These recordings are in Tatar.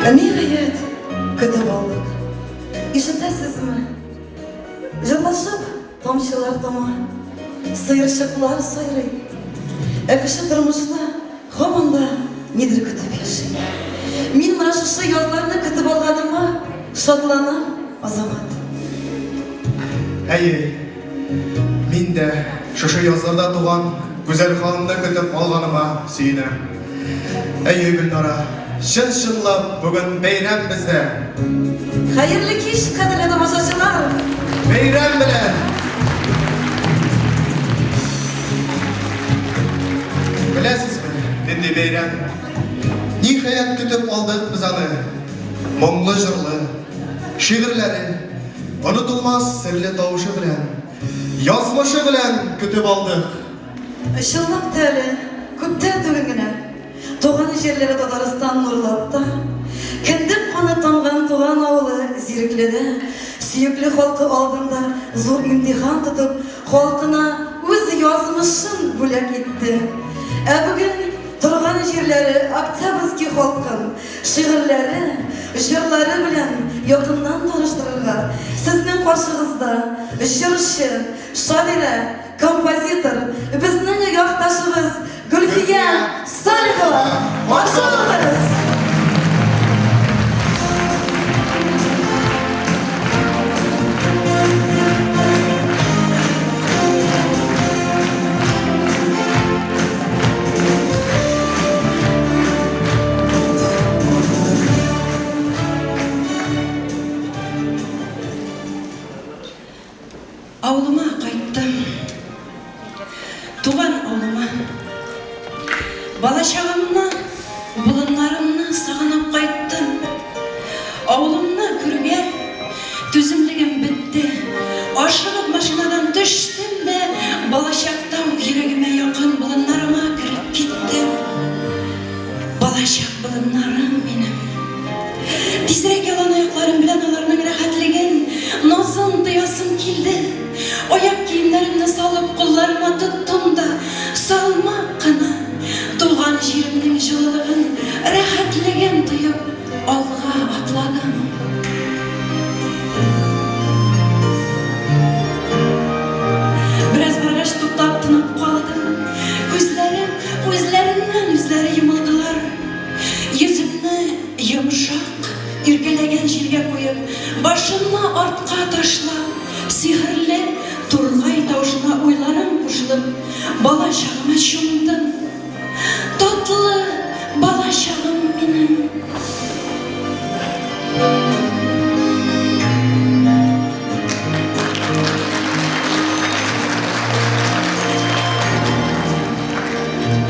Ниһаять, көтеп алдык. Ишетәсезме? Җырлашып тамчылар тама, сыерчыклар сайрый. Ә кеше тормышта һаман да нидер көтеп яши. Мин менә шушы язларны көтеп алганыма шатланам, Азамат. Әйе, мин дә шушы язларда туган гүзәл ханымны көтеп алганыма сөенәм. Әйе, Гөлнара, чын-чынлап бүген бәйрәм бездә. Хәерле кич, кадерле тамашачылар! Бәйрәм белән! Беләсезме, нинди бәйрәм? Ниһаять көтеп алдык без аны. Моңлы җырлы, шигырьләре, онытылмас серле тавышы белән, язмышы белән көтеп алдык. Чынлап та әле, күптән түгел генә, туган җирләре Татарстан Нурлатта, кендек каны тамган туган авылы Зирекледә, сөекле халкы алдында зур имтихан тотып, халкына үз язмышын бүләк итте. Ә бүген торган җирләре Октябрьский халкын шигырьләре, җырлары белән якыннан таныштырырга сезнең каршыгызда җырчы, шагыйрә, Композитор, безнең якташыбыз Гөлфия Салихова! Каршы алыгыз! Авылыма кайттым. Туган авылыма. Балачагымны, болыннарымны сагынып кайттым. Авылымны күрүгә түземлегем бетте. Ашыгып машинадан төштем дә, балачакта ук йөрәгемә якын болыннарыма кереп киттем. Балачак болыннарым минем. Тизрәк ялан аякларым белән аларның рәхәтлеген, назын тоясым килде. Аяк киемнәремне салып кулларыма тоттым да, салмак кына, туган җиремнең җылылыгын, рәхәтлеген тоеп, алга атладым. Бераз баргач туктап тынып калдым. Күзләрем үзләреннән-үзләре йомылдылар. Йөземне йомшак, иркәләгән җиргә куеп, башымны артка ташлап, сихерле тургай тавышына уйларым кушылып, бала чагыма чумдым. Татлы бала чагым минем.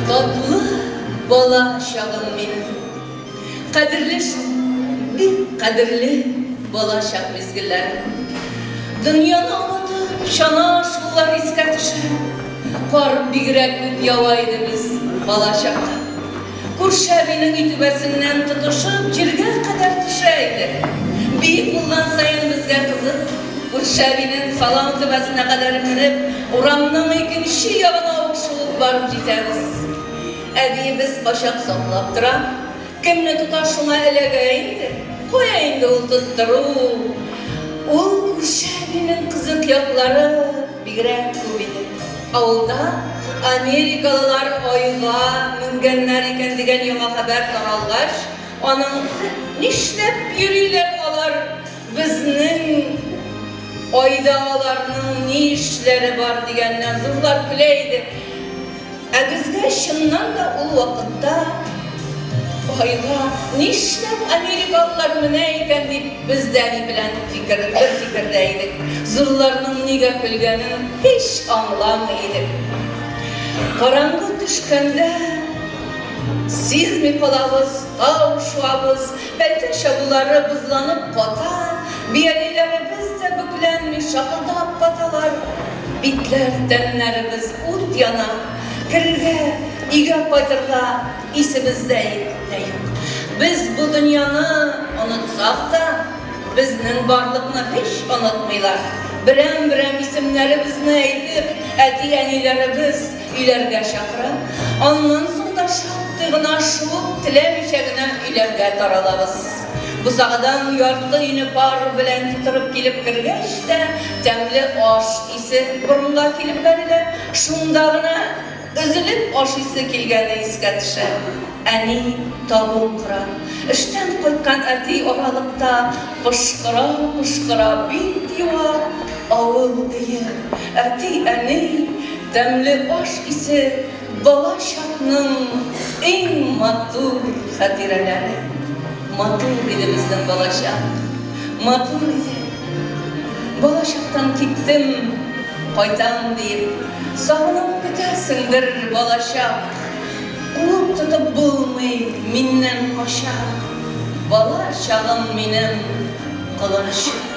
Татлы Бала чагым минем. Кадерле шул, бик кадерле бала чак мизгелләрем. Дөньяны онытып, чана шуулар искә төшә. Кар бигрәк күп ява иде без бала чакта. Күрше әбинең өй түбәсеннән тотышып җиргә кадәр төшә иде. Биек булган саен безгә кызык. Күрше әбинең салам түбәсенә кадәр менеп, урамның икенче ягына ук шуып барып җитәбез. Әбиебез качак саклап тора. Кемне тота, шуңа эләгә инде. Кая инде ул тоттыру? Ул күрше әбинең кызык яклары бигрәк күп иде. Авылда америкалылар Айга менгәннәр икән дигән яңа хәбәр таралгач, аның Нишләп йөриләр алар безнең Айда аларның ни эшләре бар дигәннән зурлар көлә иде. Ә безгә чыннан да ул вакытта Айга нишләп америкалылар менә икән дип без дә әни белән фикер, бер фикердә идек. Зурларның нигә көлгәнен һич аңламый идек. Караңгы төшкәндә сизми калабыз, тау шуабыз, бәлки чабулары бозланып ката, бияләйләребез дә бөкләнми, шакылдап каталар. Битләр, тәннәребез ут яна, керергә, өйгә кайтырга исебездә дә юк. Без бу дөньяны онытсак та, безнең барлыкны һич онытмыйлар. Берәм-берәм исемнәребезне әйтеп, әти-әниләребез өйләргә чакыра. Аннан соң да шаккатып. Шактый гына шуып, теләмичә генә өйләргә таралабыз. Бусагадан ярты өйне пар белән тутырып килеп кергәч тә, тәмле аш исе борынга килеп бәрелә, шунда гына өзелеп ашыйсы килгәне искә төшә. Әни табын кора. Эштән кайткан әти аралыкта пошкыра-пошкыра бит юа. Авыл өе, әти-әни, тәмле аш исе, бала чакның иң матур хатирәләре. Матур иде безнең балачак. Матур иде. Балачактан киттем, кайтам диеп, сагынып көтәсеңдер, балачак. Куып тотып булмый, миннән кача. Бала чагым минем колынчык.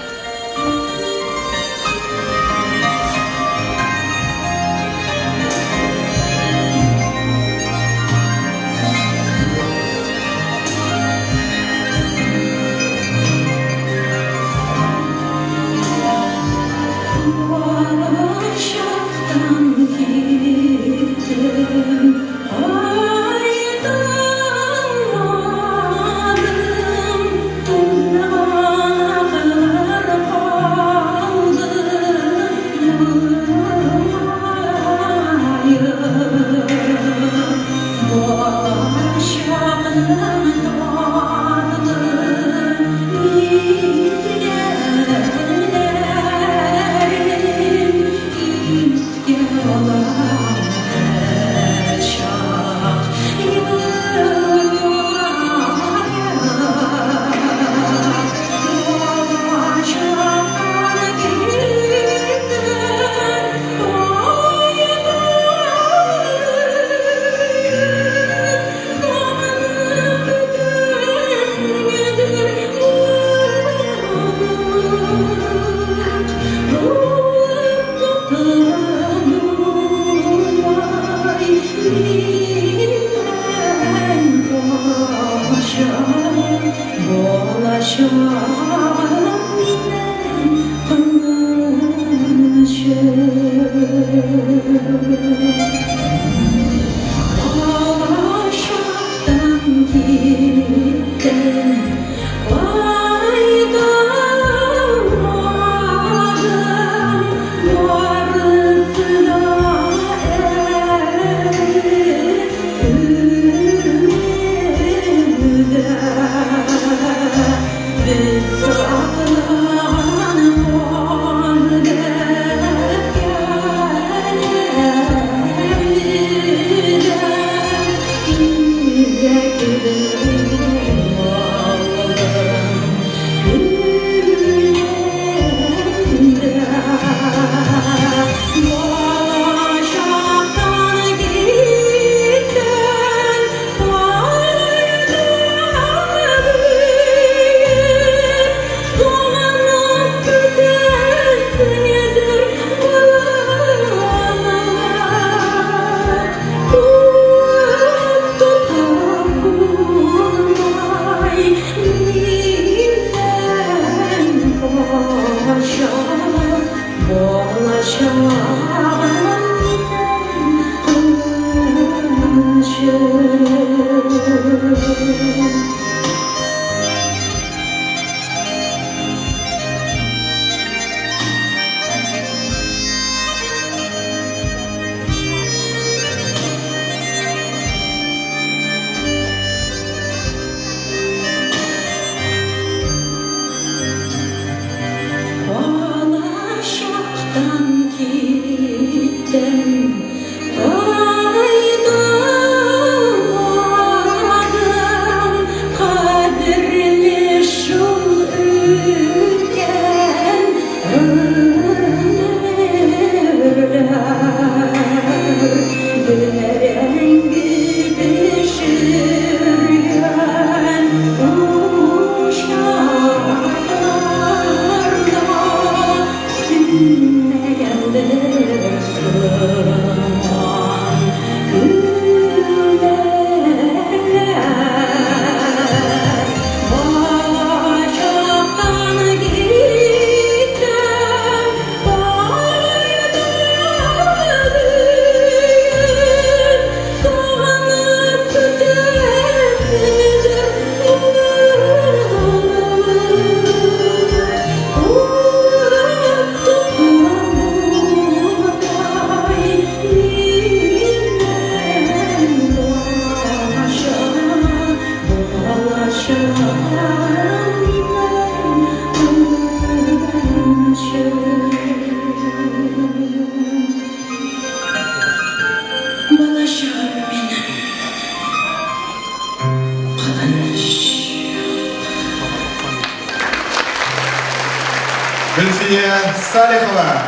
Гөлфия Салихова.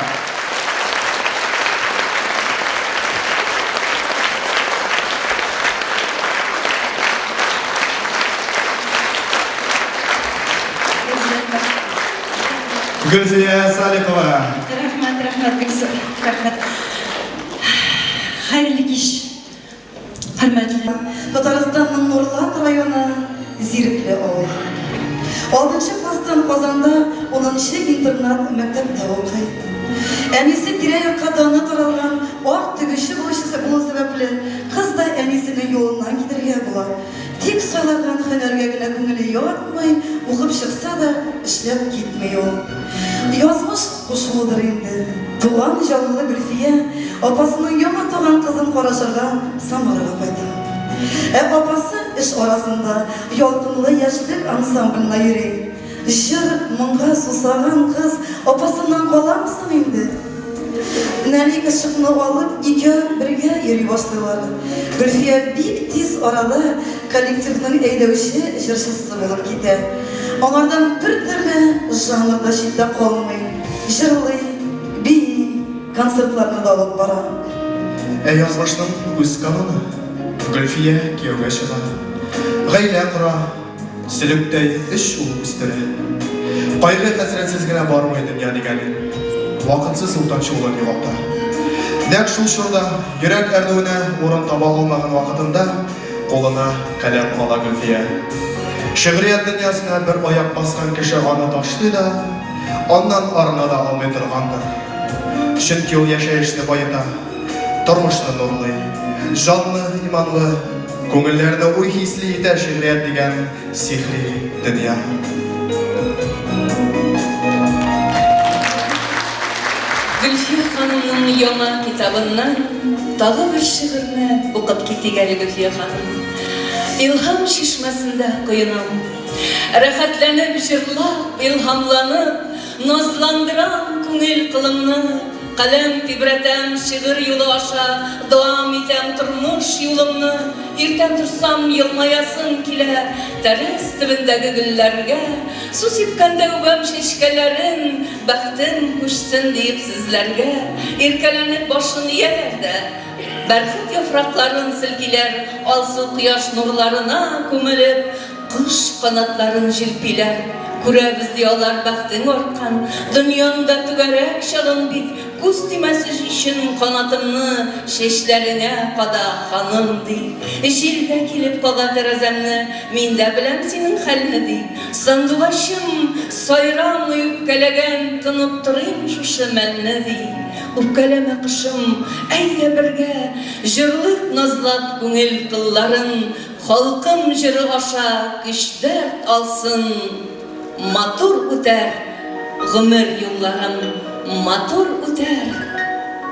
Гөлфия Салихова. Рәхмәт, рәхмәт, бик зур рәхмәт. Хәерле кич, хөрмәтле. Татарстанның Нурлат районы Зирекле авылы. Алтынчы класстан Казанда унынчы интернат мәктәптә укый. Әнисе тирә-якка даны таралган ак тегүче булу сәбәпле, кыз да әнисенең юлыннан китәргә була. Тик сайлаган һөнәргә генә күңеле ятмый, укып чыкса да, эшләп китми ул. Язмыш кушуыдыр инде, туган җанлы Гөлфия апасының яңа туган кызын карашырга Самарага кайта. Ә апасы эш арасында Ялкынлы яшьлек ансамбленә йөри. Җыр, моңга сусаган кыз апасыннан каламы соң инде? Нәни кызчыкны алып, икәү бергә йөри башлыйлар. Гөлфия бик тиз арада коллективның әйдәүче җырчысы булып китә. Аңардан бер төрле жанр да читтә калмый, җырлый, бии, концертларны да алып бара. Ә язмышның үз кануны. Гөлфия кияүгә чыга. Гаилә кора. Сөлектәй өч ул үстерә. Кайгы-хәсрәтсез генә бармый дөнья дигәнең. Вакытсыз уртанчы улын югалта. Нәкъ шул чорда, йөрәк әрнүенә урын таба алмаган вакытында, кулына каләм ала Гөлфия. Шигърият дөньясына бер аяк баскан кеше аны ташлый да, аннан арына да алмый торгандыр. Чөнки ул яшәешне баета, тормышны нурлый, җанны иманлы, Күңелләрне уй-хисле итә шигърият дигән сихри дөнья. Гөлфия ханымның яңа китабыннан тагы бер шигырьне укып китик әле, Гөлфия ханым. Илһам чишмәсендә коенам. Рәхәтләнеп җырлап, илһамланып, Назландырам күңел кылымны, Каләм тибрәтәм шигырь юлы аша, Дәвам итәм тормыш юлымны. Иртән торсам, елмаясым килә Тәрәз төбендәге гөлләргә. Су сипкәндә үбәм чәчкәләрен, Бәхтем күчсен диеп сезләргә. Иркәләнеп башын ияләр дә, Бәрхет яфракларын селкиләр, Алсу кояш нурларына күмелеп, Кош канатларын җилпиләр. Күрәбез, ди алар, бәхтең арткан. Дөньяң да түгәрәк чагың бит. Күз тимәсе өчен канатыңны Чәчләреңә када, ханым, ди. Җил дә килеп кага тәрәзәмне, Мин дә беләм синең хәлне, ди. Сандугачым, сайрамый үпкәләгән, Тынып торыйм шушы мәлне, ди. Үпкәләмә, кошым, әйдә бергә Җырлыйк назлап күңел кылларын. Халкым җыры аша көч-дәрт алсын, Матур үтәр гомер юлларым, матур үтәр.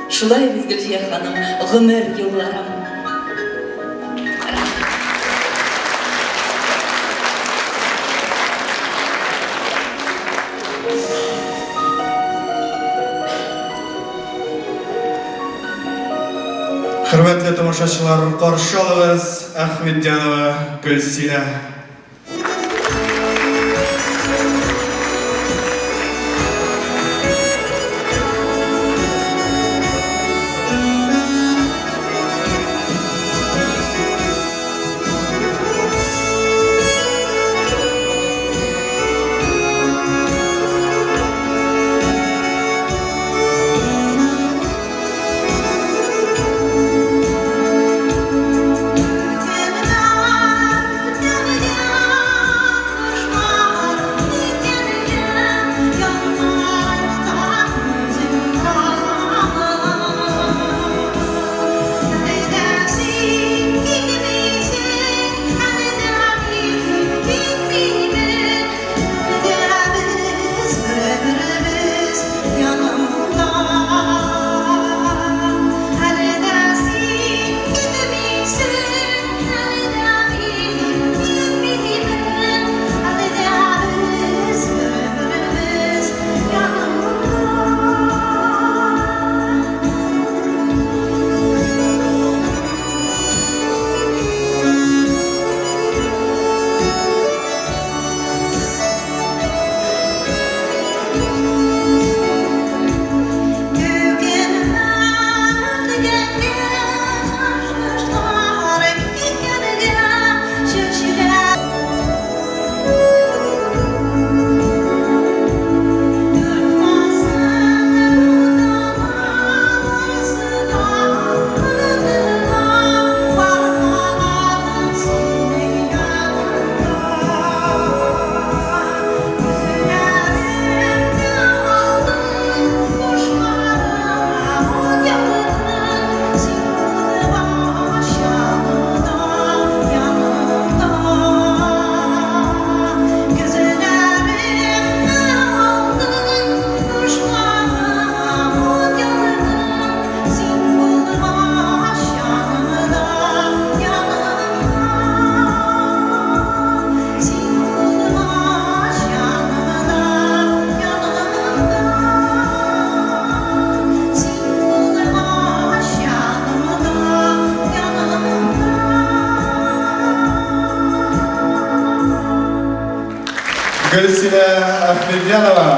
Шулай бит, Гөлфия ханым, гомер юлларым. Хөрмәтле тамашачылар, каршы алыгыз Әхмәтҗанова Гөлсинә. Гөлсинә Әхмәтҗанова.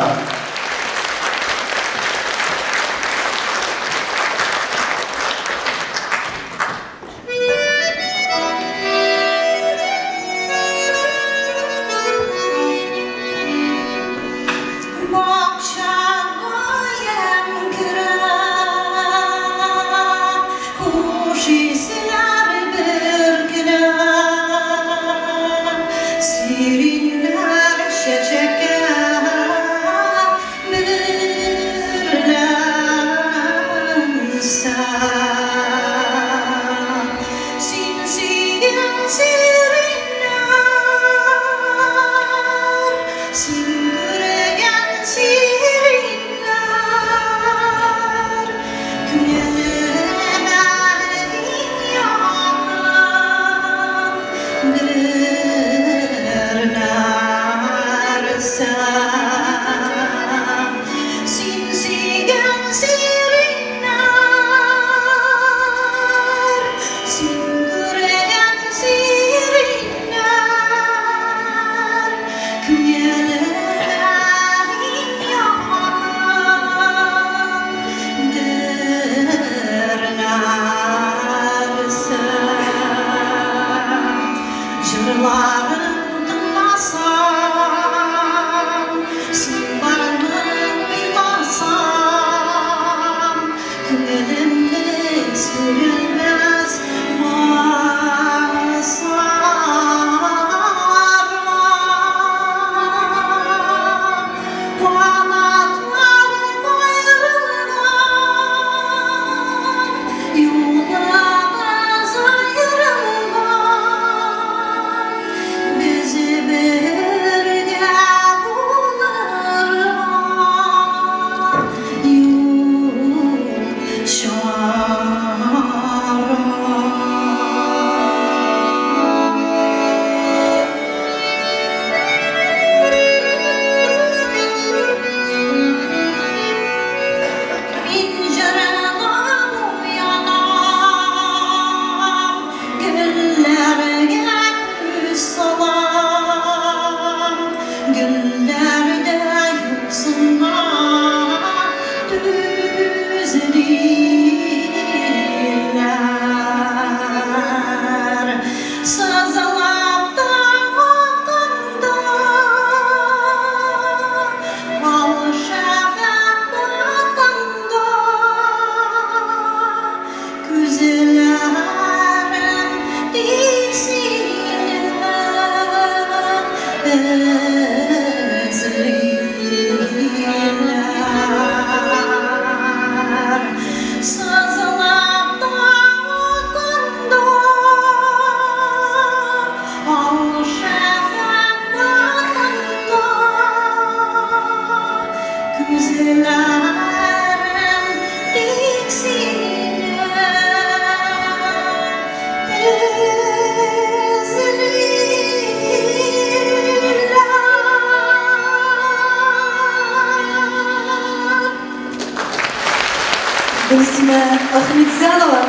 Гөлсинә Ахметзянова.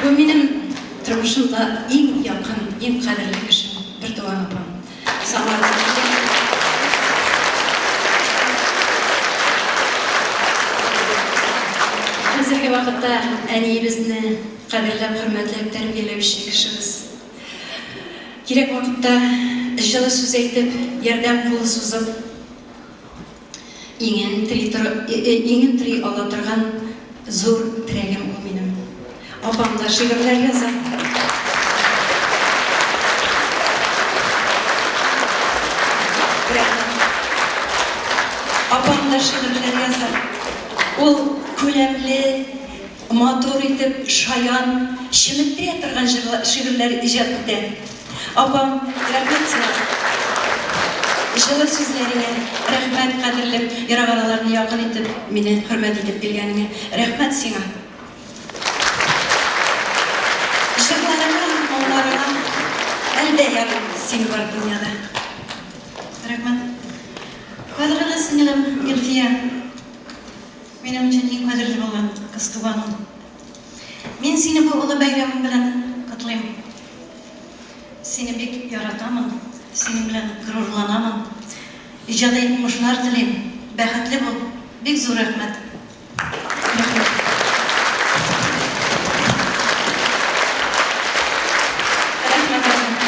Бу минем тормышымда иң якын, иң кадерле кешем, бертуган апам. Самарада. Хәзерге вакытта әниебезне кадерләп, хөрмәтләп тәрбияләүче кешебез. Кирәк вакытта җылы сүз әйтеп, ярдәм кулы сузып, иңен тери, иңен тери ала торган зур терәгем ул минем. Апам да шигырьләр яза. Апам да шигырьләр яза. Ул күләмле, матур итеп, шаян, чеметтерә торган шигырьләр иҗат итә. Апам, рәхмәт сиңа. Җылы сүзләреңә рәхмәт, кадерлем, ерак араларны якын итеп, мине хөрмәт итеп килгәнеңә рәхмәт сиңа. Җырларыңа, моңнарыңа әлдә ярым син бар дөньяда. Рәхмәт. Кадерле. сеңлем Гөлфия. Минем өчен иң кадерле булган кыз туганым. Мин сине бу олы бәйрәмең белән котлыйм. Сине бик яратамын, синең белән горурланамын. Иҗади уңышлар телим. Бәхетле бул. Бик зур рәхмәт. Рәхмәт. Рәхмәт, рәхмәт.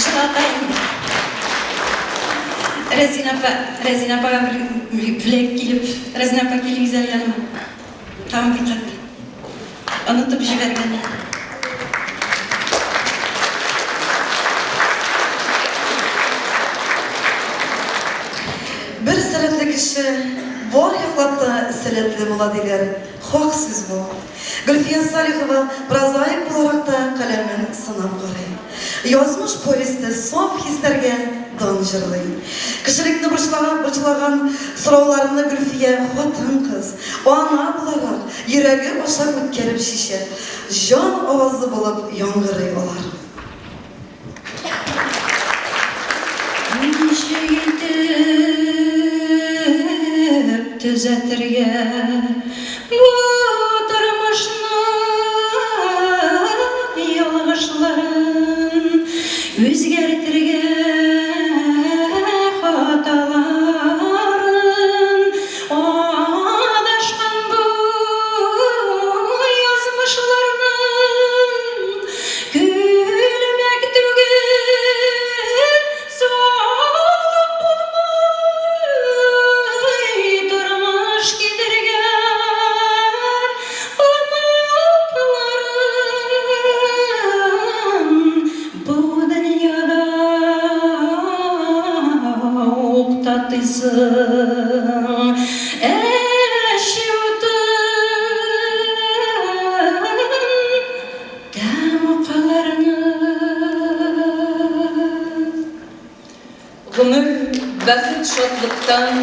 Җылата инде. Рәзинә апа, Рәзинә апага бер бүләк килеп, Рәзинә апа килегез әле яныма. Тагын бер кат. Онытып җибәргән. Бер сәләтле кеше бар яклап та сәләтле була диләр. Хак сүз бу. Гөлфия Салихова прозаик буларак та каләмен сынап карый. Язмыш повесте саф хисләргә дан җырлый. Кешелекне борчылаган, борчылаган сорауларны Гөлфия хатын-кыз, ана буларак, йөрәге аша үткәреп чишә, җан авазы булып яңгырый алар. Ничек итеп төзәтергә бу тормышның ялгышларын, үзгәртергә хаталарын, адашкан бу язмышларның Көлмәк түгел, салып булмый тормыш китергән аматларын. Бу дөньяда ук татыйсың әче утын. Тәмукаларны. Гомер бәхет-шатлыктан,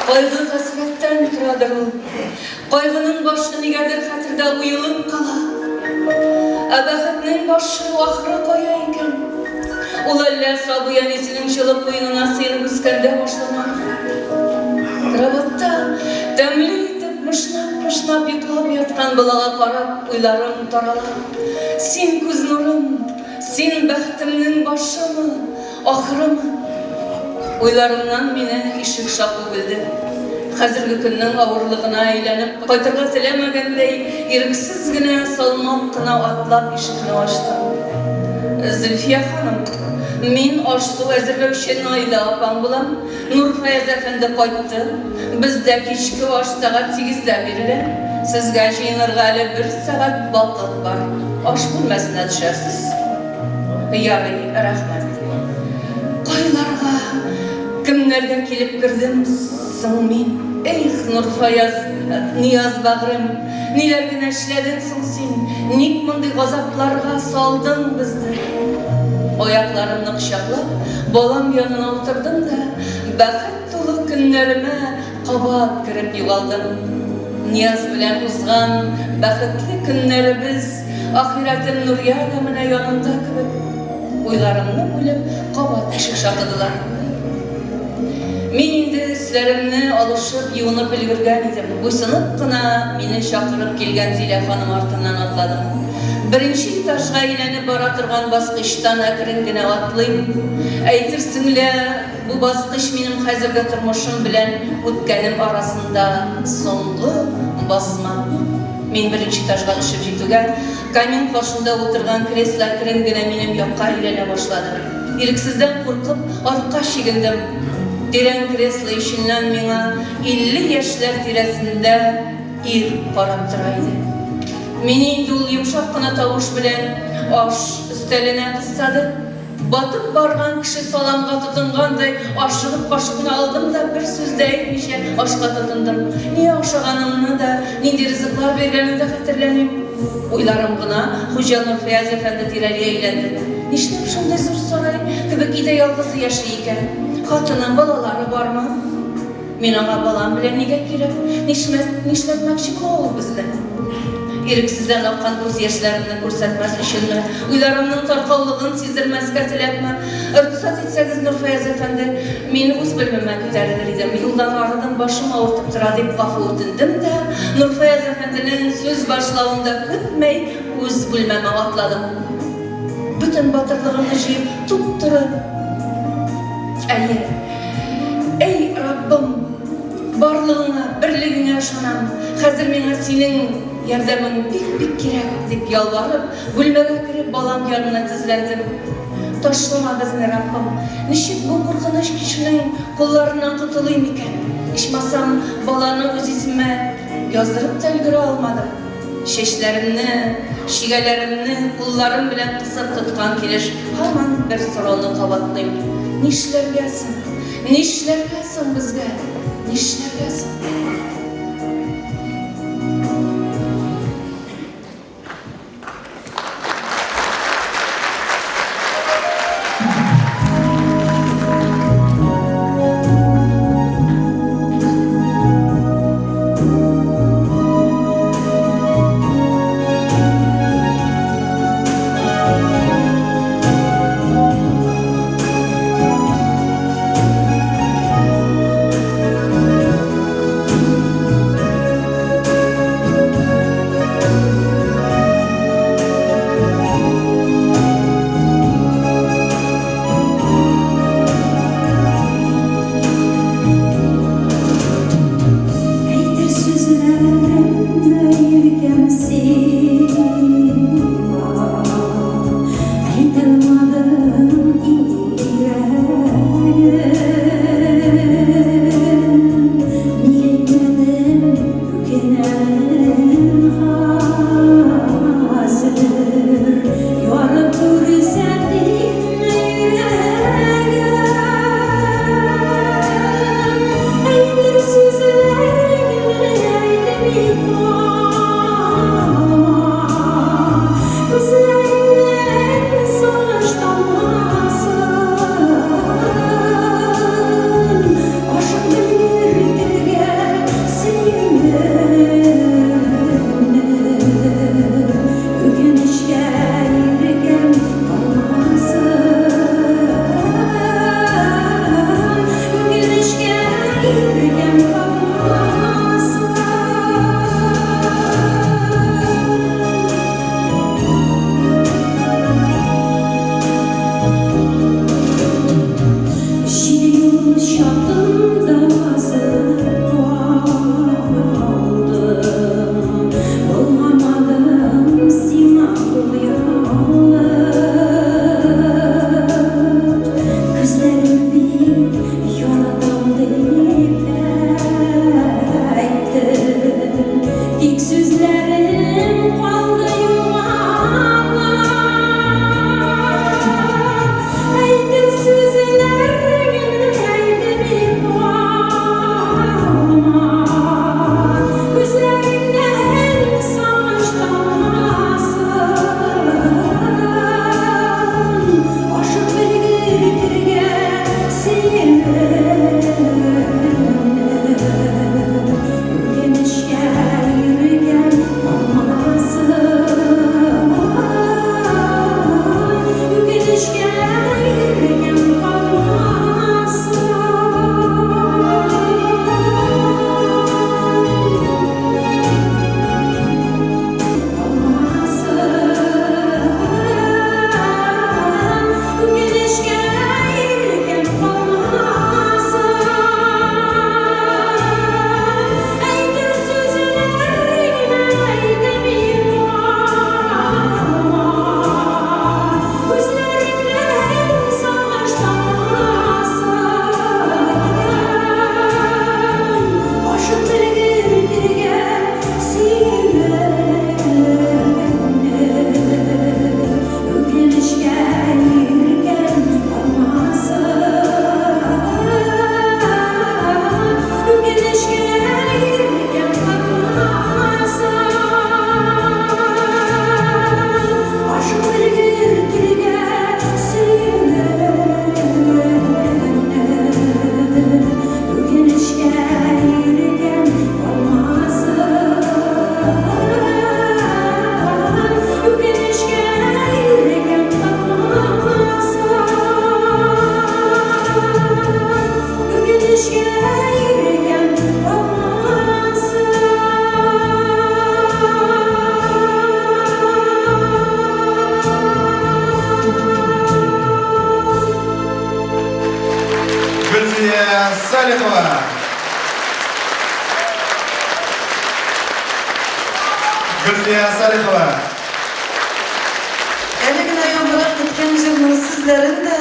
кайгы-хәсрәттән торадыр ул. Кайгының башы нигәдер хәтердә уелып кала. Ә бәхетнең башы, ахыры кая икән? Ул әллә сабый әнисенең җылы куенына сыенып үскәндә башланамы? Кроватьта тәмле итеп мышнап-мышнап йоклап яткан балага карап, Уйларым тарала. Син күз нурым, син бәхетемнең башымы, ахырымы? Уйларымнан мине ишек шаку бүлде. Хәзерге көннең авырлыгына әйләнеп кайтырга теләмәгәндәй, ирексез генә салмак кына атлап ишекне ачтым. Зөлфия ханым, мин аш-су әзерләүче Наилә апаң булам. Нурфаяз әфәнде кайтты. Бездә кичке аш сәгать сигездә бирелә. Сезгә җыенырга әле бер сәгать вакыт бар. Аш бүлмәсенә төшәрсез. Ярый, рәхмәт. Кайларга, кемнәргә килеп кердем соң мин? Эх, Нурфаяз, Нияз бәгърем, ниләр генә эшләдең соң син? Ник мондый газапларга салдың безне? Аякларымны кочаклап, балам янына утырдым да, бәхет тулы көннәремә кабат кереп югалдым. Нияз белән узган бәхетле көннәребез, ахирәтем Нурия да менә янымда кебек. Уйларымны бүлеп, кабат ишек шакыдылар. Мин инде өсләремне алышып, юынып өлгергән идем. Буйсынып кына мине чакырып килгән Зилә ханым артыннан атладым. Беренче этажга әйләнеп бара торган баскычтан әкрен генә атлыйм. Әйтерсең лә, бу баскыч минем хәзерге тормышым белән үткәнем арасында соңгы басма. Мин беренче этажга төшеп җитүгә, камин каршында утырган кресло әкрен генә минем якка әйләнә башлады. Ирексездән куркып, артка чигендем. Тирән кресло эченнән миңа 50 яшьләр тирәсендә ир карап тора иде. Мине инде ул йомшак кына тавыш белән аш өстәленә кыстады. Батып барган кеше саламга тотынгандай, ашыгып кашыкны алдым да, бер сүз дә әйтмичә, ашка тотындым. Ни ашаганымны да, нинди ризыклар биргәнен дә хәтерләмим. Уйларым гына Хуҗа Нурфаяз әфәнде тирәли әйләнде. Нишләп шундый зур сарай кебек өйдә ялгызы яши икән? Хатыны, балалары бармы? Мин аңа балам белән нигә кирәк? Нишләт, нишләтмәкче була ул безне? Ирексездән аккан күз яшьләремне күрсәтмәс өченме, уйларымның таркаулыгын сиздермәскә теләпме, Рөхсәт итсәгез, Нурфаяз әфәнде, мин үз белемемә күтәрелер идем, юлдан арыдым, башым авыртып тора, дип гафу үтендем дә, Нурфаяз әфәнденең сүз башлавын да көтмәй, үз бүлмәмә атладым. Бөтен батырлыгымны җыеп, туп-туры. Әйе. Әй, Раббым! Барлыгыңа, берлегеңә ышанам. Хәзер миңа синең ярдәмең бик-бик кирәк, дип ялварып, бүлмәгә кереп, балам янына тезләндем. Ташлама безне, Раббым. Ничек бу куркыныч кешенең кулларыннан котылыйм икән? Ичмасам, баланы үз исемемә яздырып та өлгерә алмадым. Чәчләремне, чигәләремне кулларым белән кысып тоткан килеш һаман бер сорауны кабатлыйм, Нишләргә соң? Нишләргә соң безгә? Нишләргә соң? Гөлфия Салихова. Гөлфия Салихова. Әле генә яңгырап киткән җырның сүзләрен дә,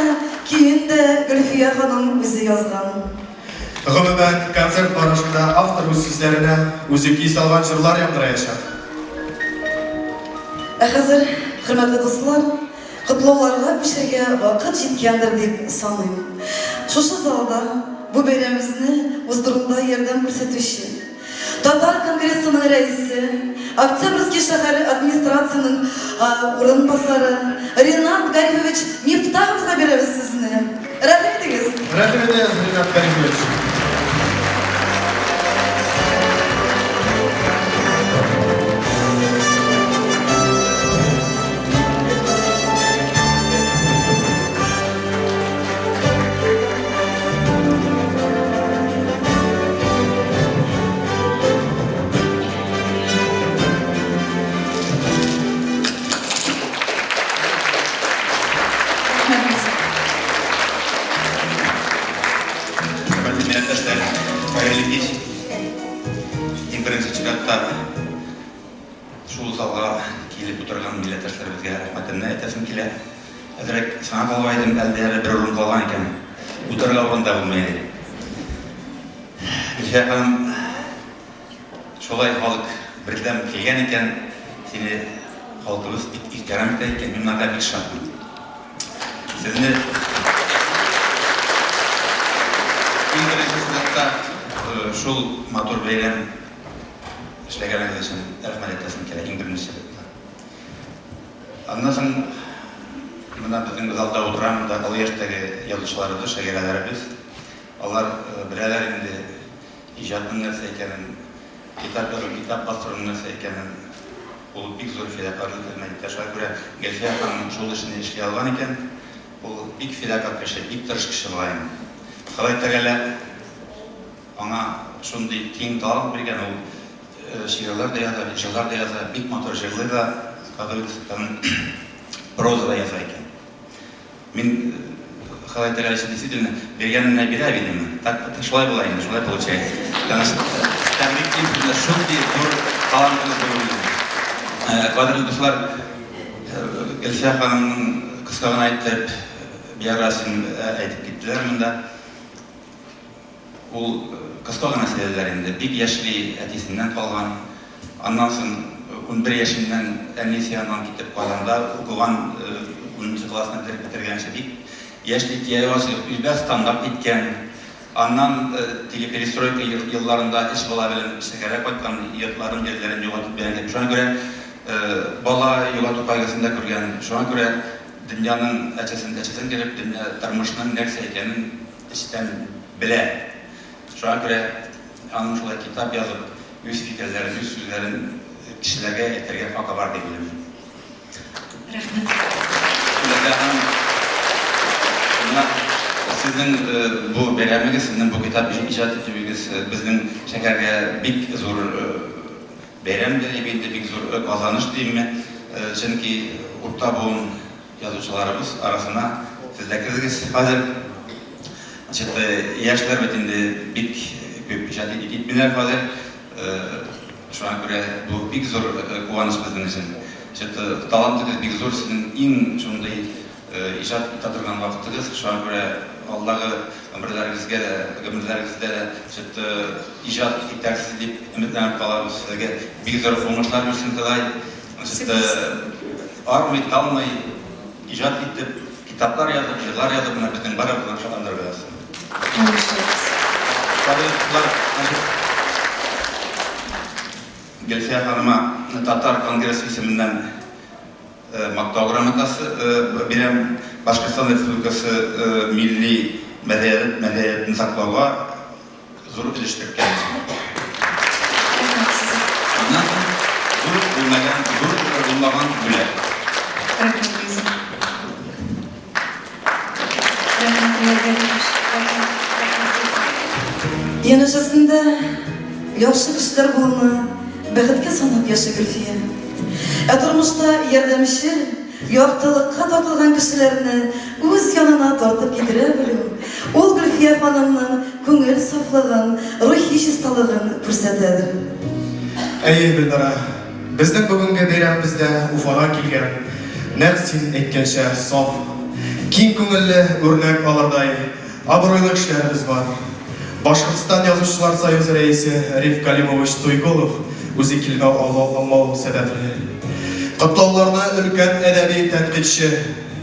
көен дә Гөлфия ханым үзе язган. Гомумән, концерт барышында автор үз сүзләренә үзе көй салган җырлар яңгыраячак. Ә хәзер, хөрмәтле дуслар, котлауларга күчәргә вакыт җиткәндер дип саныйм. Шушы залда бу бәйрәмебезне уздыруда ярдәм күрсәтүче, Татар конгрессының рәисе, Октябрьский шәһәре администрациянең урынбасары Ринат Гарифович Мифтаховка бирәбез сүзне. Рәхим итегез! Рәхим итегез, Ринат Гарифович! Хөрмәтле милләттәшләр, хәерле кич. Иң беренче чиратта Шул залга килеп утырган милләттәшләребезгә рәхмәтемне әйтәсем килә. Әзрәк санап алып идем, әлдә әле бер урын калган икән. Утырырга урын да булмый иде. Гөлфия ханым, шулай халык бердәм килгән икән, сине халкыбыз бик ихтирам итә икән, мин моңа бик шатмын. Сезне иң беренче чиратта шул матур бәйрәм Эшләгәнегез өчен рәхмәт әйтәсем килә, иң беренче чиратта. Аннан соң менә безнең залда утыра монда олы яшьтәге язучыларыбыз, шагыйрәләребез. Алар беләләр инде иҗатның нәрсә икәнен, китап язу, китап бастыруның нәрсә икәнен. Ул бик зур фидакарьлек хезмәт итә. Шуңа күрә Гөлфия ханым шул эшне эшли алган икән, ул бик фидакарь кеше, бик тырыш кеше була инде. Ходай Тәгалә Аңа шундый киң талант биргән, ул шигырьләр дә яза, җырлар да яза, бик матур җырлый да, оказывается, проза да яза икән. Мин Ходай Тәгалә өчен действительно биргәненә бирә, видимо. Так, шулай була инде, шулай получается. Потому что тәбриклим сезне шундый зур талантыгыз булу белән. Кадерле дуслар, Гөлфия ханымның кыска гына итеп биографиясен әйтеп киттеләр монда. Ул кыска гына сөйләделәр инде. Бик яшьли әтисеннән калган. Аннан соң 11 яшеннән әнисе яныннан китеп Казанда укыган, унынчы классны бетереп бетергәнче бик яшьли кияүгә чыгып Үзбәкстанга киткән. Аннан теге перестройка елларында өч бала белән шәһәргә кайткан, йортларын, җирләрен югалтып биргән. Шуңа күрә бала югалту кайгысын да күргән. Шуңа күрә дөньяның әчесен әчесен күреп, дөнья тормышның нәрсә икәнен Эчтән белә. Шуңа күрә аның шулай китап язып, үз фикерләрен, үз сүзләрен кешеләргә әйтергә хакы бар дип уйлыйм. Рәхмәт. Ләйлә ханым, менә сезнең бу бәйрәмегез, сезнең бу китап иҗат итүегез безнең шәһәргә бик зур бәйрәм дә дип инде, бик зур казаныш димме. Чөнки урта буын Язучыларыбыз арасына сез дә кердегез хәзер. Значит, яшьләр бит инде бик күп иҗат итмиләр хәзер. Шуңа күрә бу бик зур куаныч безнең өчен. Значит, талантыгыз бик зур, сезнең иң шундый иҗат итә торган вакытыгыз. Шуңа күрә алдагы гомерләрегезгә дә, гомерләрегездә дә, значит, иҗат итәрсез дип өметләнеп калабыз. Сезгә бик зур уңышлар бирсен Ходай. Значит, армый, талмый иҗат итеп, китаплар язып, җырлар язып, менә безнең барыбызны шатландырып язсын. Кадерле значит, Гөлфия ханыма Татар конгрессы исеменнән мактау грамотасы бирәм. Башкортстан Республикасы милли мәдәниятен саклауга Зур өлеш керткән өчен. Рәхмәт сезгә. Аннан соң зур булмаган, зур булмаган бүләк. Рәхмәт сезгә. Рәхмәт, Рәхмәт. Янәшәсендә яхшы кешеләр булуны бәхеткә санап яши Гөлфия. Ә тормышта ярдәмчел, яктылыкка тартылган кешеләрне үз янына тартып китерә белү, ул Гөлфиянең. Гөлфия ханымның күңел сафлыгын, рухи чисталыгын күрсәтәдер. Әйе, Гөлнара, безнең бүгенге бәйрәмебездә Уфадан килгән, нәкъ син әйткәнчә, саф, киң күңелле, үрнәк алырдай, абруйлы кешеләребез бар. Башкортстан Язучылар союзы рәисе Риф Галимович Туйгулов үзе килмәү алмау сәбәпле, котлауларны өлкән әдәби тәнкыйтьче,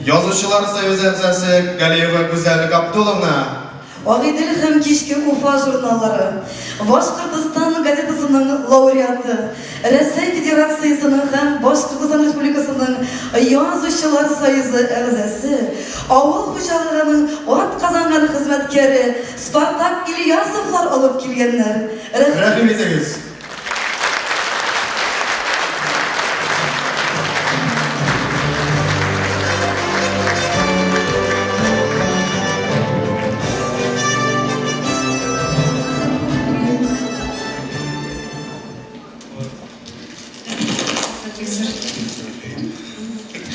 Язучылар союзы әгъзасы Галиева Гүзәл Габдулловна, Агыйдел һәм Кичке Уфа журналлары, Башкортостан газетасының лауреаты, Рәсәй Федерациясенең һәм Башкортостан Республикасының Язучылар союзы әгъзасы, авыл хуҗалыгының атказанган хезмәткәре Спартак Ильясовлар алып килгәннәр. Рәхим итегез!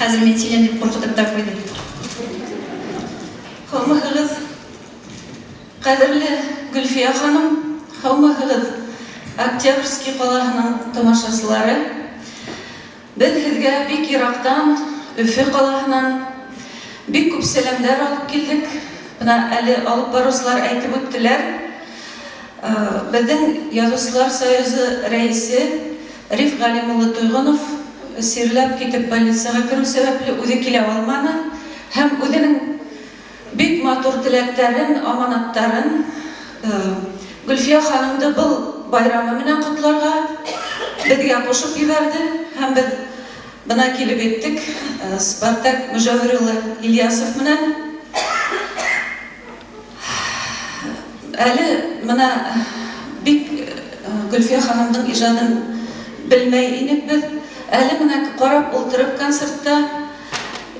Хәзер мин сөйләм дип куркытып та куйдым. Һаумыһыгыз, кадерле Гөлфия ханым, һаумыһыгыз, Октябрьский калаһының тамашачылары. Без һезгә бик ерактан, Өфе калаһынан бик күп сәламнәр алып килдек. Менә әле алып баручылар әйтеп үттеләр. Безнең Язучылар союзы рәисе Риф Галим улы Туйгунов чирләп китеп больницага керү сәбәпле үзе килә алмады һәм үзенең бик матур теләкләрен, аманаттарын Гөлфия ханымды был байрамы менән котларга безгә кушып җибәрде һәм без бына килеп еттек Спартак Мөҗәвир улы Ильясов менән. Әле менә бик Гөлфия ханымның иҗадын белмәй инек без. Әле менә карап ултырып концертта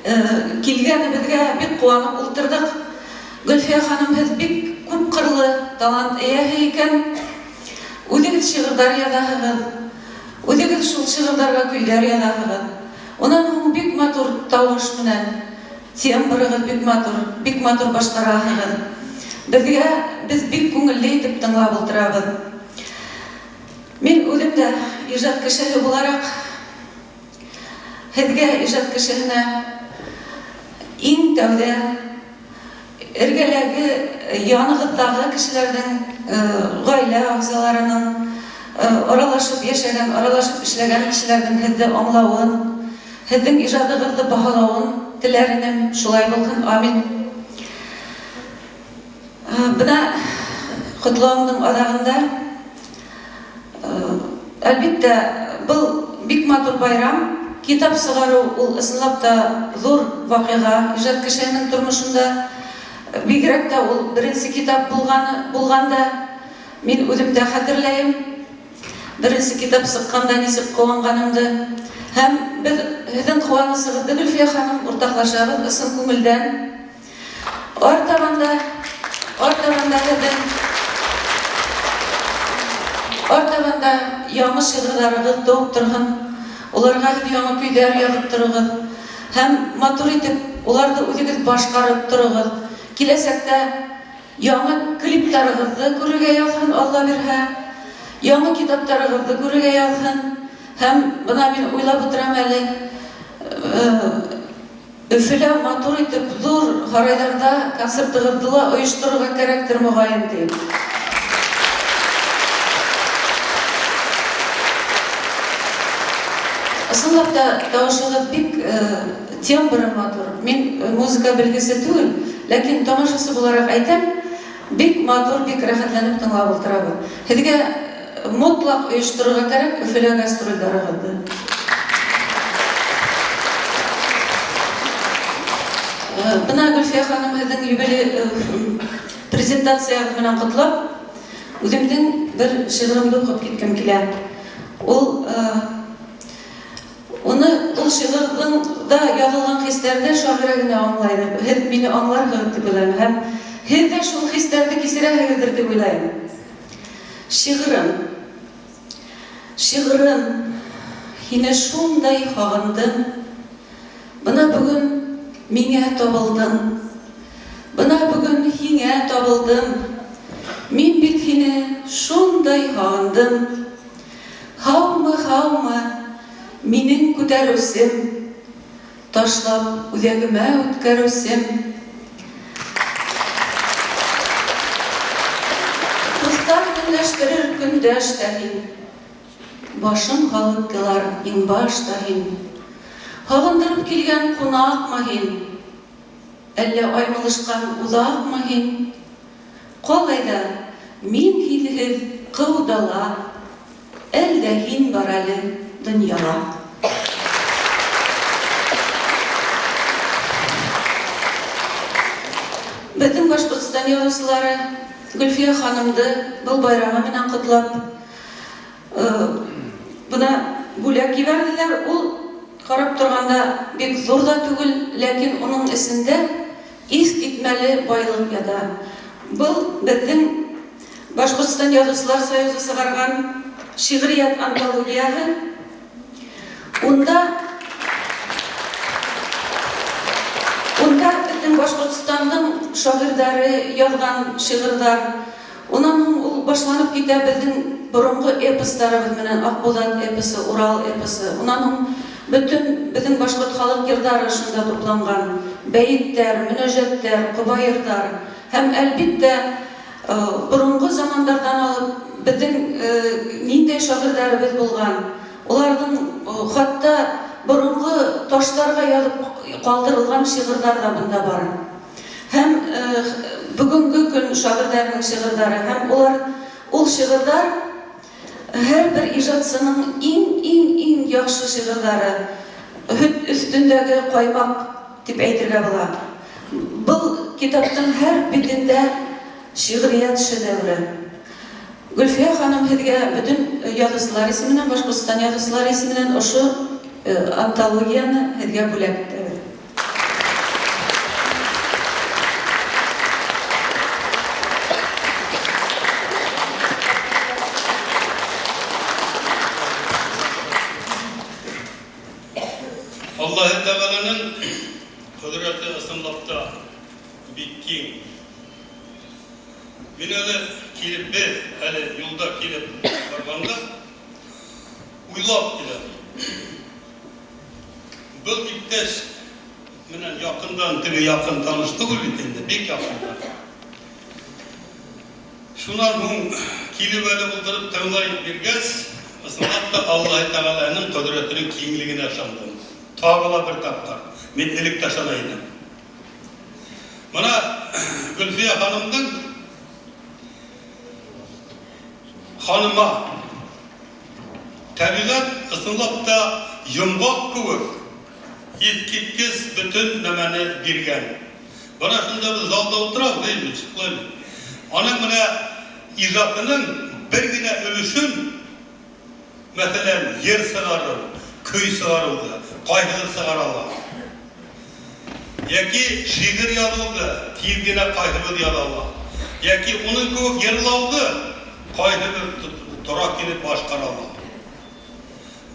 килгәнебезгә бик куанып ултырдык. Гөлфия ханым, һез бик күпкырлы талант ияһе икән. Үзегез шигырьләр язаһыгыз, үзегез шул шигырьләргә көйләр язаһыгыз. Унан һуң бик матур тавыш менән Тембрыгыз бик матур, бик матур башкараһыгыз. Безгә, без бик күңелле итеп тыңлап утырабыз. Мин үзем дә иҗат кешеһе буларак, һезгә, иҗат кешеһенә, иң тәүдә эргәләге, яныгыздагы кешеләрнең, гаилә әгъзаларының, аралашып яшәгән, аралашып эшләгән кешеләрнең һезне аңлавын, Һезнең ижадыгызны баһалавын теләр инем, шулай булһын, амин. Менә котлавымның азагында, әлбиттә, был бик матур байрам, китап чыгару ул ысынлап та зур вакыйга иҗат кешеһенең тормышында, бигрәк тә ул беренче китап булганы булганда, мин үзем дә хәтерләем. Беренче китап чыкканда ничек куанганымды. Һәм без һезнең куанычыгызны, Гөлфия ханым, уртаклашабыз ысын күңелдән. Артабан да, артабан да һезнең артабан да яңы шигырьләрегез туып торһын. Уларга һез яңы көйләр язып торыгыз. Һәм матур итеп уларны үзегез башкарып торыгыз. Киләчәктә Яңа клиптарыгызны күрергә язһын, Алла бирһә. Яңа китаптарыгызны күрергә язһын. Һәм бына мин уйлап утырам әле, Өфелә матур итеп зур һарайларда концертыгызны ла оештырырга кәрәктер мөгаен, дип. Ысынлап та тавышыгыз бик тембры матур. Мин музыка белгесе түгел, ләкин тамашачы буларак әйтәм, бик матур, бик рәхәтләнеп тыңлап утырабыз. Һезгә мотлак оештырырга кәрәк Өфелә гастрольләрегезне. Менә Гөлфия ханым һезнең юбилей презентациягез белән котлап, үземнең бер шигыремне укып киткем килә. Ул Уны, ул шигырьнең да язылган хисләрне шагыйрә генә аңлайдыр. Һез мине аңларһыгыз дип уйлыйм һәм һез дә шул хисләрне кичерәһегездер дип уйлыйм. Шигырем. Шигырем, һине шундай һагындым. Бына бүген миңә табылдың. Бына бөгөн һиңә табылдым. Мин бит һине шундай һағындым. Һаумы, һаумы, минең күтәреүсем, Ташлап үҙәгемә үткәреүсем. Дуҫтар көнләштерер көндәш тә һин. Башым һалып илар иңбаш та һин. Һағындырып килгән кунакмы һин? Әллә аймылышкан уҙаҡмы һин? Ҡал әйҙә, мин һинһеҙ ҡыу дала, Әл дә һин бар әле донъяла. Беҙҙең Башҡортостан яҙыусылары Гөлфиә ханымды был байрамы менән ҡотлап, бына бүләк ебәрҙеләр. Ул карап торганда бик зур да түгел, ләкин уның эсендә искитмәле байлык ята. Был беҙҙең Башкортстан Язучылар союзы чыгарган шигърият антологияһы. Унда Унда бөтен Башкортстанның шагыйрьләре язган шигырьләр. Уннан һуң ул башланып китә безнең борынгы эпосларыбыз менән, Акбузат эпосы, Урал эпосы. Уннан һуң бөтен безнең башкорт халык йырлары шунда тупланган. Бәетләр, мөнәҗәтләр, кобаерлар һәм, әлбиттә, Борынгы замандардан алып безнең ниндәй шагыйрьләребез булган, оларның хатта борынгы ташларга язып калдырылган шигырьләр дә монда бар. Һәм бүгенге көн шагыйрьләренең шигырьләре һәм алар ул шигырьләр һәрбер иҗатчының иң-иң-иң яхшы шигырьләре, һөт өстендәге каймак дип әйтергә була. Был китаптың һәр битендә шигърият шедевры. Гөлфия ханым, һеҙгә бөтөн яҙыусылар исеменән, Башҡортостан яҙыусылары исеменән ошо антологияны һеҙгә бүләк итәбеҙ. Аллаһы Тәгаләнең кодрәте ысынлап та бик киң. Мин әле килеп, без әле юлда килеп барганда уйлап киләм. Был иптәш менән якындан, теге якын таныш түгел бит инде, бик якындан. Шуннан һуң килеп әле утырып тыңлай биргәч, ысынлап та Аллаһы Тәгаләнең кодрәтенең киңлегенә ышандым. Тагы ла бер тапкыр. Мин элек тә ышана идем. Менә Гөлфия ханымның ханыма табигать ысынлап та йомгак кебек искиткеч бөтен нәмәне биргән. Менә шунда без залда утырабыз, әйе бит, шулай бит. Аның менә иҗатының бер генә өлешен, мәсәлән, җыр чыгару, көй чыгаруды кайсыдыр чыгара ала. Яки шигырь язуды тиз генә кайсыбыз яза ала. Яки уның кебек җырлауды кайсыбыз тора килеп башкара ала.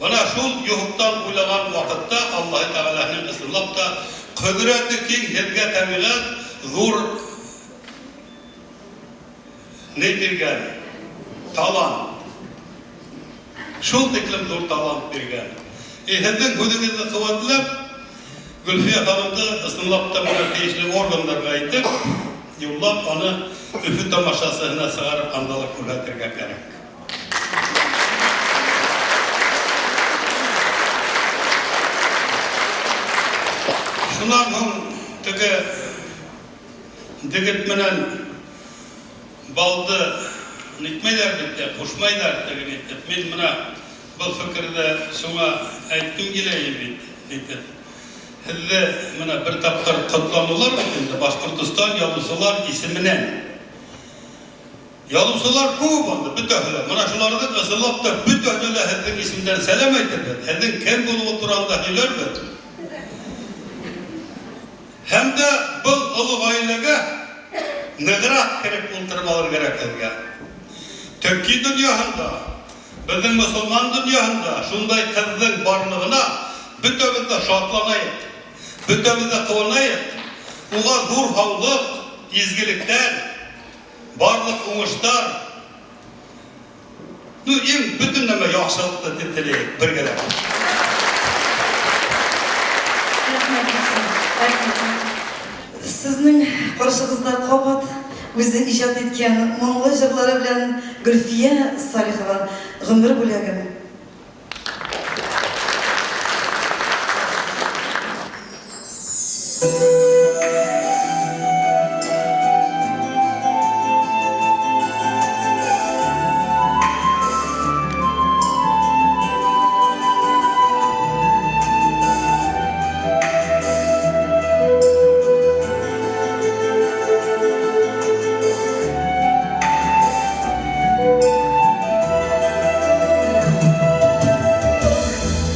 Менә шул йоһыктан уйлаган вакытта Аллаһы Тәгаләнең ысынлап та кодрәте киң, һеҙгә тәбиғәт зур ни биргән, талант. Шул тиклем зур талант биргән. И һеҙҙең һүҙегеҙҙе ҡеүәтләп, Гөлфиә ханымды ысынлап та менә тейешле органдарга әйтеп, юллап, аны Өфө тамашасыһына сығарып анда ла күрһәтергә кәрәк. Шуннан һуң теге дегет менән балды нитмәйләр бит тә, кушмайлар теге нитеп. Мин менә был фекердә шуңа әйткем килә бит, нитеп. Һеҙҙе менә бер тапҡыр котланулар бит инде Башҡортостан яҙыусылар исеменән. Язучылар күп анда, бөтәһе дә. Менә шуларның ысынлап та бөтәһенә дә һезнең исемнән сәлам әйтербез, һезнең кем булуы турында һөйләрбез. Һәм дә был олы гаиләгә ныграк кереп ултырып алыр кирәк һезгә. Төрки дөньяһында, безнең мосылман дөньяһында шундай кызның барлыгына бөтәбез дә шатланаек, бөтәбез дә куанаек. Уга зур һаулык. изгелекләр, барлык уңышлар, ну, иң бөтен нәмә яхшылыкны телик бергәләп. Рәхмәт, рәхмәт. Сезнең каршыгызда кабат үзе иҗат иткән моңлы җырлары белән Гөлфия Салихова, Гомер бүләгем.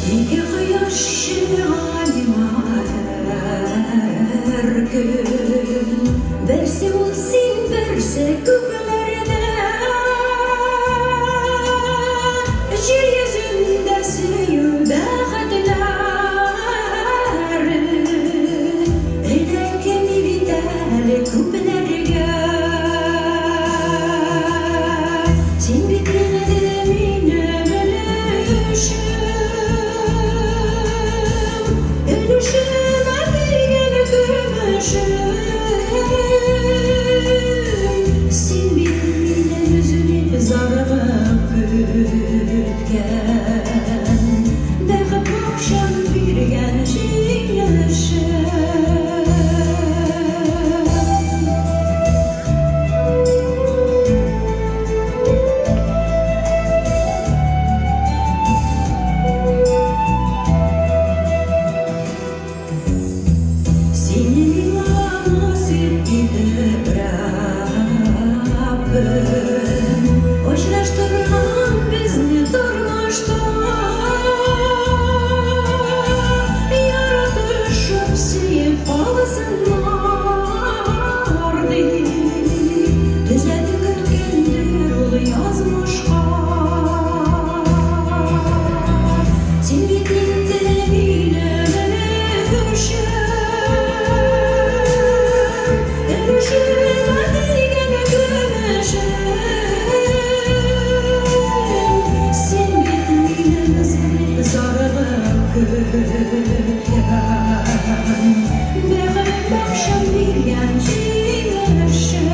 Ике кояш чыга миңа һәр көн. Берсе ул син, берсе күкләрдә. Җир йөзендә сөю бәхетләре эләкми бит әле күпләргә. Син бит инде минем өлешем, өлешемә тигән көмешем. Син бит минем өзелеп зарыгып көткән, бәхет бакчам биргән җимешем. Сине миңа насыйп итеп Раббым, очраштырган безне тормышта. Яратышып сөеп калсыннар дип, төзәтү керткәндер ул язмышка. Син бит инде минем өлешем, өлешемә тигән көмешем. Син бит минем өзелеп зарыгып көткән, бәхет бакчам биргән җимешем.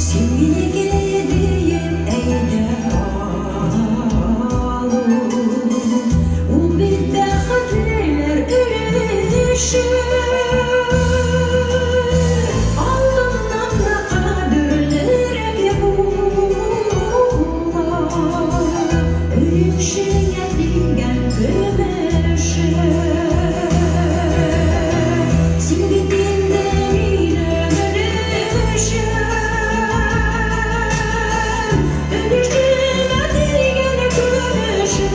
Син минеке диеп әйтә алу, ул бит бәхетлеләр өлеше. Алтыннан да кадерлерәк була, өлешеңә тигән көмешем. Син бит инде минем өлешем, өлешемә тигән көмешем.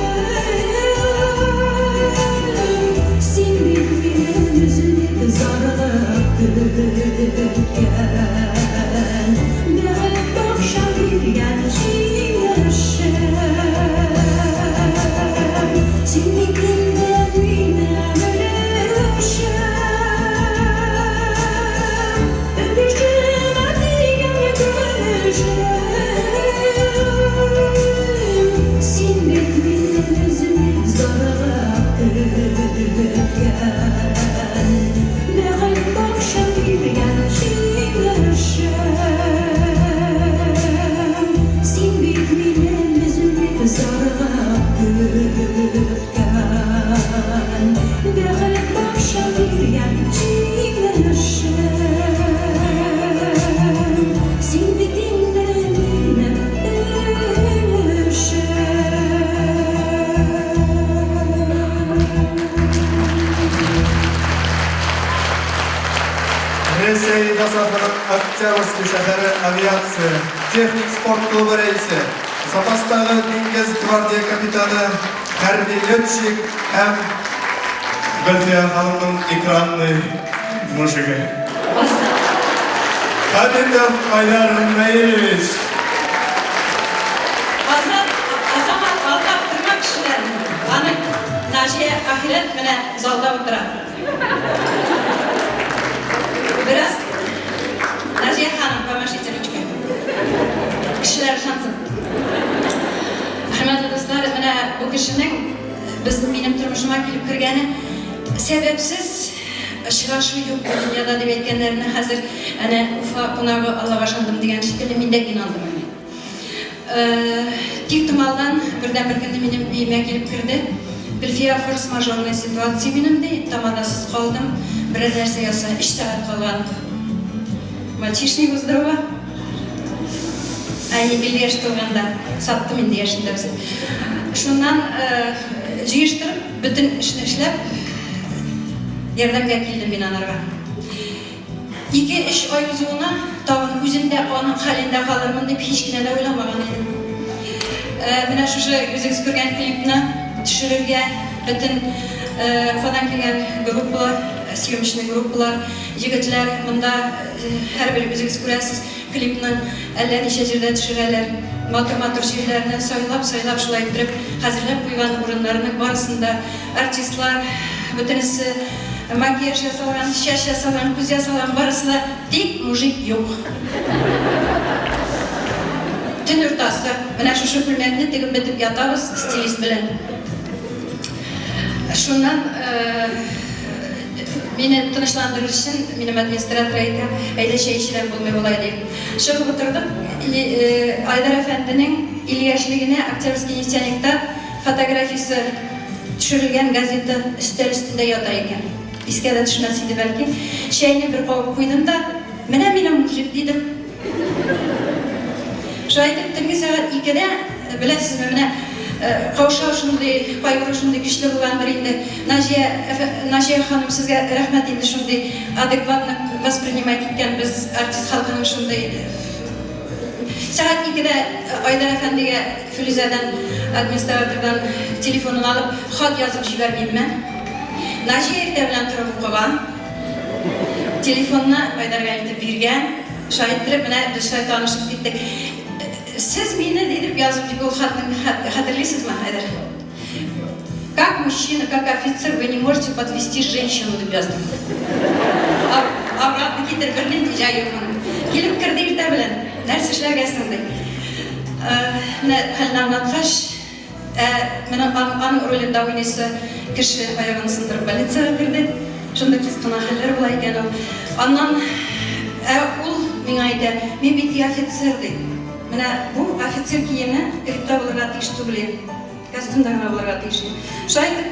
Син бит минем өзелеп зарыгып көткән, бәхет бакчам биргән җимешем. Син бит инде минем өлешем, өлешемә тигән көмешем. Син бит минем өзелеп зарыгып көткән, бәхет бакчам биргән җимешем. Син бит минем өзелеп зарыгып көткән, бәхет бакчам биргән җимешем. Син бит инде минем өлешем. Рәсәй ДОСААФының Октябрьский шәһәре авиация Техник спорт клубы рәисе, запастагы диңгез гвардия капитаны, хәрби летчик һәм Гөлфия ханымның экранный мужигы. Хәбитов Айдар Наилевич. Азат, Азамат алдап торма кешеләрне. Аның Наҗия ахирәт менә залда утыра. Бераз Наҗия ханым, помашите ручкой. Кешеләр ышансын. Хөрмәтле дуслар, менә бу кешенең без минем тормышыма килеп кергәне сәбәпсез очрашу юк бу дөньяда дип әйткәннәренә хәзер әнә Уфа кунагы Аллага ышандым дигән шикелле мин дә инандым әнә. Тиктомалдан бердәнбер көнне минем өемә килеп керде. Гөлфия, форс-мажорная ситуация минем, ди, тамадасыз калдым, берәр нәрсә яса, өч сәгать калган мальчишник уздыруга. Әни 50 яшь тулганда, саттым инде яшен дә үзем. Шуннан җыештырып, бөтен эшне эшләп, ярдәмгә килдем мин анарга. Ике-өч ай узуына, тагын үзем дә аның хәлендә калырмын дип һич кенә дә уйламаган идем. Менә шушы үзегез күргән клипны төшерергә бөтен Уфадан килгән группалар, съемочный группалар, егетләр монда һәрбер үзегез күрәсез, клипны әллә ничә җирдә төшерәләр. Матур-матур җирләрне сайлап-сайлап шулай иттереп хәзерләп куйган урыннарның барысын да артистлар, бөтенесе макияж ясалган, чәч ясалган, күз ясалган, барысы да, тик мужик юк. Төн уртасы, менә шушы күлмәкне тегеп бетеп ятабыз стилист белән. Шуннан мине тынычландырыр өчен минем администратор әйтә, әйдә чәй эчерәм, булмый болай ди. Чыгып утырдык, Айдар әфәнденең 50 яшьлегенә Октябрьский нефтяникта Фотографиясе төшерелгән газета өстәл өстендә ята икән. Искә дә төшмәс иде бәлки. Чәйне бер кабып куйдым да, Менә минем мужик, дидем. Шулай итеп, төнге сәгать икедә, беләсезме, менә каушау шундый, кайгыру шундый көчле булгандыр инде. Наҗия, Наҗия ханым, сезгә рәхмәт инде шундый адекватно воспринимать иткән без артист халкының шундый. Сәгать икедә Айдар әфәндегә Флүзәдән, администратордан телефонын алып, хат язып җибәрмимме? Наҗия иртә белән торып укыган. Телефонны Айдарга илтеп биргән. Шулай иттереп, менә без шулай танышып киттек. Сез мине, дип язып ул хатны хәтерлисезме, Айдар? Как мужчина, как офицер вы не можете подвести женщину, дип яздым. Обратно китер, бернинди җае юк моның. Килеп керде иртә белән. Нәрсә эшләргә соң, ди. Менә хәлне аңлаткач, ә менә аның ролендә уйныйсы кеше аягын сындырып больницага керде. Шундый кыз кына хәлләр була икән ул. Аннан, ә ул миңа әйтә, мин бит и офицер, ди. Менә бу офицер киеме клипта булырга тиеш түгел иде. Костюмда гына булырга тиеш иде. Шулай итеп,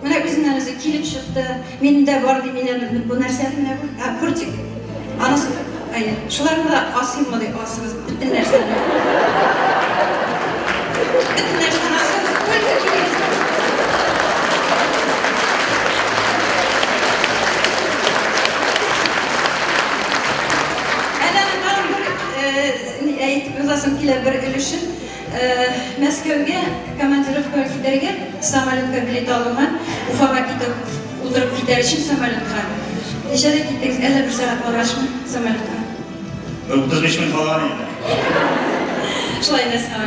менә үзеннән үзе килеп чыкты. Миндә бар ди, минем бу нәрсә менә бу. А, куртик. Анысы, әйе. Шуларны да асыйммы ди, асыгыз бөтен нәрсәне. Бөтен нәрсәне асыгыз, только киегез. Әле аны тагын бер әйтеп узасым килә бер өлешен. Мәскәүгә командировкага китәргә самолетка билет алынган, Уфага китеп утырып китәр өчен самолетка. Ничәдә киттегез? Әллә бер сәгать баргачмы самолетка? 35 минут калган инде. Шулай нәрсә.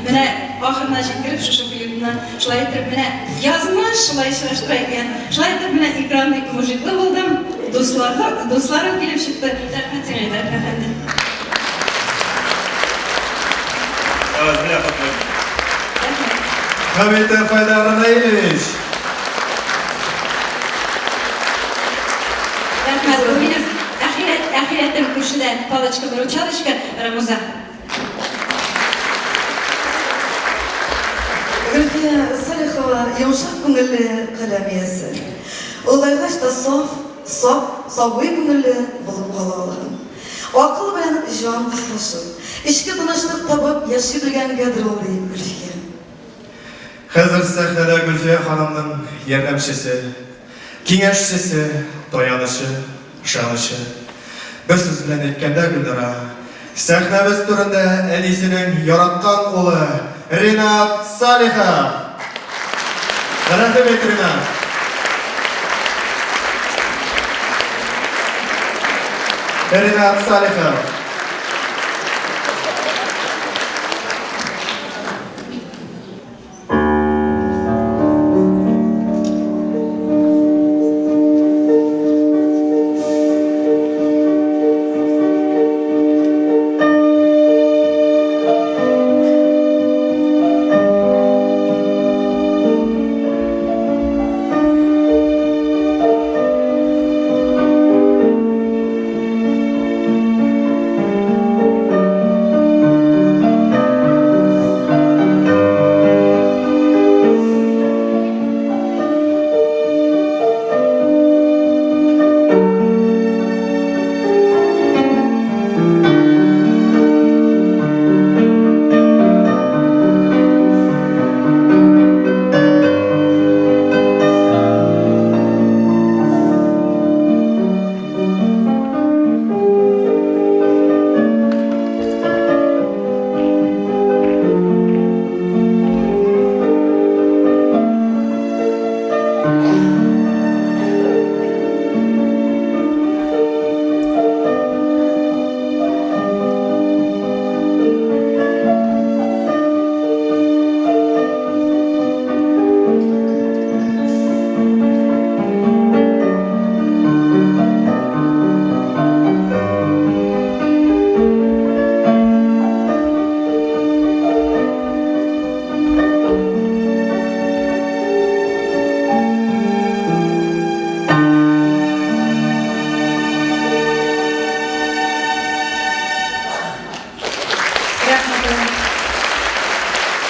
Менә ахырына җиткереп шушы клипны шулай итеп менә язмыш шулай очраштыра икән. Шулай итеп менә экранный мужиклы булдым. Дусларлы, дусларым килеп чыкты. Рәхмәт сиңа, Айдар әфәнде. Аваз белән котлыйм. Хәмитов Айдар Наилевич. Рәхмәт. Бу минем әхирәт, әхирәтем күршедә палочка-выручалочка Рамуза. Гөлфия Салихова йомшак күңелле каләм иясе. Олыгайгач та саф, саф, сабый күңелле булып кала алган. Акыл белән җан дуслашып, эчке тынычлык табып яши белгәнгәдер ул, ди Гөлфия. Хәзер сәхнәдә Гөлфия ханымның ярдәмчесе, киңәшчесе, таянычы, ышанычы. Бер сүз белән әйткәндә, Гөлнара, Сәхнәбез түрендә әнисенең яраткан улы Ринат Салихов. Рәхим ит, Ринат. Ринат Салихов.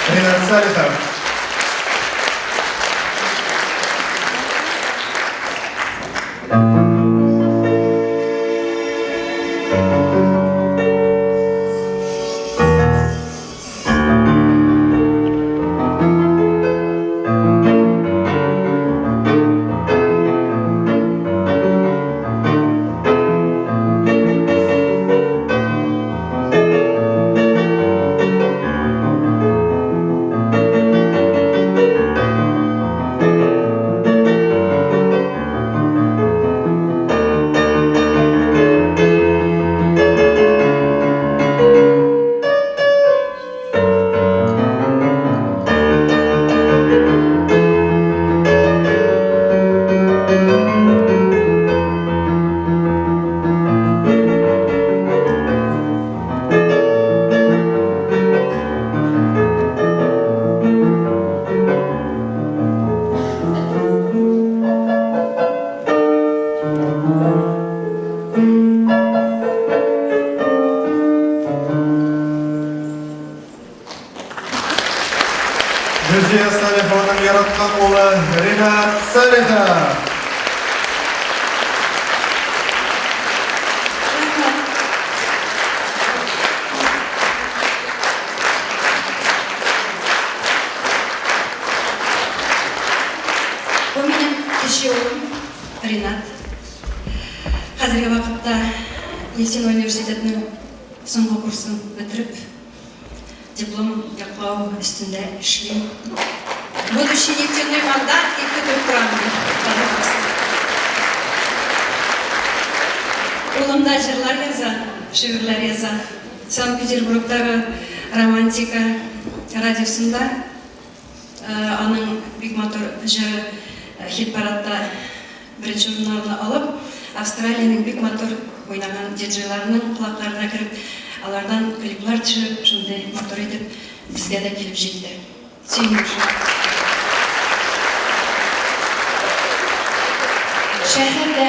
Ринат Салихов. Гөлфия Салихованың яраткан улы Ринат Салихов. Бу минем кече улым Ринат. Хәзерге вакытта медицина университетының соңгы курсын бетереп, диплом яклау өстендә эшли. Будущий нефтяной мандат дип көтеп торам мин. Улым да җырлар яза, шигырьләр яза. Санкт-Петербургтагы Романтика радиосында аның бик матур җыры хит-парадта беренче урыннарны алып, Австралиянең бик матур уйнаган диджейларының колакларына кереп, алардан клиплар төшереп, шундый матур итеп безгә дә килеп җитте. Сөенеп шул. Шәһәрдә,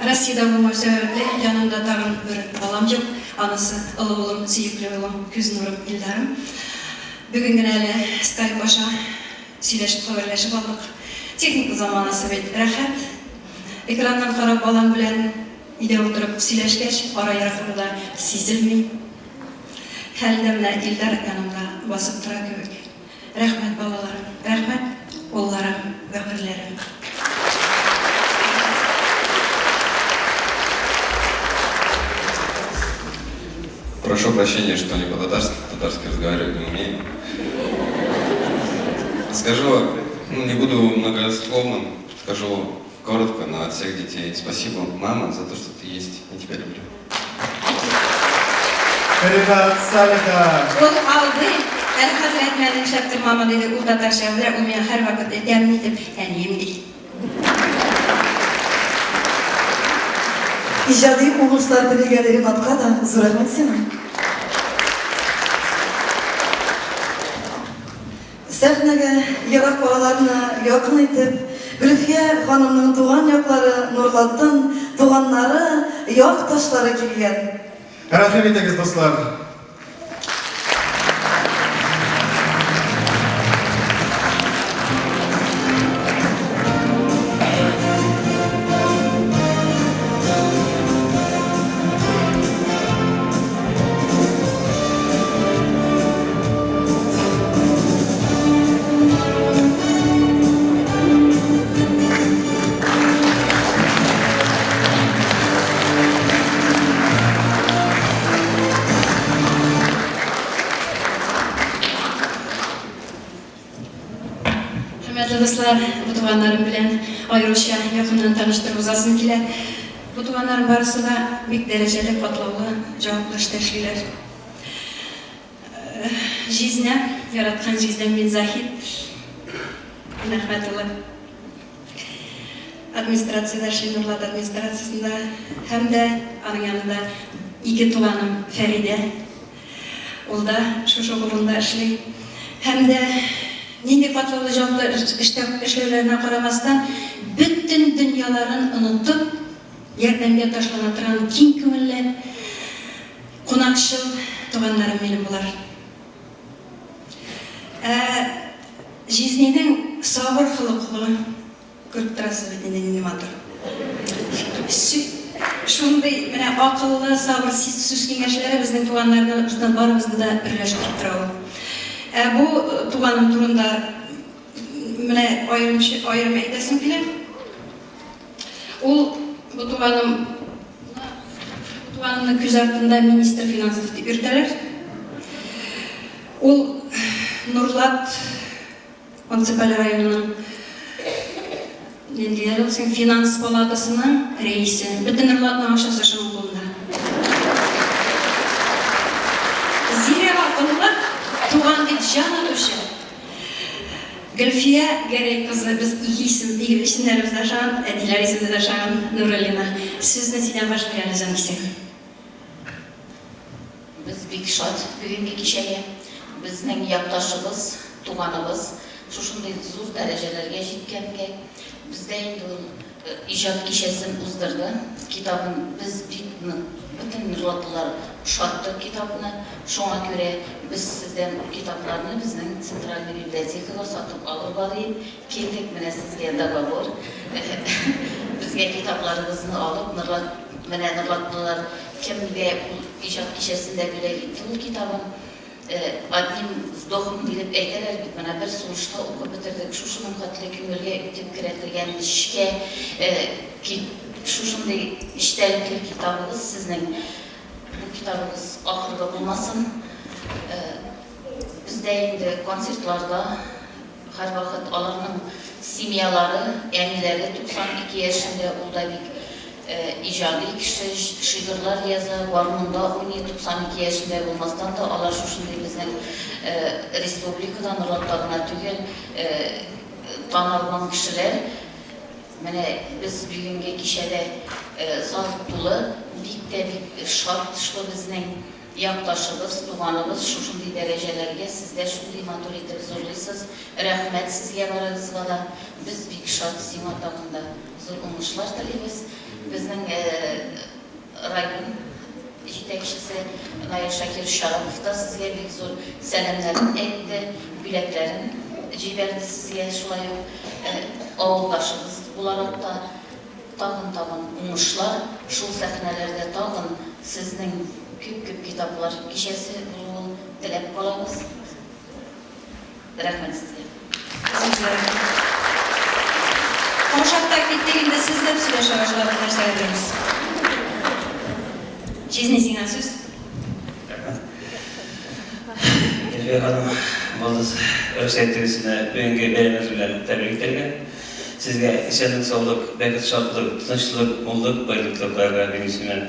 Россиядә булмау сәбәпле, янымда тагын бер балам юк. Анысы, олы улым, сөекле улым, күз нурым Илдарым. Бүген генә әле скайп аша сөйләшеп, хәбәрләшеп алдык. Техника заманасы бит, рәхәт. Экраннан карап балаң белән өйдә утырып сөйләшкәч, ара ераклыгы да сизелми. Хәлдә менә Илдар янымда басып тора кебек. Рәхмәт, балаларым, рәхмәт, улларым, бәгырьләрем. Прошу прощения, что не по-татарски, по-татарски разговаривать не умею. Скажу, ну, не буду многословным, скажу коротко, но от всех детей. Спасибо, мама, за то, что ты есть. Я тебя люблю. Ренат Салихов. Ул алдый, әле хәзер әйтмәде, нишләптер мама диде, ул татарча белә, ул миңа һәрвакыт тәмле итеп әнием ди. Иҗади уңышлар теләгән Ренатка да зур рәхмәт сиңа. Сәхнәгә ерак араларны якын итеп, Гөлфия ханымның туган яклары Нурлаттан туганнары, якташлары килгән. Рәхим итегез, дуслар! Хөрмәтле дуслар, бу туганнарым белән аеруча якыннан таныштырып узасым килә. Бу туганнарым барысы да бик дәрәҗәле, катлаулы, җаваплы эштә эшлиләр. Җизнәм, яраткан җизнәм Минзаһит Минәхмәт улы. Администрациядә эшли, Нурлат администрациясендә һәм дә аның янында ике туганым Фәридә. Ул да шушы ук урында эшли. Һәм дә нинди катлаулы җаваплы эштә эшләүләренә карамастан, бөтен дөньяларын онытып, ярдәмгә ташлана торган киң күңелле, кунакчыл туганнарым минем болар. Ә җизнинең сабыр холыклы, күреп торасыз бит инде нинди матур. Шундый менә акыллы, сабыр сүз киңәшләре безнең туганнарыбызны барыбызны да берләштереп тора ул. Ә бу туганым турында менә аерым аерым әйтәсем килә. Ул бу туганым бу туганымны күз артында министр финансов дип йөртәләр. Ул Нурлат муниципаль районының нинди әле ул син финанс палатасының рәисе. Бөтен Нурлатның акчасы шуның кулында. Зирәк акыллы, туган дип җан атучы Гөлфия Гәрәй кызы, без ике исем, исемнәребез дә ошаган, әтиләр исеме дә ошаган, Нуруллина. Сүзне синнән башлыйк әле, җанкисәк. Без бик шат бүгенге кичәгә. Безнең якташыбыз, туганыбыз шушындый зур дәрәҗәләргә җиткәнгә. Бездә инде ул Иҗат кичәсен уздырды. Китабын без бик нык, бөтен нурлатлылар ошаттык китапны. Шуңа күрә без сездән ул китапларны безнең Центральный библиотекага сатып алырга диеп килдек. Менә сезгә договор. Безгә китапларыгызны алып, Норлат, менә нурлатлылар кемгә ул иҗат кичәсендә бүләк итте ул китабын. Одним вздохом диеп әйтәләр бит, менә бер сулышта укып бетердек, шушының хәтле күңелгә үтеп керә торган нечкә, шушындый эчтәлекле китабыгыз сезнең. Бу китабыгыз ахыргы булмасын. Бездә инде концертларда Һәрвакыт аларның семьялары, әниләре 92 яшендә, ул да бик иҗади кеше, шигырьләр яза, гармунда уйный, 92 яшендә булмастан да, алар шушындый безнең республикада, Норлатта гына түгел, танылган кешеләр. Менә без бүгенге кичәдә зал тулы, бик тә бик шат, что безнең Якташыбыз, туганыбыз шушындый дәрәҗәләргә сез дә шундый матур итеп зурлыйсыз, рәхмәт сезгә барыгызга да, без бик шат, сиңа тагын да зур уңышлар телибез. Безнең район җитәкчесе Наил Шакирович Шарапов та сезгә бик зур сәламнәрен әйтте, бүләкләрен җибәрде сезгә, шулай ук авылдашыбыз буларак та. Тагын-тагын уңышлар, шул сәхнәләрдә тагын сезнең күп-күп китаплар кичәсе булуын теләп калабыз. Рәхмәт сезгә. Сезгә рәхмәт. Каушап та киттек инде, сез дә сөйләшә башладык нәрсәгәдер без. Җизни, сиңа сүз. Гөлфия ханым, булдыз, рөхсәт итегез сезне бүгенге бәйрәмегез белән тәбрик итәргә. Сезгә исәнлек, саулык, бәхет, шатлык, тынычлык, муллык, байлык теләп калырга минем исемнән.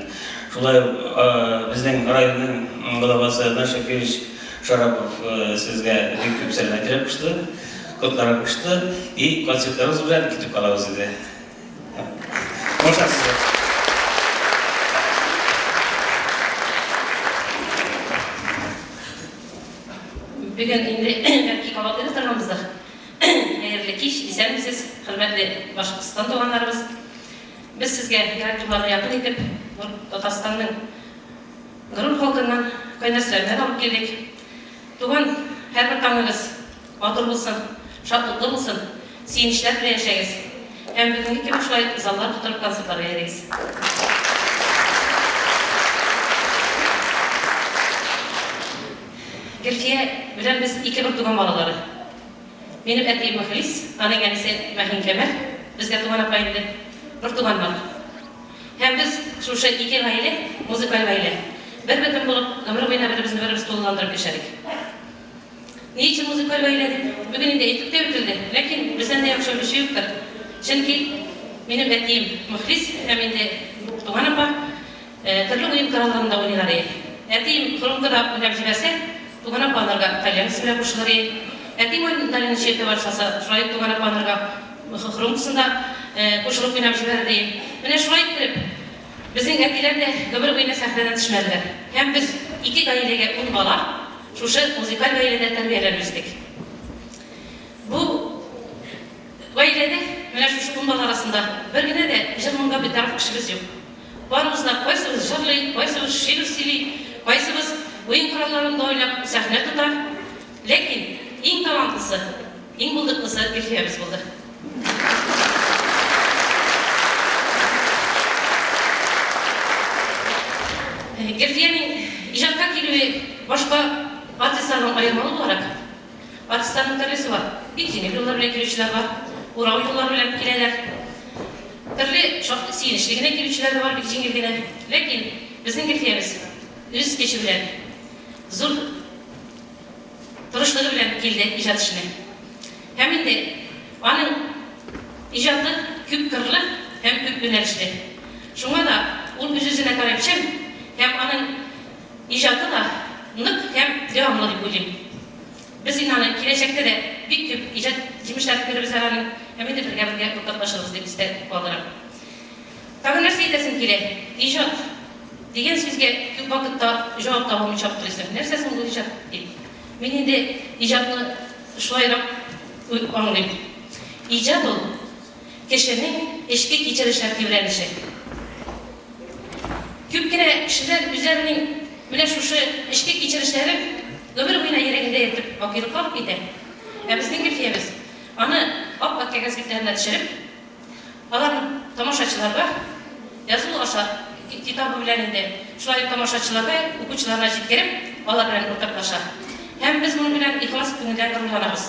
Шулай ук безнең районның главасы Аднан Шакирович Шарапов сезгә бик күп сәламәт теләп кушты, котларга кушты и концертларыгыз белән көтеп калабыз диде. Уңышлар сезгә! Бүген инде бәлки кабатлый да торганбыздыр. Хәерле кич, исәнмесез, хөрмәтле Башкортстан туганнарыбыз. Без сезгә ерак юлларны якын итеп, Татарстанның горур халкыннан кайнар сәламнәр алып килдек. Туган һәрбер таңыгыз матур булсын, шатлыклы булсын, сөенечләр белән яшәгез һәм бүгенге кебек шулай заллар тутырып концертларга йөрегез. Гөлфия белән без ике бертуган балалары. Минем әтием Мөхлис, аның әнисе Мәһинкамәр, безгә туган апа инде, бертуганнар. Һәм без, шушы ике гаилә, музыкаль гаилә, бер бөтен булып, гомер буена беребезне беребез тулыландырып яшәдек. Ни өчен музыкаль гаилә дип, бүген инде әйтеп тә үтелде, ләкин бездән дә яхшы белүче юктыр. Чөнки минем әтием Мөхлис һәм инде туган апа төрле уен коралларында уйныйлар ие. Әтием хрумкада уйнап җибәрсә, туган апа анарга тальянкасы белән кушылыр ие. Әти мандолина чиертә башласа, шулай ук туган апа анарга хрумкасында кушылып уйнап җибәрер ие. Менә шулай иттереп, безнең әтиләр дә гомер буена сәхнәдән төшмәделәр. Һәм без ике гаиләгә ун бала шушы музыкаль гаиләдә тәрбияләнеп үстек. Бу гаиләдә менә шушы ун бала арасында бер генә дә җыр-моңга битараф кешебез юк. Барыбыз да кайсыбыз җырлый, кайсыбыз шигырь сөйли, кайсыбыз уен коралларында уйнап сәхнә тота. Ләкин иң талантлысы, иң булдыклысы Гөлфиябез булды. Гөлфиянең иҗатка килүе башка артистлардан аермалы буларак, артистларның төрлесе бар. Бик җиңел юллар белән килүчеләр бар, урау юллар белән киләләр. Төрле шактый сөенечле генә килүчеләр дә бар, бик җиңел генә. Ләкин безнең Гөлфиябез үз көче белән, зур тырышлыгы белән килде иҗат эшенә. Һәм инде аның иҗаты күпкырлы һәм күп юнәлешле. Шуңа да ул үз-үзенә таләпчән һәм аның иҗаты да нык һәм дәвамлы дип уйлыйм. Без инде аны киләчәктә дә бик күп иҗат җимешләрен күрербез әле аның һәм инде бергә-бергә уртаклашырбыз дип истә калдырам. Тагын нәрсә әйтәсем килә, иҗат дигән сүзгә күп вакытта җавап таба алмыйча аптырыйсың. Нәрсә соң ул иҗат дип. Мин инде иҗатны шулайрак аңлыйм. Иҗат ул, кешенең эчке кичерешләр тибрәнеше. Күп кенә кешеләр үзләренең менә шушы эчке кичерешләрен гомер буена йөрәгендә йөртеп бакыйлыкка алып китә. Ә безнең Гөлфиябез аны ап-ак кәгазь битләренә төшереп, Аларны тамашачыларга язу аша, китабы белән инде, шулай ук тамашачыларга, укучыларына җиткереп, алар белән уртаклаша. Һәм без моның белән ихлас күңелдән горурланабыз.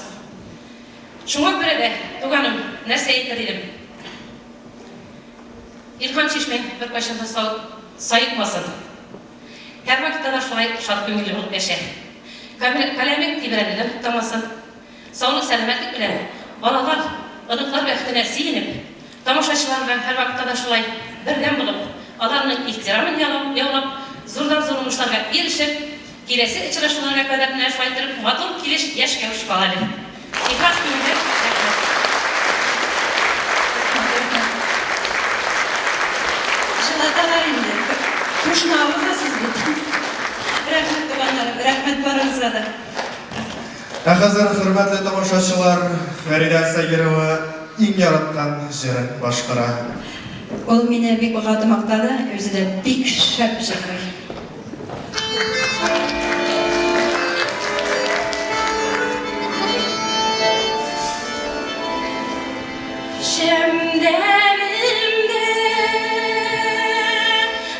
Шуңа күрә дә, туганым, нәрсә әйтер идем? Илһам чишмәң беркайчан да саекмасын. Һәрвакытта да шулай шат күңелле булып яшә. Каләмең тибрәнүдән туктамасын. Саулык-сәламәтлек белән, балалар, оныклар бәхетенә сөенеп, тамашачылар белән һәрвакытта да шулай бердәм булып, аларның ихтирамын яулап, зурдан-зур уңышларга ирешеп, киләсе очрашуларга кадәр менә шулай иттереп матур килеш яшь кәвеш кал әле. Ихлас күңелдән рәхмәт. Җылыталар инде. Кушма агызасыз бит. Рәхмәт, туганнарым, рәхмәт барыгызга да. Ә хәзер, хөрмәтле тамашачылар, Фәридә Сагирова иң яраткан җырын башкара. Ул мине бик каты мактады, үзе дә бик шәп җырлый. Шәмдәлемдә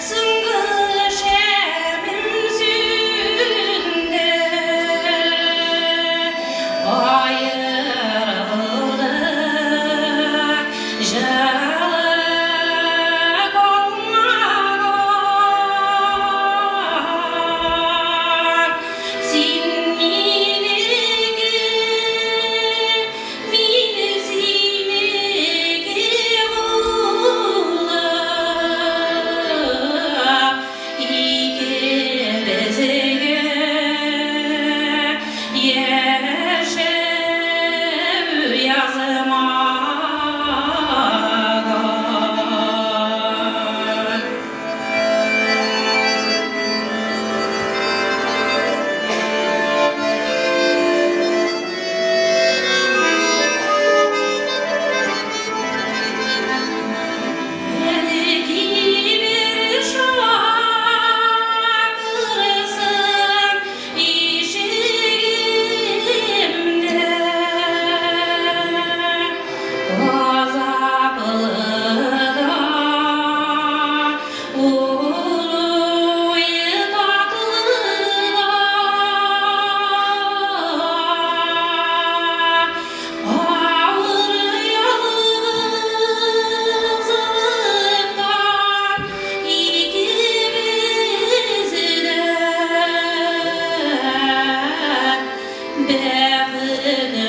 соңгы шәмем сүнде, Аерылдык җылы калмагач.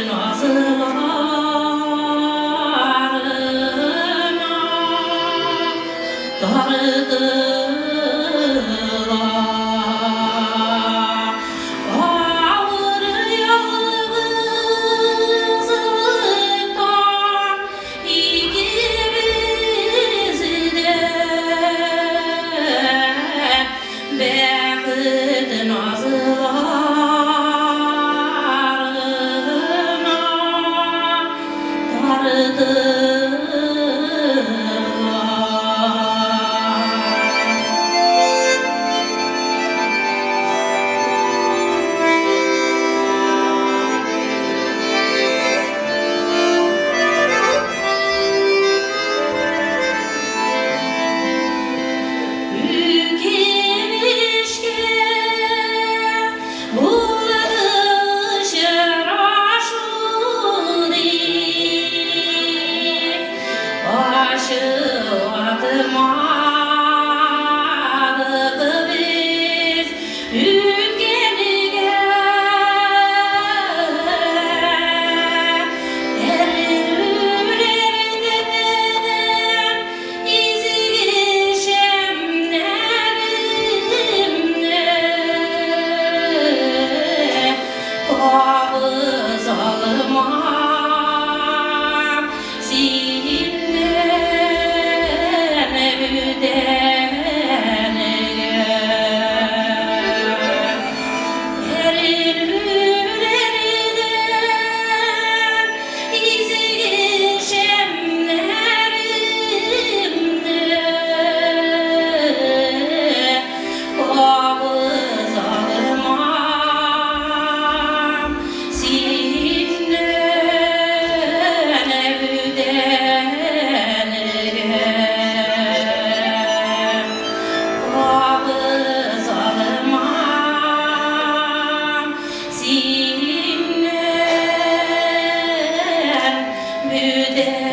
назларына тартыла. Авыр ялгызлыктан икебез дә бәхет назларына тартыла. Үкенечкә булды очрашу дип, Ачылмадык без үткәнгә. Әрнүләрдән изге шәмнәремне кабызалмам синнән бүтәнгә. Әрнүләрдән изге шәмнәремне кабызалмам синнән бүтәнгә. Кабызалмам синнән бүтәнгә.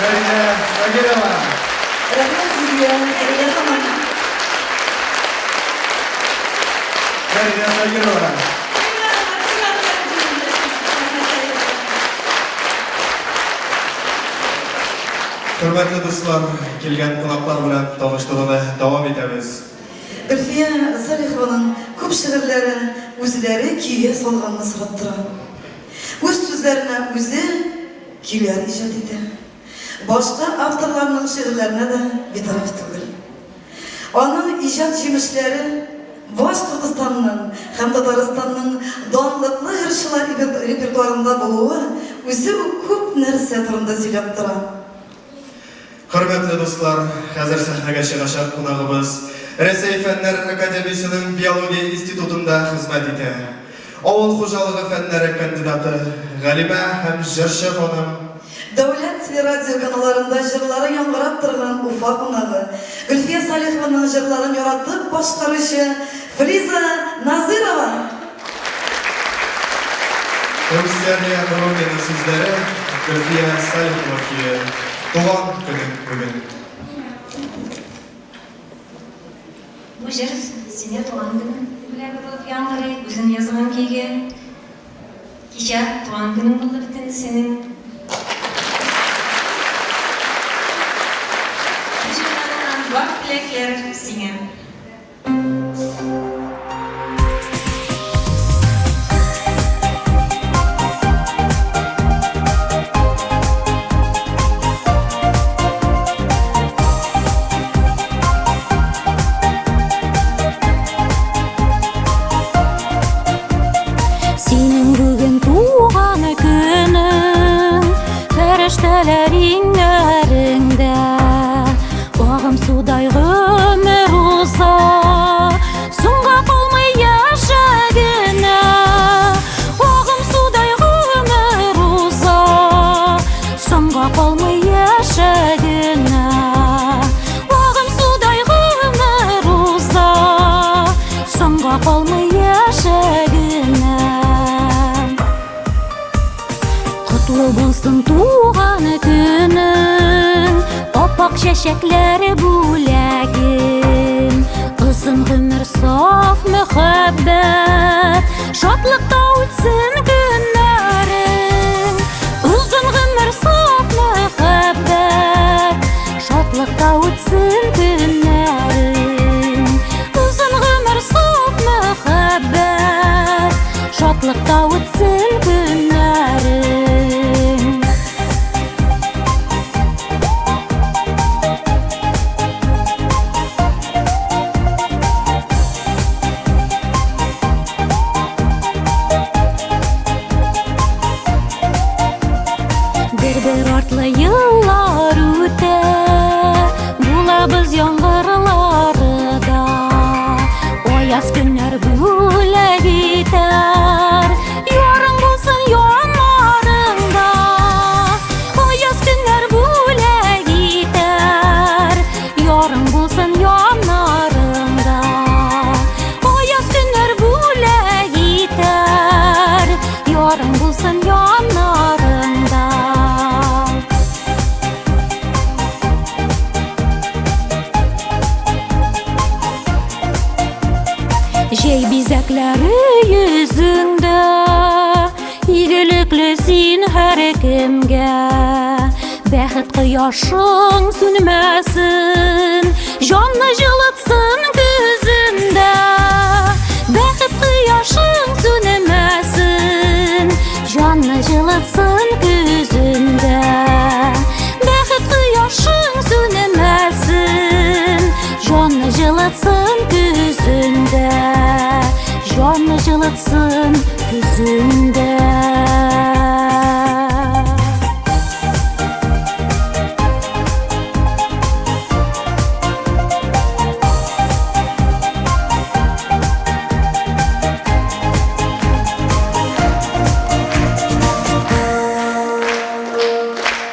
Фәридә Сагирова. Рәхмәт сезгә, Фәридә ханым. Фәридә Сагирова. Хөрмәтле дуслар, килгән кунаклар белән таныштыруны дәвам итәбез. Гөлфия Салихованың күп шигырьләре үзләре көйгә салганны сорап тора. Үз сүзләренә үзе көйләр иҗат итә. Башка авторларның шигырьләренә дә битараф түгел. Аның иҗат җимешләре Башкортостанның һәм Татарстанның данлыклы җырчылар репертуарында булуы үзе үк күп нәрсә турында сөйләп тора. Хөрмәтле дуслар, хәзер сәхнәгә чыгачак кунагыбыз Рәсәй Фәннәр академиясенең биология институтында хезмәт итә. Авыл хуҗалыгы фәннәре кандидаты, галимә һәм җырчы ханым. Дәүләт телерадиоканалларында җырлары яңгырап торган Уфа кунагы, Гөлфия Салихованың җырларын яратып башкаручы Флиза Назырова! Рүзәлия Нуруллина сүзләре, Гөлфия Салихова көе, Туган көнең бүген. Бу җыр сине туган көнең бүләге булып яңгырый, үзең язган көйгә. Кичә туган көнең булды бит инде синең. Бу җырларыңнан вак теләкләр сиңа. Синең бүген туган көнең, фәрештәләр иңнәреңдә. Агым судай гомер уза, соңга калмый яшә генә. Агым судай гомер уза, соңга калмый яшә генә. Агым судай гомер уза, соңга калмый яшә генә. Котлы булсын туган көнең, аппак чәчәк. Чәчәкләр бүләгем. Озын гомер саф мәхәббәт, шатлыкта үтсен көннәрең. Озын гомер саф мәхәббәт, шатлыкта үтсен көннәрең. Озын гомер саф мәхәббәт, шатлыкта үтсен көннәрең. Бер-бер артлы еллар үтә, булабыз яңгырлары да. Аяз көннәр бүләк итәр, ярың булсын яннарыңда. Аяз көннәр бүләк итәр, ярың булсын яннарыңда. Аяз көннәр бүләк итәр, ярың булсын яннарыңда. Җәй бизәкләре йөзеңдә, игелекле син һәркемгә. Бәхет кояшың сүнмәсен, җанны җылытсын көзендә. Бәхет кояшың сүнмәсен, җанны җылытсын көзендә. Бәхет кояшың сүнмәсен, җанны җылытсын көзендә. Җанны җылытсын көзендә.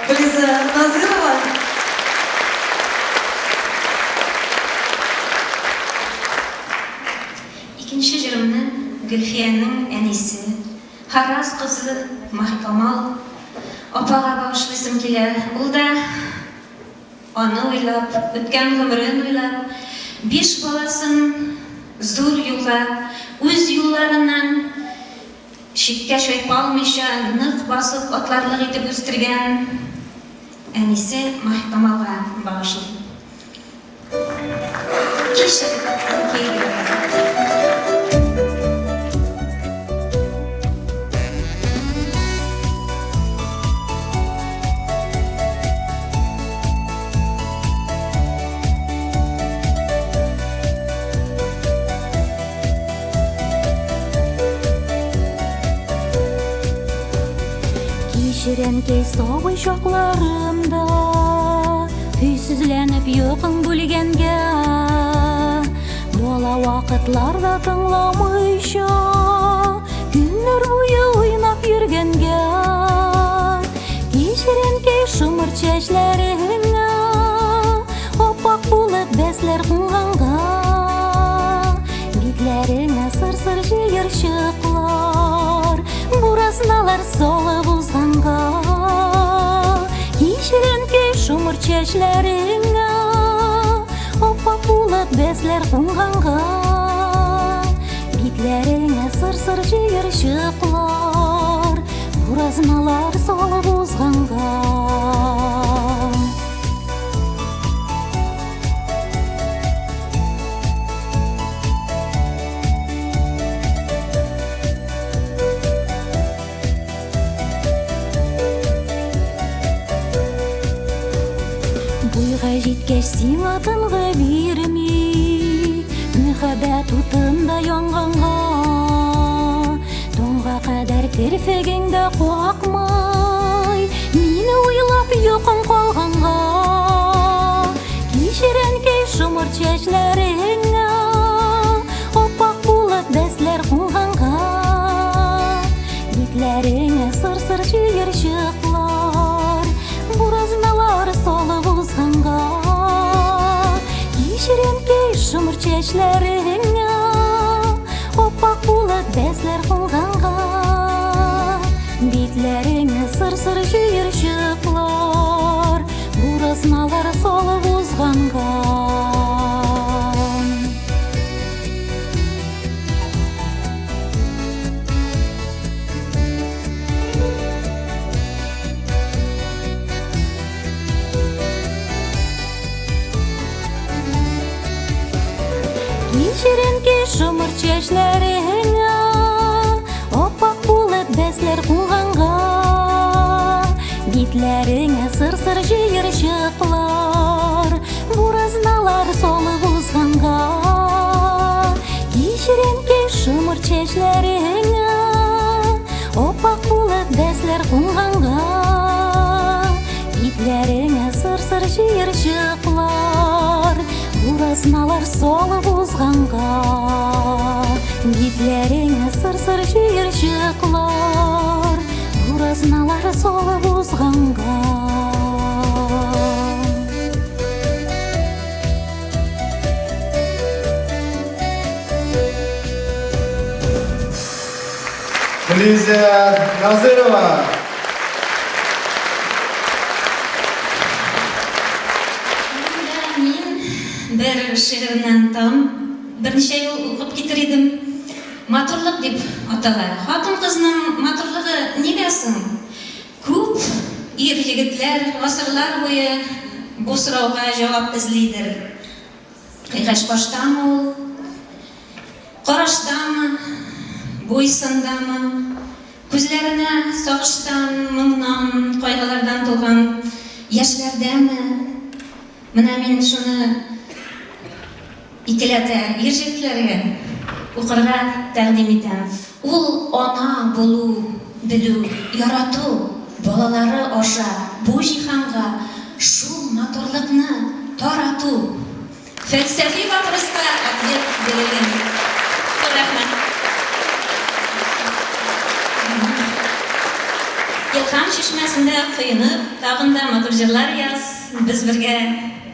Гөлиза Назырова. Икенче җырымны Гөлфиянең әнисе, Харрас кызы Маһикамал апага багышлыйсым килә. Ул да аны уйлап, үткән гомерен уйлап, биш баласын зур юлга, үз юлларыннан читкә чайпалмыйча, нык басып атларлык итеп үстергән әнисе Маһикамалга багышлыйм. Кичер, әнкәй. Кичер, әнкәй, сабый чакларымда, көйсезләнеп йокың бүлгәнгә. Бала вакытларда тыңламыйча, көннәр буе уйнап йөргәнгә. Кичер, әнкәй, шомырт чәчләреңә, аппак булып бәсләр кунганга. Битләреңә сыр-сыр җыерчыклар, буразналар салып узганга. Кичер, әнкәй, шомырт чәчләреңә, аппак булып бәсләр кунганга. Битләреңә сыр-сыр җыерчыклар, буразналар салып узганга. Буйга җиткәч сиңа тынгы бирми, мәхәббәт утында янганга. Таңга кадәр керфегең дә какмый, мине уйлап йокың калганга. Кичер, әнкәй, шомырт чәчләреңә, аппак булып бәсләр кунганга. Битләреңә сыр-сыр җыерчыклар, буразналар салып узганга. Кичер, әнкәй, шомырт чәчләреңә, аппак булып бәсләр кунганга. Битләреңә сыр-сыр җыерчыклар, буразналар салып узганга. Кичеренке шомырт чәчләреңә Аппак булып бәсләр кунганга Битләреңә сыр-сыр җыерчыклар Буразналар салып узганга Кичеренке шомырт чәчләреңә Аппак булып бәсләр кунганга Битләреңә сыр-сыр җыерчыклар Буразналар салып узганга Битләреңә сыр-сыр җыерчыклар Буразналар салып узганга. Лиза Назырова. Мин бер шигыреннән тагын берничә юл укып китер идем. Матурлык дип атала. Хатын-кызның матурлыгы нидә соң? Күп ир-егетләр гасырлар буе бу сорауга җавап эзлидер. Кыйгач баштамы ул, караштамы, буй-сындамы, күзләренә сагыштан, моңнан, кайгылардан тулган яшьләрдәме? Менә мин шуны икеләтә ир-җегетләргә укырга тәкъдим итәм. Ул ана булу белү, ярату балалары аша бу җиһанга шул матурлыкны тарату. Фәлсәфи вопроска ответ бирелгән. Зур рәхмәт. Илһам чишмәсендә коенып, тагын да матур җырлар яз, без бергә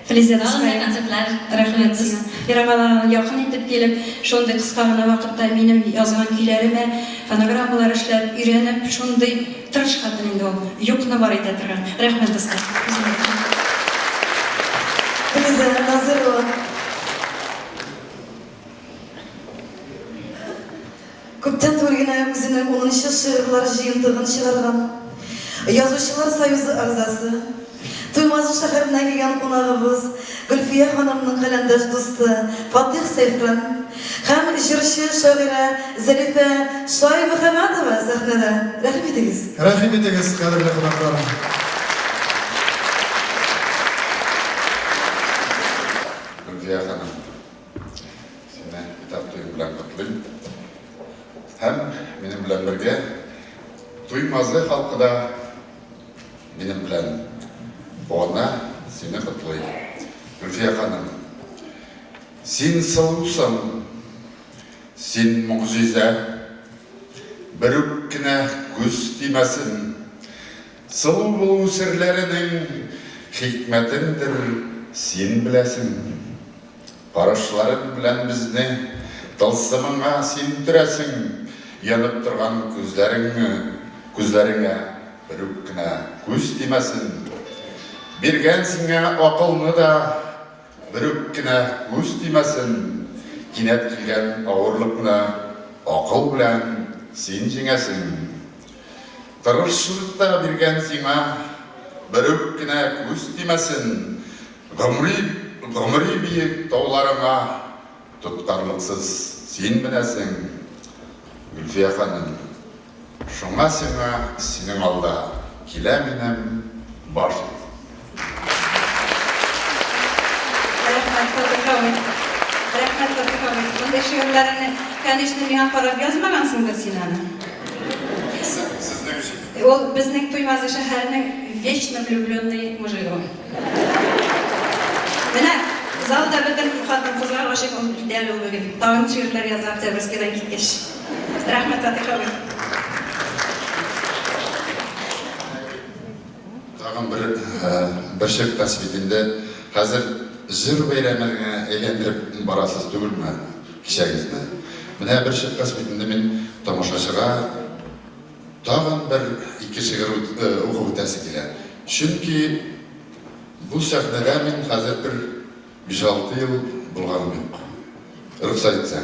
Флизә тагын да дускаем, концертлар рәхмәт куярбыз. сиңа. Ерак якын итеп килеп, шундый кыска гына вакытта минем язган көйләремә фонограммалар эшләп, өйрәнеп, шундый тырыш хатын инде ул. Юкны бар итә торган. Рәхмәт, дускай. Флизә Назырова. Күптән түгел генә үзенең унынчы шигырьләр җыентыгын чыгарган Язучылар союзы әгъзасы, Туймазы шәһәреннән килгән кунагыбыз Гөлфия ханымның каләмдәш дусты Фатыйх Сәйфран һәм җырчы, шагыйрә Зәлифә Шаймөхәммәтова сәхнәдә. Рәхим итегез! Рәхим итегез, кадерле кунаклар! Гөлфия ханым, Сине китап туең белән котлыйм. Һәм минем белән бергә Туймазы халкы да минем белән куана, сине котлый. Гөлфия ханым, син сылусың, син могҗиза. Берүк кенә күз тимәсен. Сылу булу серләренең хикмәтендер син беләсең. Карашларың белән безне тылсымыңа син төрәсең, Янып торган күзләреңне, күзләреңә берүк кенә күз тимәсен. Биргән сиңа акылны да берүк кенә күз тимәсен, Кинәт килгән авырлыкны акыл белән син җиңәсең. Тырышлык та биргән сиңа берүк кенә күз тимәсен, Гомри, гомри биек тауларыңа Тоткарлыксыз син менәсең, Гөлфия ханым. Шуңа сиңа, синең алда Килә минем баш иеп. Рәхмәт, Фатыйх абый. Рәхмәт, Фатыйх абый. Мондый шигырьләреңне, конечно, миңа карап язмагансыңдыр син аны. Сезнең өчен. Ул безнең Туймазы шәһәренең вечно влюбленный мужигы ул. Менә залда бөтен хатын-кызга гашыйк булып китә әле ул бүген. Тагын шигырьләр яза Октябрьскийдан киткәч. Рәхмәт, Фатих абый. Тагын бер бер чыккач бит инде хәзер җыр бәйрәменә әйләндереп барасыз түгелме кичәгезне? Менә бер чыккач бит инде мин тамашачыга Тагын бер ике шигырь укып үтәсе килә. Чөнки бу сәхнәдә мин хәзер бер. Биш-алты ел булганым юк. Рөхсәт итсәң.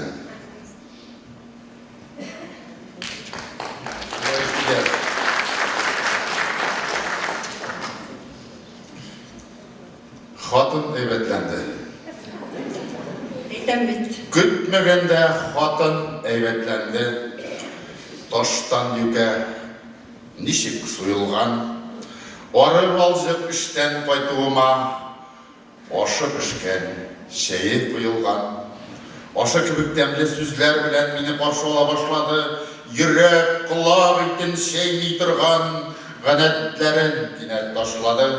Хатын әйбәтләнде. Әйтәм бит. Көтмәгәндә хатын әйбәтләнде. Таштан юкә ничек суелган. Арып-алҗып эштән кайтуыма Ашы пешкән, чәе коелган. Ашы кебек тәмле сүзләр белән мине каршы ала башлады. Йөрәк, колак итен чәйни торган гадәтләрен кинәт ташлады.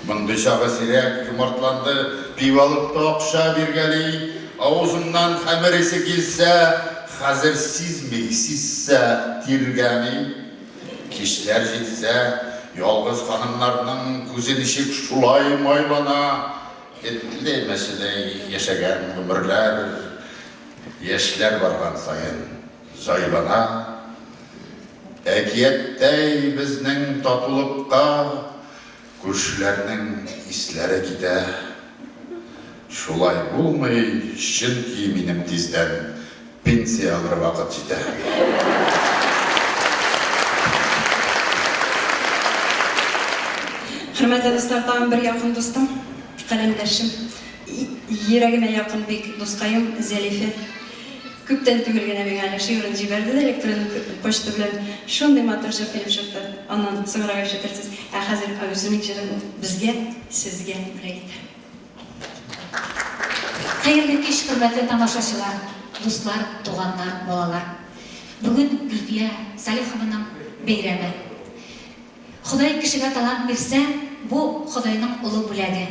Мондый чагы сирәк юмартланды, пиво алып та акча биргәли. Авызымнан хәмер исе килсә, хәзер сизми, сизсә, тиргәми. Кичләр җитсә, ялгыз ханымнарның күзе ничек шулай майлана, этле мәчедәй яшәгән гомерләр яшьләр барган саен җайлана. Әкияттәй безнең татулыкка күршеләрнең исләре китә. Шулай булмый, чөнки минем тиздән пенсия алыр вакыт җитә. Хөрмәтле дуслар, тагын бер якын дустым, каләмдәшем, йөрәгемә якын бик дускаем Зәлифә. Күптән түгел генә миңа әле шигырен җибәрде дә электрон почта белән. Шундый матур җыр килеп чыкты. Аннан соңрак ишетерсез. Ә хәзер үзенең җырын ул безгә, сезгә бүләк итә. Хәерле кич, хөрмәтле тамашачылар, дуслар, туганнар, балалар. Бүген Гөлфия Салихованың бәйрәме. Ходай кешегә талант бирсә, бу, Ходайның олы бүләге.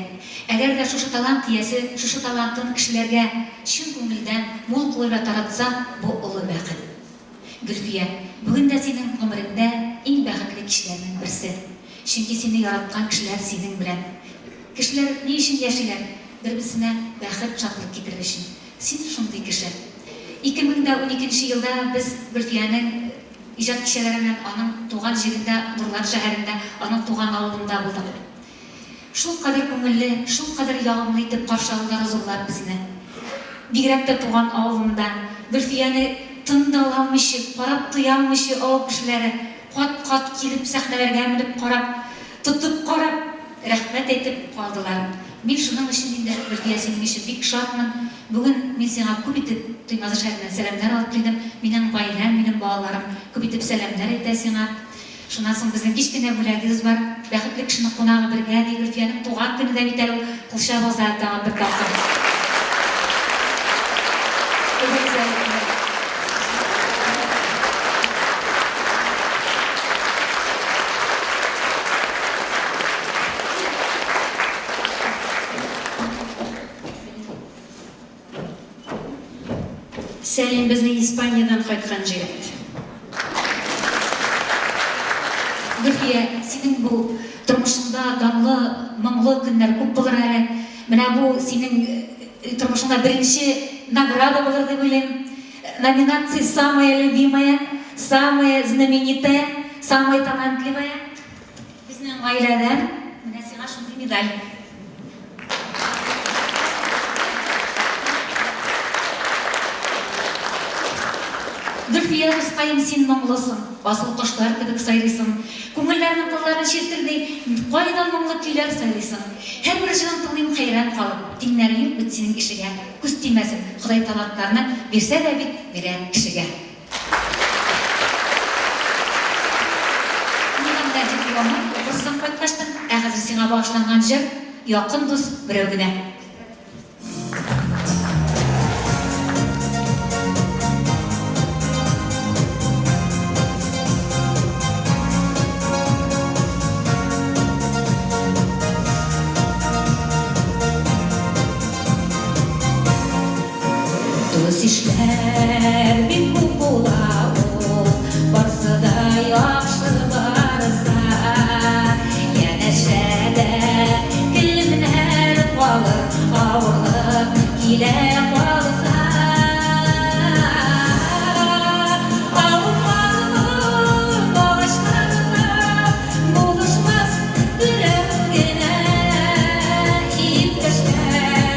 Әгәр дә шушы талант иясе шушы талантын кешеләргә чын күңелдән, мул кулы белән таратса, бу олы бәхет. Гөлфия, бүген дә синең гомереңдә иң бәхетле кичләрнең берсе. Чөнки сине яраткан кешеләр синең белән. Кешеләр ни өчен яшиләр? Бер-берсенә бәхет, шатлык китерер өчен. Син шундый кеше. 2012 нче елда без Гөлфиянең иҗат кичәләре белән аның туган җирендә, Нурлат шәһәрендә, аның туган авылында булдык. Шулкадәр күңелле, шулкадәр ягымлы итеп каршы алдылар зурлар безне. Бигрәк тә туган авылымда. Гөлфияне тын да ала алмыйча, карап туя алмыйча авыл кешеләре кат-кат килеп сәхнәләргә менеп карап, тотып карап, рәхмәт әйтеп калдылар. Мин шуның өчен инде, Гөлфия, синең өчен бик шатмын. Бүген мин сиңа күп итеп Туймазы шәһәреннән сәламнәр алып килдем. Минем гаиләм, минем балаларым күп итеп сәламнәр әйтә сиңа. Шуннан соң безнең кечкенә бүләгебез бар. Бәхетле кешенең кунагы бергә, ди Гөлфиянең туган көне дә бит әле ул. Кул чабыгыз әле тагын бер тапкыр. Үбегез әле мине. Сәлим безнең Испаниядән кайткан җегет. Гөлфия, синең бу тормышыңда данлы, моңлы көннәр күп булыр әле. Менә бу синең тормышыңда беренче награда булыр дип уйлыйм. Номинация Самая любимая, самая знаменитая, самая талантливая. Безнең гаиләдән менә сиңа шундый медаль. Гөлфия дускаем, син моңлысың, асыл кошлар кебек сайрыйсың. Күңелләрнең кылларын чиртердәй, кайдан моңлы көйләр сайлыйсың. Һәрбер җырың тыңлыйм хәйран калып, тиңнәре юк бит синең ишегә. Күз тимәсен, Ходай талантларны бирсә дә бит, бирә кешегә. Моннан да дипломы укырсың кайткачтын, ә хәзер сиңа багышланган җыр, Якын дус берәү генә. Дус-ишләр бик күп була ул, Барсы да яхшы барса. Янәшәдә кемнәр калыр, Авырлык килә калса. Авылларның агачларына Булышмас берәү генә. Иптәшләр.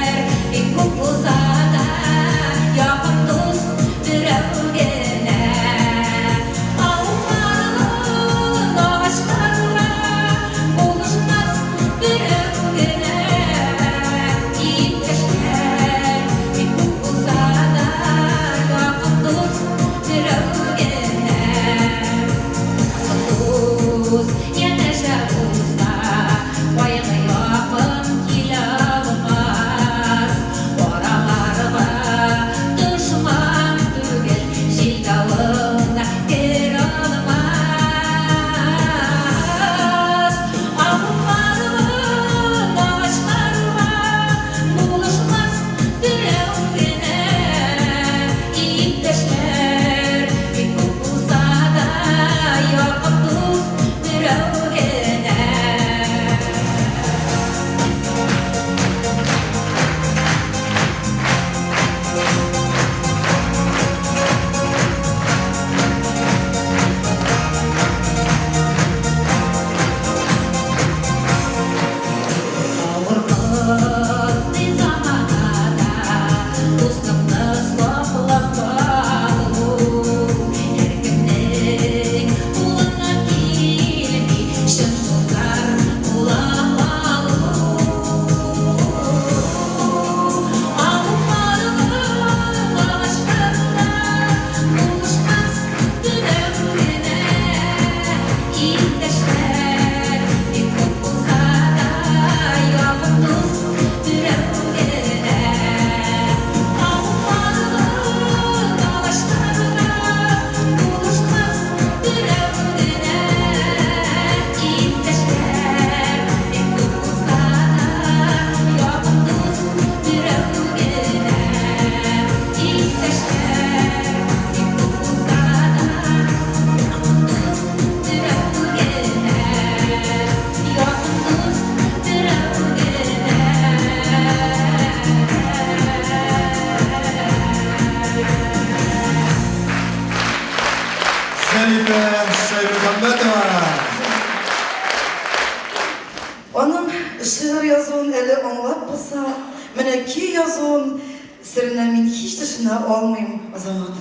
язуын серенә мин һич төшенә алмыйм, Азамат.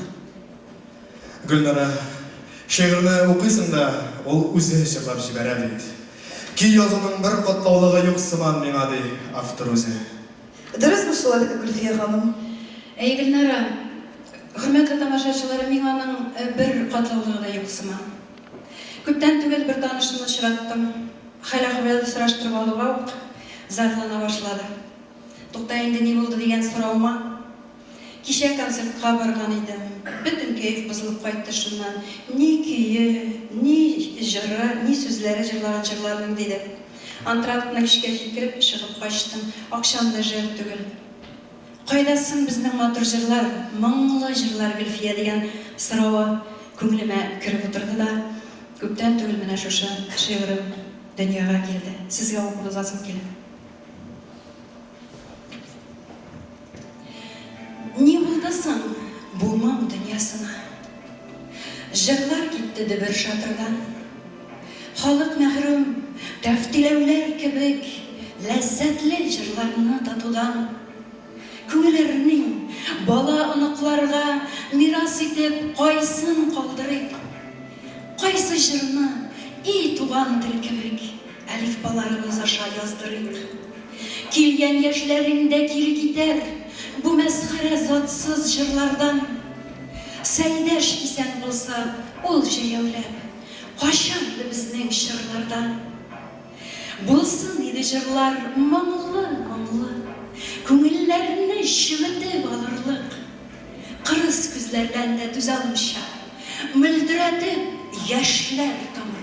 Гөлнара, шигырьне укыйсың да, ул үзе җырлап җибәрә бит. Көй язуның бер катлаулыгы юк сыман миңа, ди автор үзе. Дөресме шулай, Гөлфия ханым? Әй, Гөлнара, хөрмәтле тамашачыларым, миңа аның бер катлаулыгы да юк сыман. Күптән түгел бер танышымны очраттым. Хәл-әхвәл сораштырып алуга ук, зарлана башлады. Тукта инде, ни булды дигән соравыма, Кичә концертка барган идем, бөтен кәеф бозылып кайтты шуннан. Ни көе, ни җыры, ни сүзләре җырлаган җырларның, диде. Антрактны кичкә җиткереп, чыгып качтым. Акчам да жәл түгел. Кайда соң безнең матур җырлар, моңлы җырлар, Гөлфия, дигән соравы күңелемә кереп утырды да, күптән түгел менә шушы шигырем дөньяга килде. Сезгә укып узасым килә. Ни булды соң бу моң дөньясына? Җырлар китте дөбер шатырдан. Халык мәхрүм, тәфтиләүләр кебек Ләззәтле җырларны татудан. Күңел әрни, бала-оныкларга Мирас итеп кайсын калдырыйк? Кайсы җырны, и туган тел кебек, Әлифбаларыбыз аша яздырыйк? Килгән яшьләрең дә кире китәр Бу мәсхәрә затсыз җырлардан. Сәйдәш исән булса, ул җәяүләп Качар иде безнең чорлардан. Булсын иде җырлар моңлы-моңлы, Күңелләрне чеметеп алырлык. Кырыс күзләрдән дә түзалмыйча, Мөлдерәтеп яшьләр тамырлык.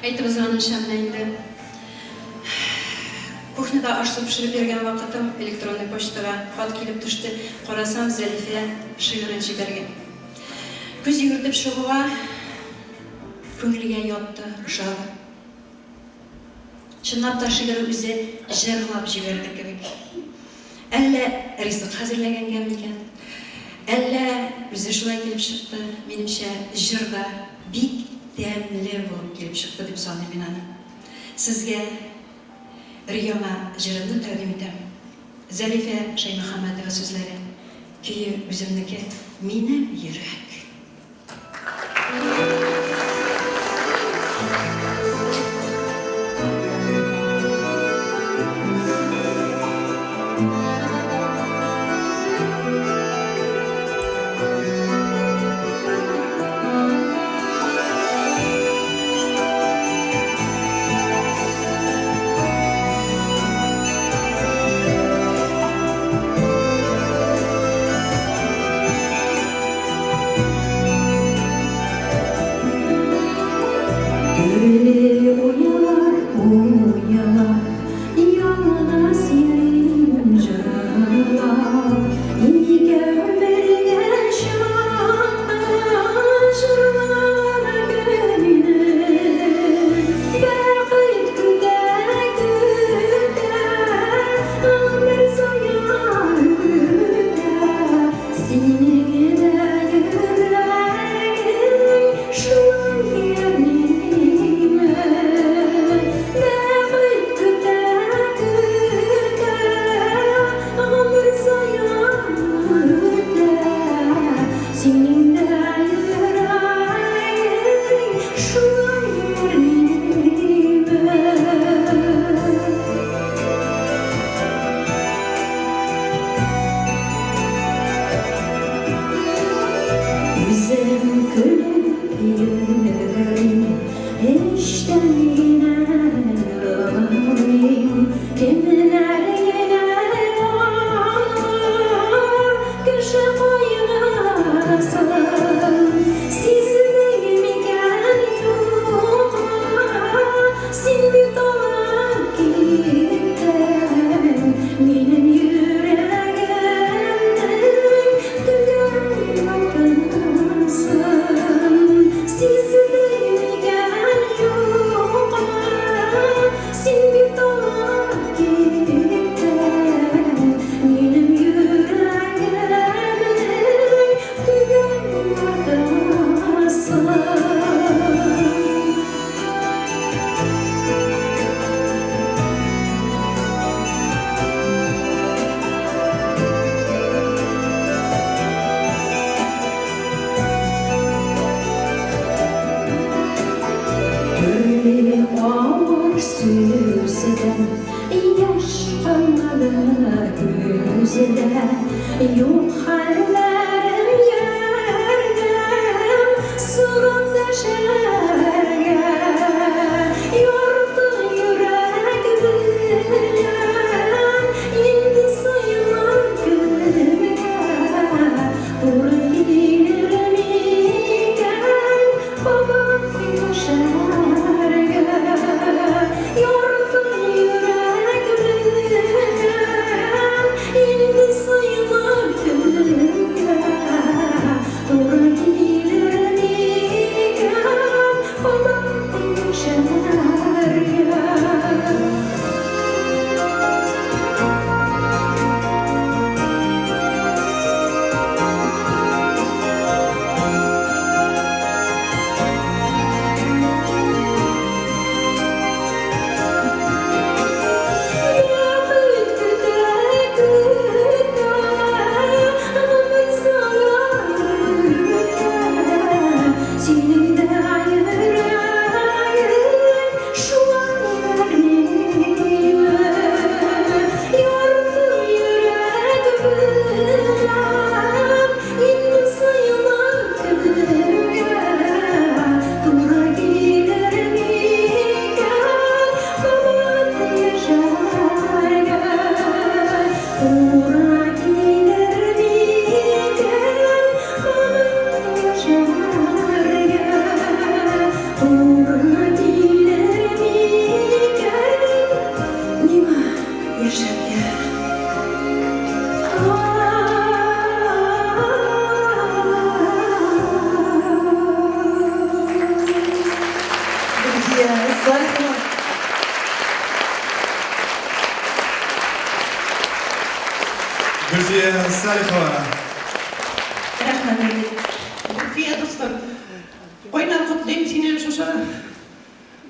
Әйтеп узганымча, менә инде кухняда аш-су пешереп йөргән вакытым, электронный почтага хат килеп төште. Карасам, Зәлифә шигырен җибәргән. Күз йөгертеп чыгуга, күңелгә ятты, ошады. Чынлап та шигыре үзе җырлап җибәрде кебек. Әллә ризык хәзерләгәнгә микән, әллә үзе шулай килеп чыкты, минемчә, җыр да бик тәмле булып килеп чыкты дип саныйм мин аны. Сезгә өр-яңа җырымны тәкъдим итәм. Зәлифә Шәймөхәммәтова сүзләре, көе үземнеке, Минем йөрәк. Буш сүздән яшь калмады күздә. Юк хәлләрем ярдәм сорап дәшәргә. Ярты йөрәк белән инде сыймам кемгә. Туры килер микән кабат яшәргә? Ярты йөрәк белән инде сыймам кемгә. Туры килер микән кабат яшәргә? Бәхет көтә, көтә, гомер заян үтә. Синең дә йөрәгең шулай әрнеме? Ярты йөрәк белән инде сыймам кемгә. Туры килер микән кабат яшәргә? Туры килер микән кабат яшәргә? Туры килер микән миңа яшәргә? Гөлфия Салихова. Гөлфия Салихова. Рәхмәт, Әмир. Гөлфия дустым, кайнар котлыйм сине шушы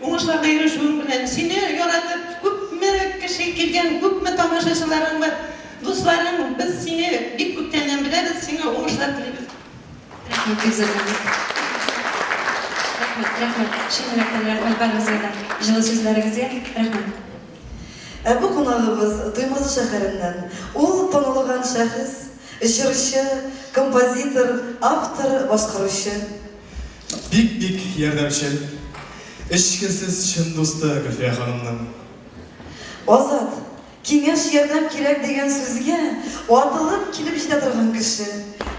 уңышларга ирешүең белән. Сине яратып күпме кеше килгән, күпме тамашачыларың бар, дусларың, без сине бик күптәннән беләбез, сиңа уңышлар телибез. Рәхмәт, бик зур рәхмәт. Рәхмәт, рәхмәт. Чын йөрәктән рәхмәт барыгызга да. Җылы сүзләрегезгә рәхмәт. Ә бу кунагыбыз Туймазы шәһәреннән. Ул танылган шәхес, җырчы, композитор, автор, башкаручы. Бик-бик ярдәмчел, эчкерсез чын дусты Гөлфия ханымның. Азат, киңәш-ярдәм кирәк дигән сүзгә атылып килеп җитә торган кеше.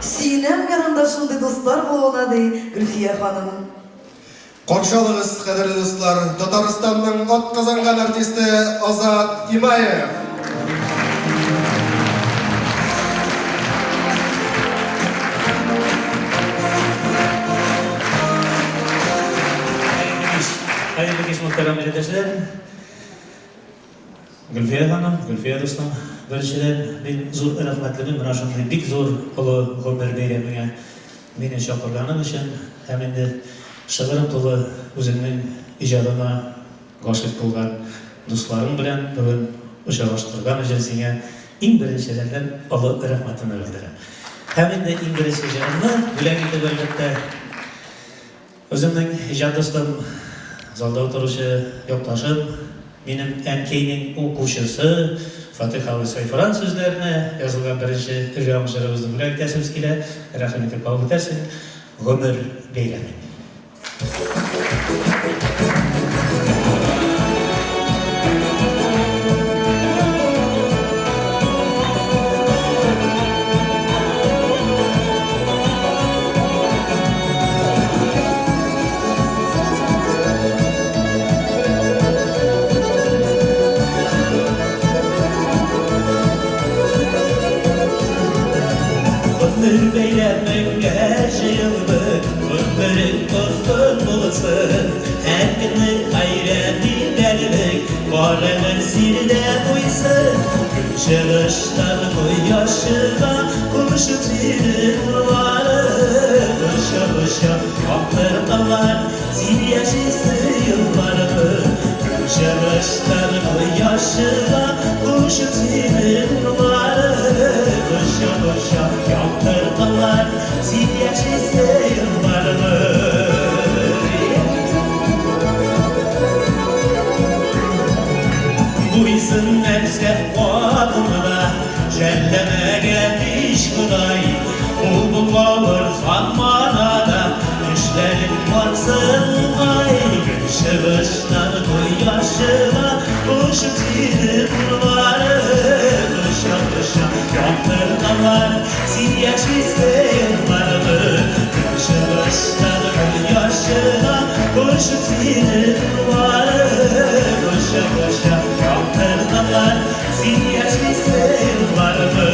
Сөенәм янымда шундый дуслар булуына, ди Гөлфия ханым. Каршы алыгыз, кадерле дуслар, Татарстанның атказанган артисты Азат Имаев. Хәерле кич, хәерле кич, мөхтәрәм милләттәшләр. Гөлфия ханым, Гөлфия дустым, беренчедән, мин зур рәхмәтлемен менә шундый бик зур олы гомер бәйрәмеңә мине чакырганың өчен һәм инде шыгрым тулы үзеңнең иҗадыңа гашыйк булган дусларың белән бүген очраштырган өчен сиңа иң беренчеләрдән олы рәхмәтемне белдерәм. Һәм инде иң беренче җырымны бүләк итеп, әлбәттә, үземнең иҗат дустым, залда утыручы якташым, минем әнкәйнең укучысы Фатих абый Сайфран сүзләренә язылган беренче өр-яңа җырыбызны бүләк итәсебез килә. Рәхим итеп кабул итәрсең. Гомер бәйрәме. Гомер бәйрәмеңә җыелдык, гомерең озын булсын. Һәр көнең бәйрәм итәрлек, барыңыз синдә буйсын. Көнчыгыштан кояш чыга, кушып синең нурлары. Оча-оча яктырталар, син яшисе елларны. Көнчыгыштан кояш чыга, кушып синең нурлары. Оча-оча яктырталар, син яшисе елларны. Күзләрең барсыңай, көнчыгыштан кояшына кушып сине нурлары, коча-коча яктырталар, син яшисең елларны. Көнчыгыштан кояшына кушып сине нурлары, коча-коча яктырталар, син яшисең елларны.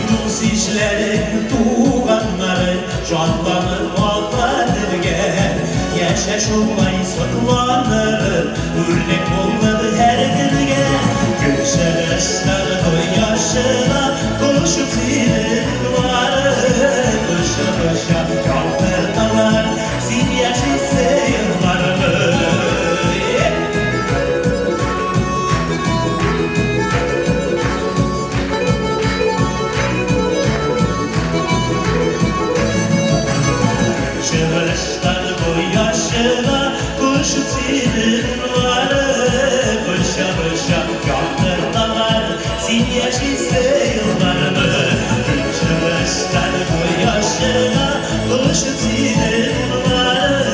Дус-ишләрең, туганнарың шатланып алга телгән, яшә шулай сокланып, үрнәк булып һәркемгә. Көнчыгыштан кояшына кушып сине нурлары, коча-коча яктырталар, син яшисең елларны. Чыгыштан кояшына кушып сине нурлары, коча-коча яктырталар, син яшисең елларны. Көнчыгыштан кояшына кушып сине нурлары,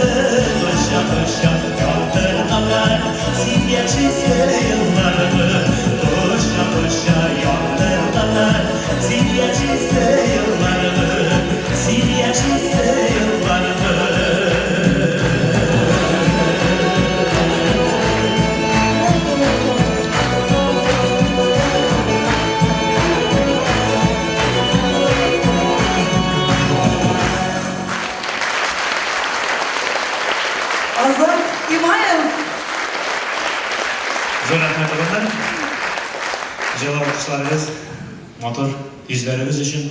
коча-коча яктырталар, син яшисең елларны. Коча-коча яктырталар, син яшисең елларны, син яшисең елларны. Азат Имаев. Зур рәхмәт, туганнар. Җылы алкышларыгыз, матур йөзләрегез өчен.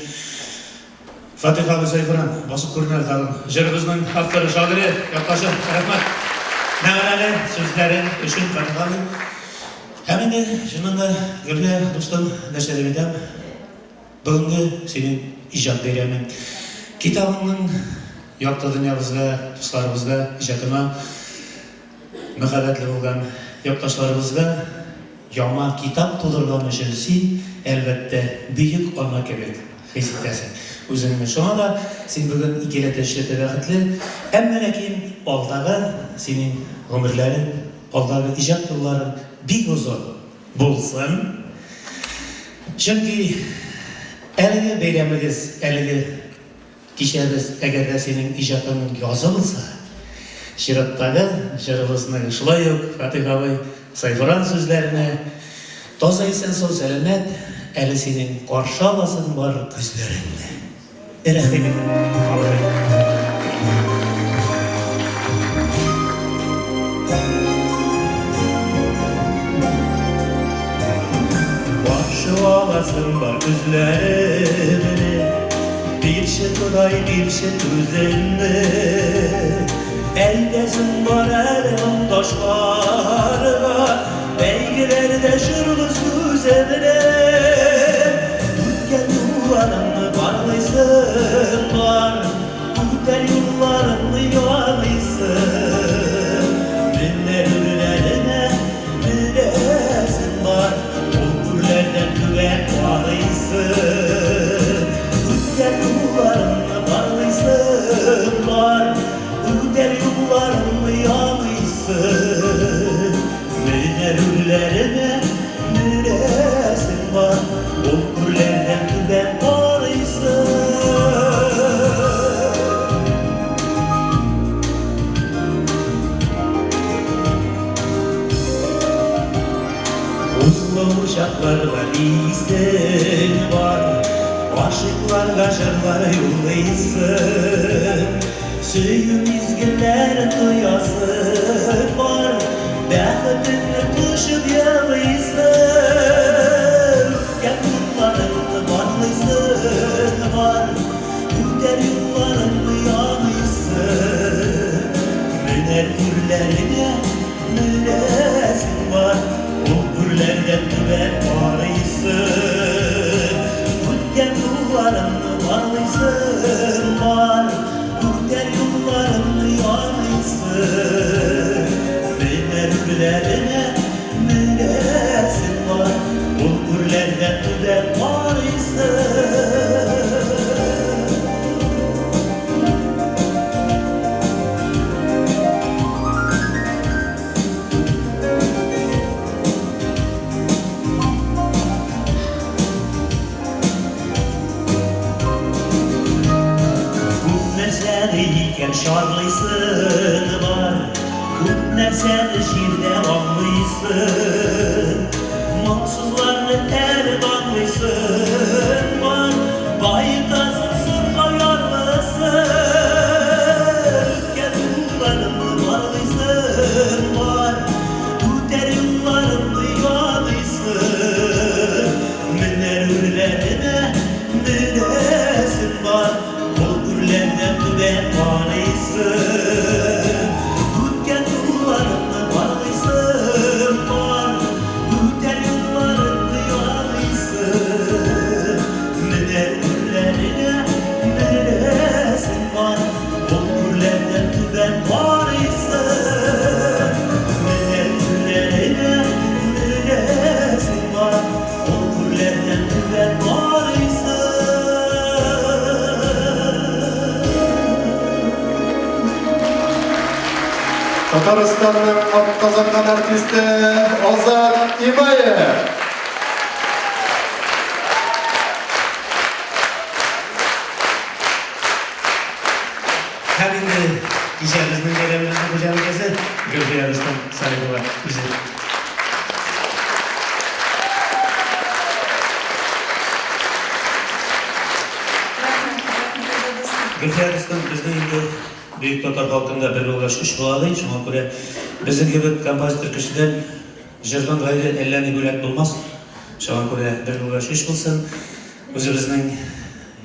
Фатих абый Сайфуран, басып күренер тагын. Җырыбызның авторы, шагыйре, якташым, рәхмәт. Мәгънәле сүзләрең өчен, Фатих абый. Һәм инде, чыннан да, Гөлфия дустым, нәрсә дип әйтәм, бүгенге синең иҗат бәйрәмең. Китабыңның якты дөньябызга, дусларыбызга, иҗатыңа мәхәббәтле булган якташларыбызга яңа китап тудырган өчен син, әлбәттә, бөек ана кебек хис итәсең үзеңне. Шуңа да син бүген икеләтә, өчләтә бәхетле. Әмма ләкин алдагы синең гомерләрең, алдагы иҗат юлларың бик озын булсын. Чөнки әлеге бәйрәмегез, әлеге кичәбез, әгәр дә синең иҗатыңның язы булса, чираттагы җырыбызның шулай ук Фатих абый Сайфуран сүзләренә, таза исән-сау сәламәт, әле синең каршы аласың бар көзләреңне. Рәхим ит, абый. Каршы аласың бар көзләреңне, бирче Ходай, бирче түземне. Әйдәсең бар әле монтажларга, бәйгеләрдә җырлы сүзе белән. Үткән юлларыңны барлыйсың бар, үтәр юлларыңны яныйсың. Менәр үрләренә менәсең бар, ул үрләрдән түбән карыйсың. Үткән юлларыңны барлыйсың бар, үтәр юлларыңны яныйсың. Менәр үрләренә менәсең бар, ул үрләрдән түбән карыйсың. Узлы учакларга дисең бар, гашыйкларга җырлар юллыйсың. Сөю мизгелләрен тоясың бар, бәхетеңне кочып елыйсың. Үткән юлларыңны барлыйсың бар, үтәр юлларыңны яныйсың. Менәр үрләреңә менәсең бар, ул үрләрдән түбән карыйсың. Үткән юлларыңны барлыйсың бар, үтәр юлларыңны яныйсың. Менәр үрләреңә Менәсең бар, ул үрләрдән түбән карыйсың. Күп нәрсәне икән чарлыйсың бар, күп нәрсәне җирдә аңлыйсың. Моңсызларны әле данлыйсың бар, баетасың сырга ярлысын. Үткән юлларымны барлыйсың бар, үтәр юлларымны яныйсың. Менәр үрләренә менәсең бар, ул үрләрдән түбән карыйсың. Үткән юлларымны барлыйсың бар, үтәр юлларымны яныйсың. Менәр үрләренә менәсең бар, ул үрләрдән түбән карыйсың. Менәр үрләренә менәсең бар, ул үрләрдән түбән карыйсың. Татарстанның атказанган артисты Азат Имаев. Һәм инде кичәбезнең бәйрәмебезнең хуҗабикәсе Гөлфия Рөстәм Салихова үзе. Гөлфия Рөстәм, безнең инде бөек татар халкында бер булгач өч була ди, шуңа күрә безнең кебек композитор кешедән җырдан гайре әллә ни бүләк булмас. Шуңа күрә бер булгач өч булсын. Үзебезнең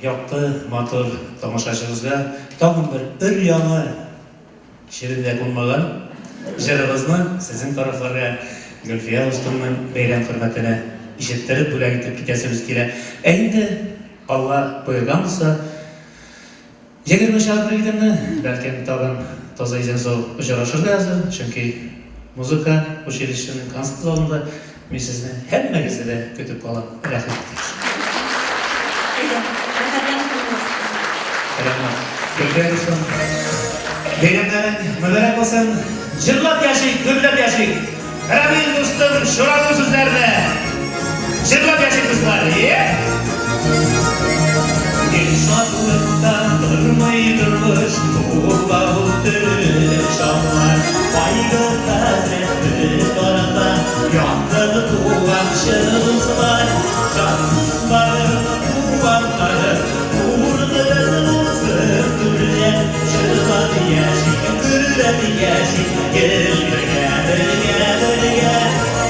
якты, матур тамашачыбызга тагын бер өр-яңа чирендә кунмаган җырыбызны сезнең тарафларга Гөлфия дустымның бәйрәм хөрмәтенә ишеттереп бүләк итеп китәсебез килә. Ә инде Алла боерган булса, 20 апрель көнне, бәлкем, тагын таза исән-сау очрашырга язар, чөнки музыка училищеның концерт залында мин сезне һәммәгезне дә көтеп калам. Рәхим итегез. Әйдә, рәхәтләнеп тормыйбыз. Рәхмәт. Гөлфия дустым, бәйрәмнәрең мөбарәк булсын. Җырлап яшик, гөрләп яшик. Рамил дустым, шурану сүзләренә. Җырлап яшик, дуслар. Е! Гел шатлыктан тормый тормыш, тула ул төрле чаклар. Кайгы хәсрәтне тарата, якын туган чын дуслар. Җан дусларым, туганнарым, урыныгыз булсын түрдә. Җырлап яшик, гөрләп яшик, гел бергә, бергә, бергә.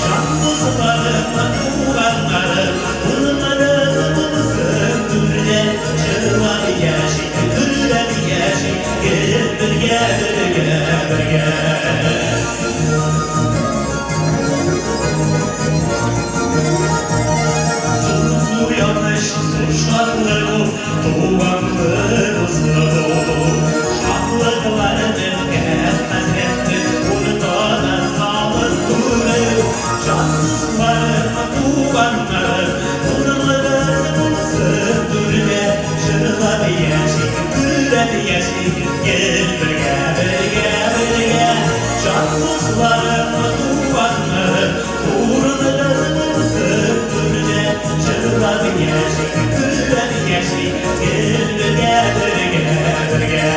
Җан дусларым, туганнарым, урыныгыз булсын түрдә. Җырлап яшик, гөрләп яшик, гел бергә, бергә, бергә. Зур куаныч, зур шатлык ул, туганлык, дуслык ул. Шатлыкларны, хәсрәтне уртада салып күрү. Җан дусларым, туганнарым, урыныгыз булсын түрдә. Җырлап яшик, гөрләп яшик, гел бергә, бергә, бергә. Җан дусларым, туганнарым, урыныгыз булсын түрдә. Җырлап яшик, гөрләп яшик, гел бергә, бергә, бергә.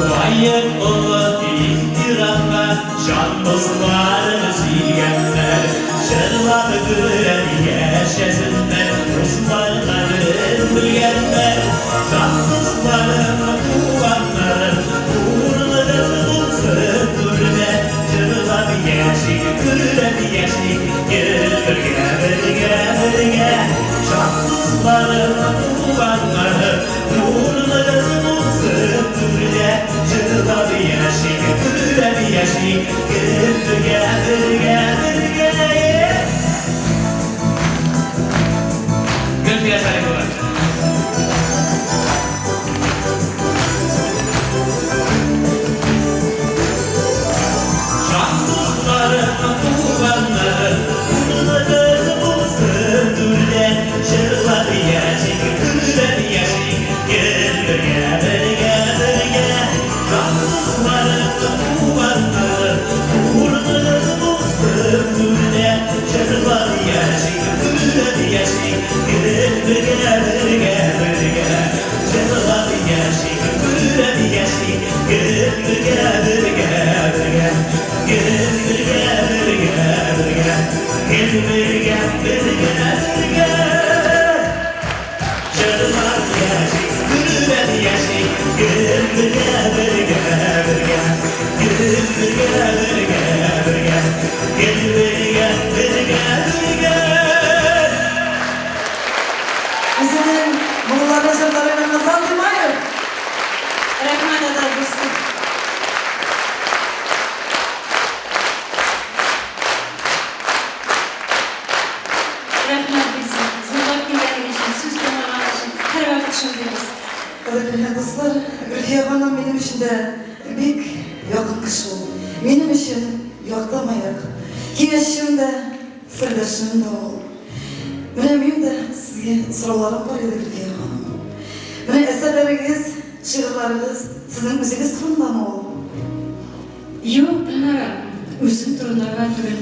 Лаек олы ихтирамга җан дусларын сөйгәннәр, җырлап гөрләп яшәсеннәр, дуслар кадерен белгәннәр. Җан дусларым, туганнарым, урыныгыз булсын түрдә. Җырлап яшик, гөрләп яшик, гел бергә, бергә, бергә. Җан дусларым, туганнарым, урыныгыз булсын түрдә. Җырлап яшик, гөрләп яшик, гел бергә, бергә, бергә. Гөлфия Салихова. Жан дусларым, туганнарым, урыныгыз булсын түрдә, җырлап яшик, көлеп яшик, гел бергә, бергә, бергә. Жан дусларым, туганнарым, урыныгыз булсын түрдә, җырлап яшик, көлеп яшик, гел бергә, бергә, бергә. Җырлап яшик, көлеп яшик, гел бергә, бергә, бергә. Гел бергә, бергә, бергә. Гел бергә, бергә, бергә. Җырлап яшик, көлеп яшик, гел бергә, бергә, бергә. Гел бергә, бергә, бергә. Гел бергә, бергә, бергә. Үзенең моңлы җырлары белән Азат Имаев. Рәхмәт, Азат дустым. Рәхмәт бик зур. Зурлап килгәнең өчен, сүз тыңлаган өчен. Һәрвакыт шундыйбыз. Кадерле дуслар, Гөлфия ханым минем өчен дә бик якын кеше ул. Минем өчен якты маяк. Киңәшчем дә, сердәшем дә ул. Менә минем дә сезгә сорауларым бар иде, Гөлфия ханым. Менә әсәрләрегез, шигырьләрегез сезнең үзегез турындамы ул? Юк, Гөлнара, үзем турында гына түгел.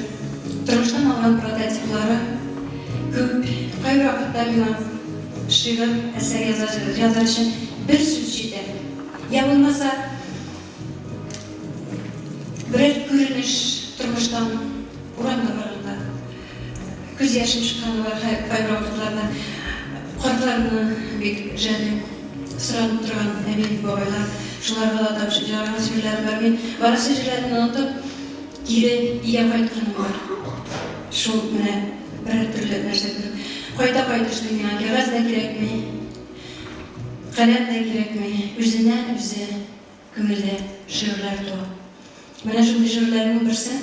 Тормыштан алган прототиплары күп. Кайбер вакытта миңа шигырь, әсәр язар өчен бер сүз җитә. Я булмаса, берәр күренеш тормыштан, урамда барганда күз яшем чыкканы бар кайбер вакытларда. Картларны бик жәллим. Соранып торган әби, бабайлар, шуларга да атап җырлаган җирләрем бар. Мин барысы җирләрне онытып, кире өйгә кайтканым бар. Шул менә берәр төрле нәрсә күреп. Кайта-кайтышлый миңа кәгазь дә кирәкми, каләм дә кирәкми. Үзеннән-үзе күңелдә шигырьләр туа. Менә шундый шигырьләрнең берсе.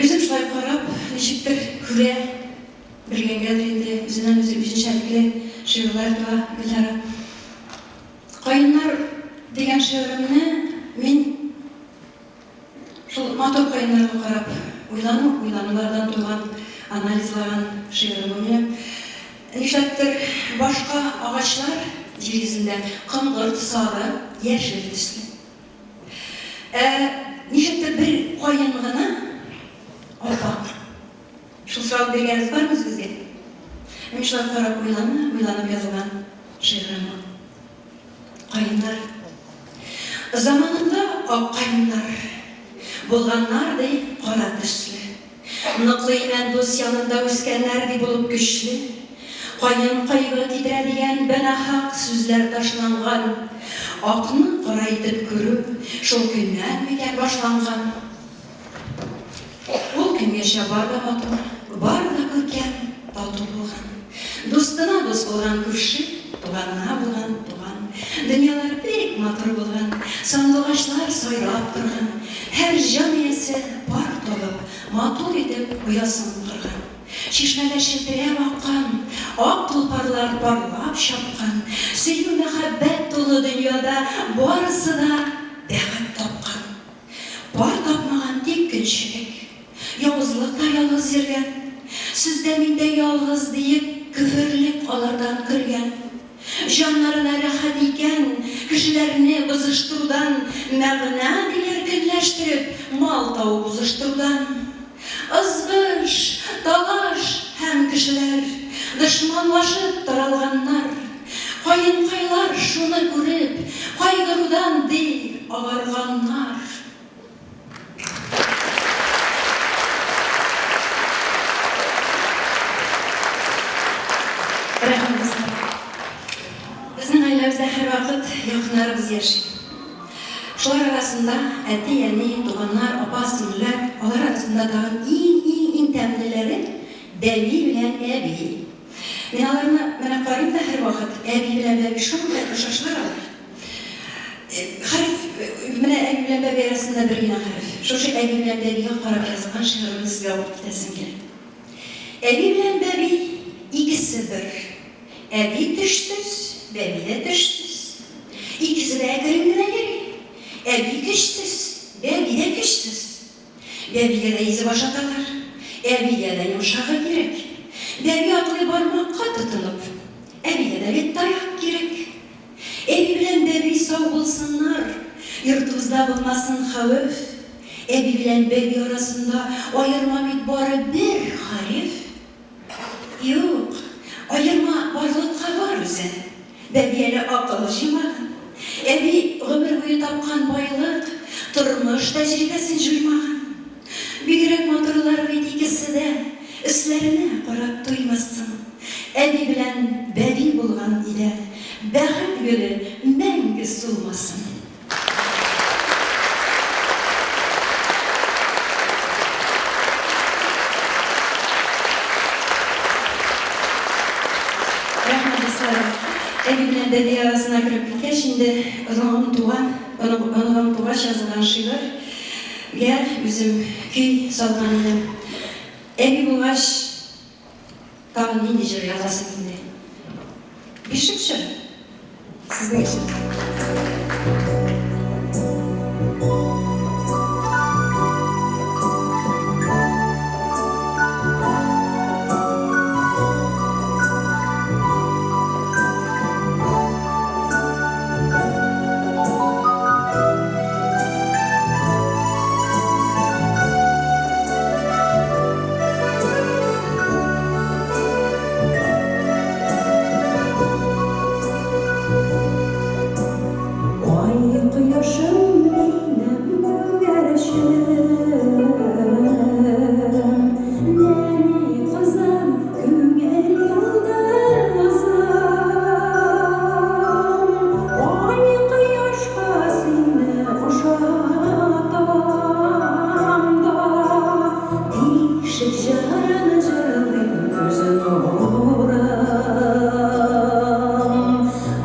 Үзем шулай карап, ничектер күрә белгәнгәдер инде, үзеннән-үзе үзенчәлекле шигырьләр туа, Гөлнара. Каеннар дигән шигыремне мин шул матур каеннарга карап уйлану, уйланулардан туган, анализлаган шигырем бу минем. Нишләптер башка агачлар җир йөзендә коңгырт, сары, яшел төсле. Ә ничектер бер каен гына ап-ак. Шул сорауны биргәнегез бармы үзегезгә? Мин шулай карап уйланып, уйланып язылган шигырем ул. Каеннар. Заманында ак каеннар булганнар, ди, кара төсле. Ныклы имән дус янында үскәннәр, ди, булып көчле. Каен кайгы китерә дигән бәнахак сүзләр ташланган. Акны кара итеп күрү шул көннән микән башланган? Ул көнгәчә бар да матур, бар да күркәм, тату булган. Дустына дус булган күрше, туганына булган туган. Дөньялар бик матур булган, сандугачлар сайрап торган. Һәр җан иясе пар табып, матур итеп оясын корган. Чишмәләр челтерәп аккан, ак тулпарлар парлап чапкан. Сөю-мәхәббәт тулы дөньяда барысы да бәхет тапкан. Пар тапмаган тик көнчелек, явызлык та ялгыз йөргән. Сүздә мин дә ялгыз диеп, көферлек алардан көлгән. Җаннарына рәхәт икән, кешеләрне бозыштырудан, мәгънә диләр көнләштереп, мал табып узыштырудан. Ызгыш, талаш һәм кешеләр дошманлашып таралганнар. Каенкайлар шуны күреп, кайгырудан, ди, агарганнар. Рәхмәт, дуслар. Безнең гаиләбездә һәрвакыт якыннарыбыз яши. Шулар арасында әти, әни, туганнар, апа, сеңелләр, алар арасында тагын иң-иң-иң тәмлеләре бәби белән әби. Мин аларны менә карыйм да һәрвакыт, әби белән бәби шундый охшашлар алар. Хәреф, менә әби белән бәби арасында бер генә хәреф. Шушы әби белән бәбигә карап язылган шигыремне сезгә укып китәсем килә. Әби белән бәби икесе. Икесе бер. Әби тешсез, бәби дә тешсез. Икесе дә әкрен генә йөри. Әби көчсез, бәби дә көчсез. Бәбигә дә изеп ашаталар. Әбигә дә йомшагы кирәк. Бәби атлый бармакка тотынып. Әбигә дә бит таяк кирәк. Әби белән бәби сау булсыннар, йортыбызда булмасын хәвеф. Әби белән бәби арасында аерма бит бары бер хәреф. Юк, аерма барлыкка бар үзе. Бәби әле акыл җыймаган. Әби гомер буе тапкан байлык, тормыш тәҗрибәсен җуймаган. Бигрәк матурлар бит икесе дә, өсләренә карап туймассың. Әби белән бәби булган өйдә бәхет гөле мәңге сулмасын. Рәхмәт, дусларым. Әби белән бәби арасына кереп киткәч инде, оныгым туган, оныгым тугач язылган шигырь гә үзем көй салган идем. Әби булгач, тагын нинди җыр язасың инде? Бишек җыры. Сезнең өчен. Ай кояшым минем күгәрчен, Нәни кызым, күңел йолдызым. Ай кояшка сине ошатам да, Бишек җырын җырлыйм күз нурым.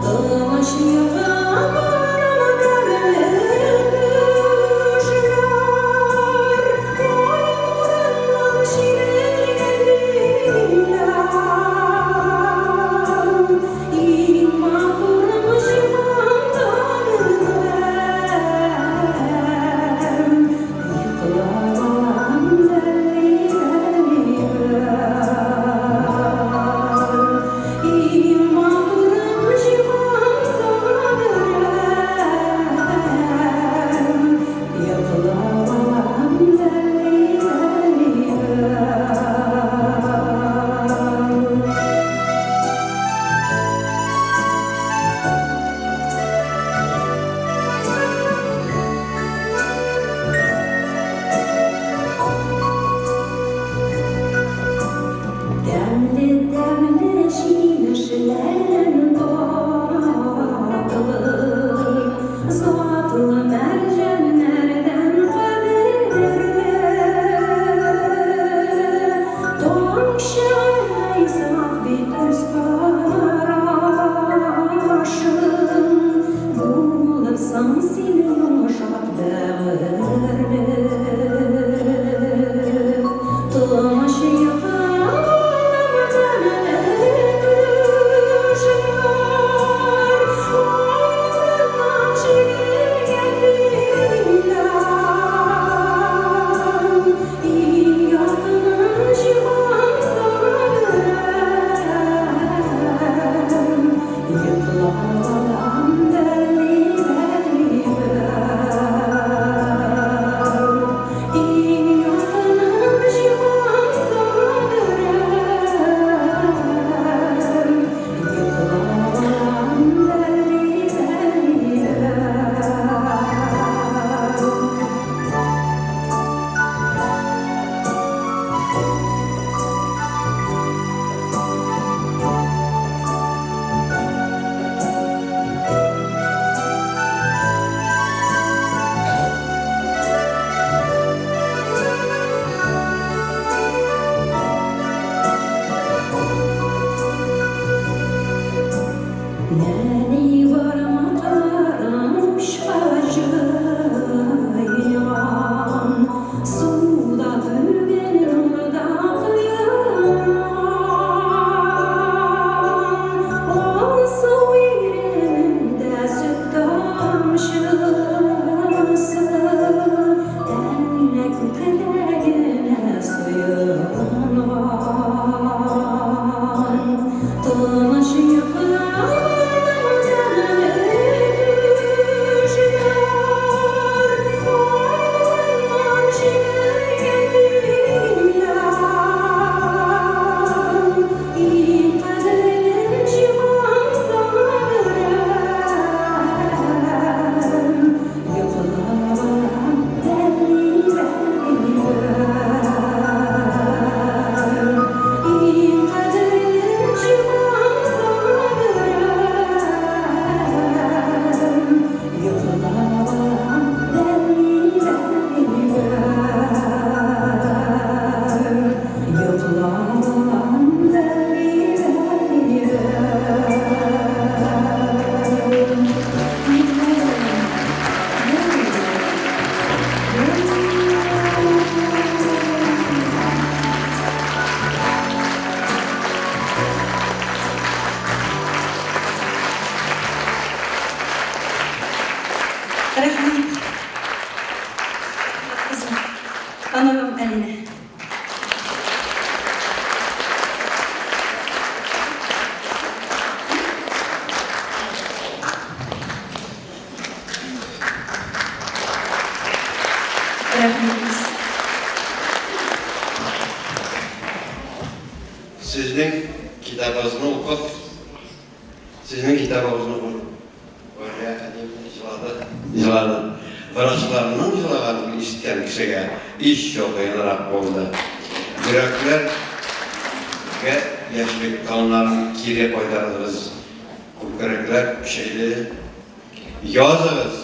Тыныч йокыларым тәмле төшләр, Ай нурыннан чирелгән миләр. Иң матурым җиһанда бердәм, Йокла, балам, бәли-бәли-бәл. Иң матурым җиһанда бердәм, Йокла, балам, бәли-бәли-бәл. Тәмле-тәмле җимешләрдән татлы, Затлы мәрҗәннәрдән кадерле. Таң чыгардай саф бит күз карашың, Булырсың син йомшак бәгырьле. Тыныч йокыларым тәмле төшләр, Ай нурыннан чигелгән миләр. Иң якыным җиһанда берәм, Йокла, балам, бәли-бәли-бәл. Иң якыным җиһанда берәм, Йокла, балам, бәли-бәли-бәл. Нәни бармакларын учка җыйган, Суда түгел, нурда коенган. Рәхим итегез. Сезнең китабыгызны укып, сезнең китабыгызны укып, Галия әнием җылады, җылады. Врачларның җылаганын ишеткән кешегә ещё кыенрак булды. Йөрәкләр гә яшьлек таңнарын кире кайтардыгыз. Күкрәкләр көчәйде. Языгыз,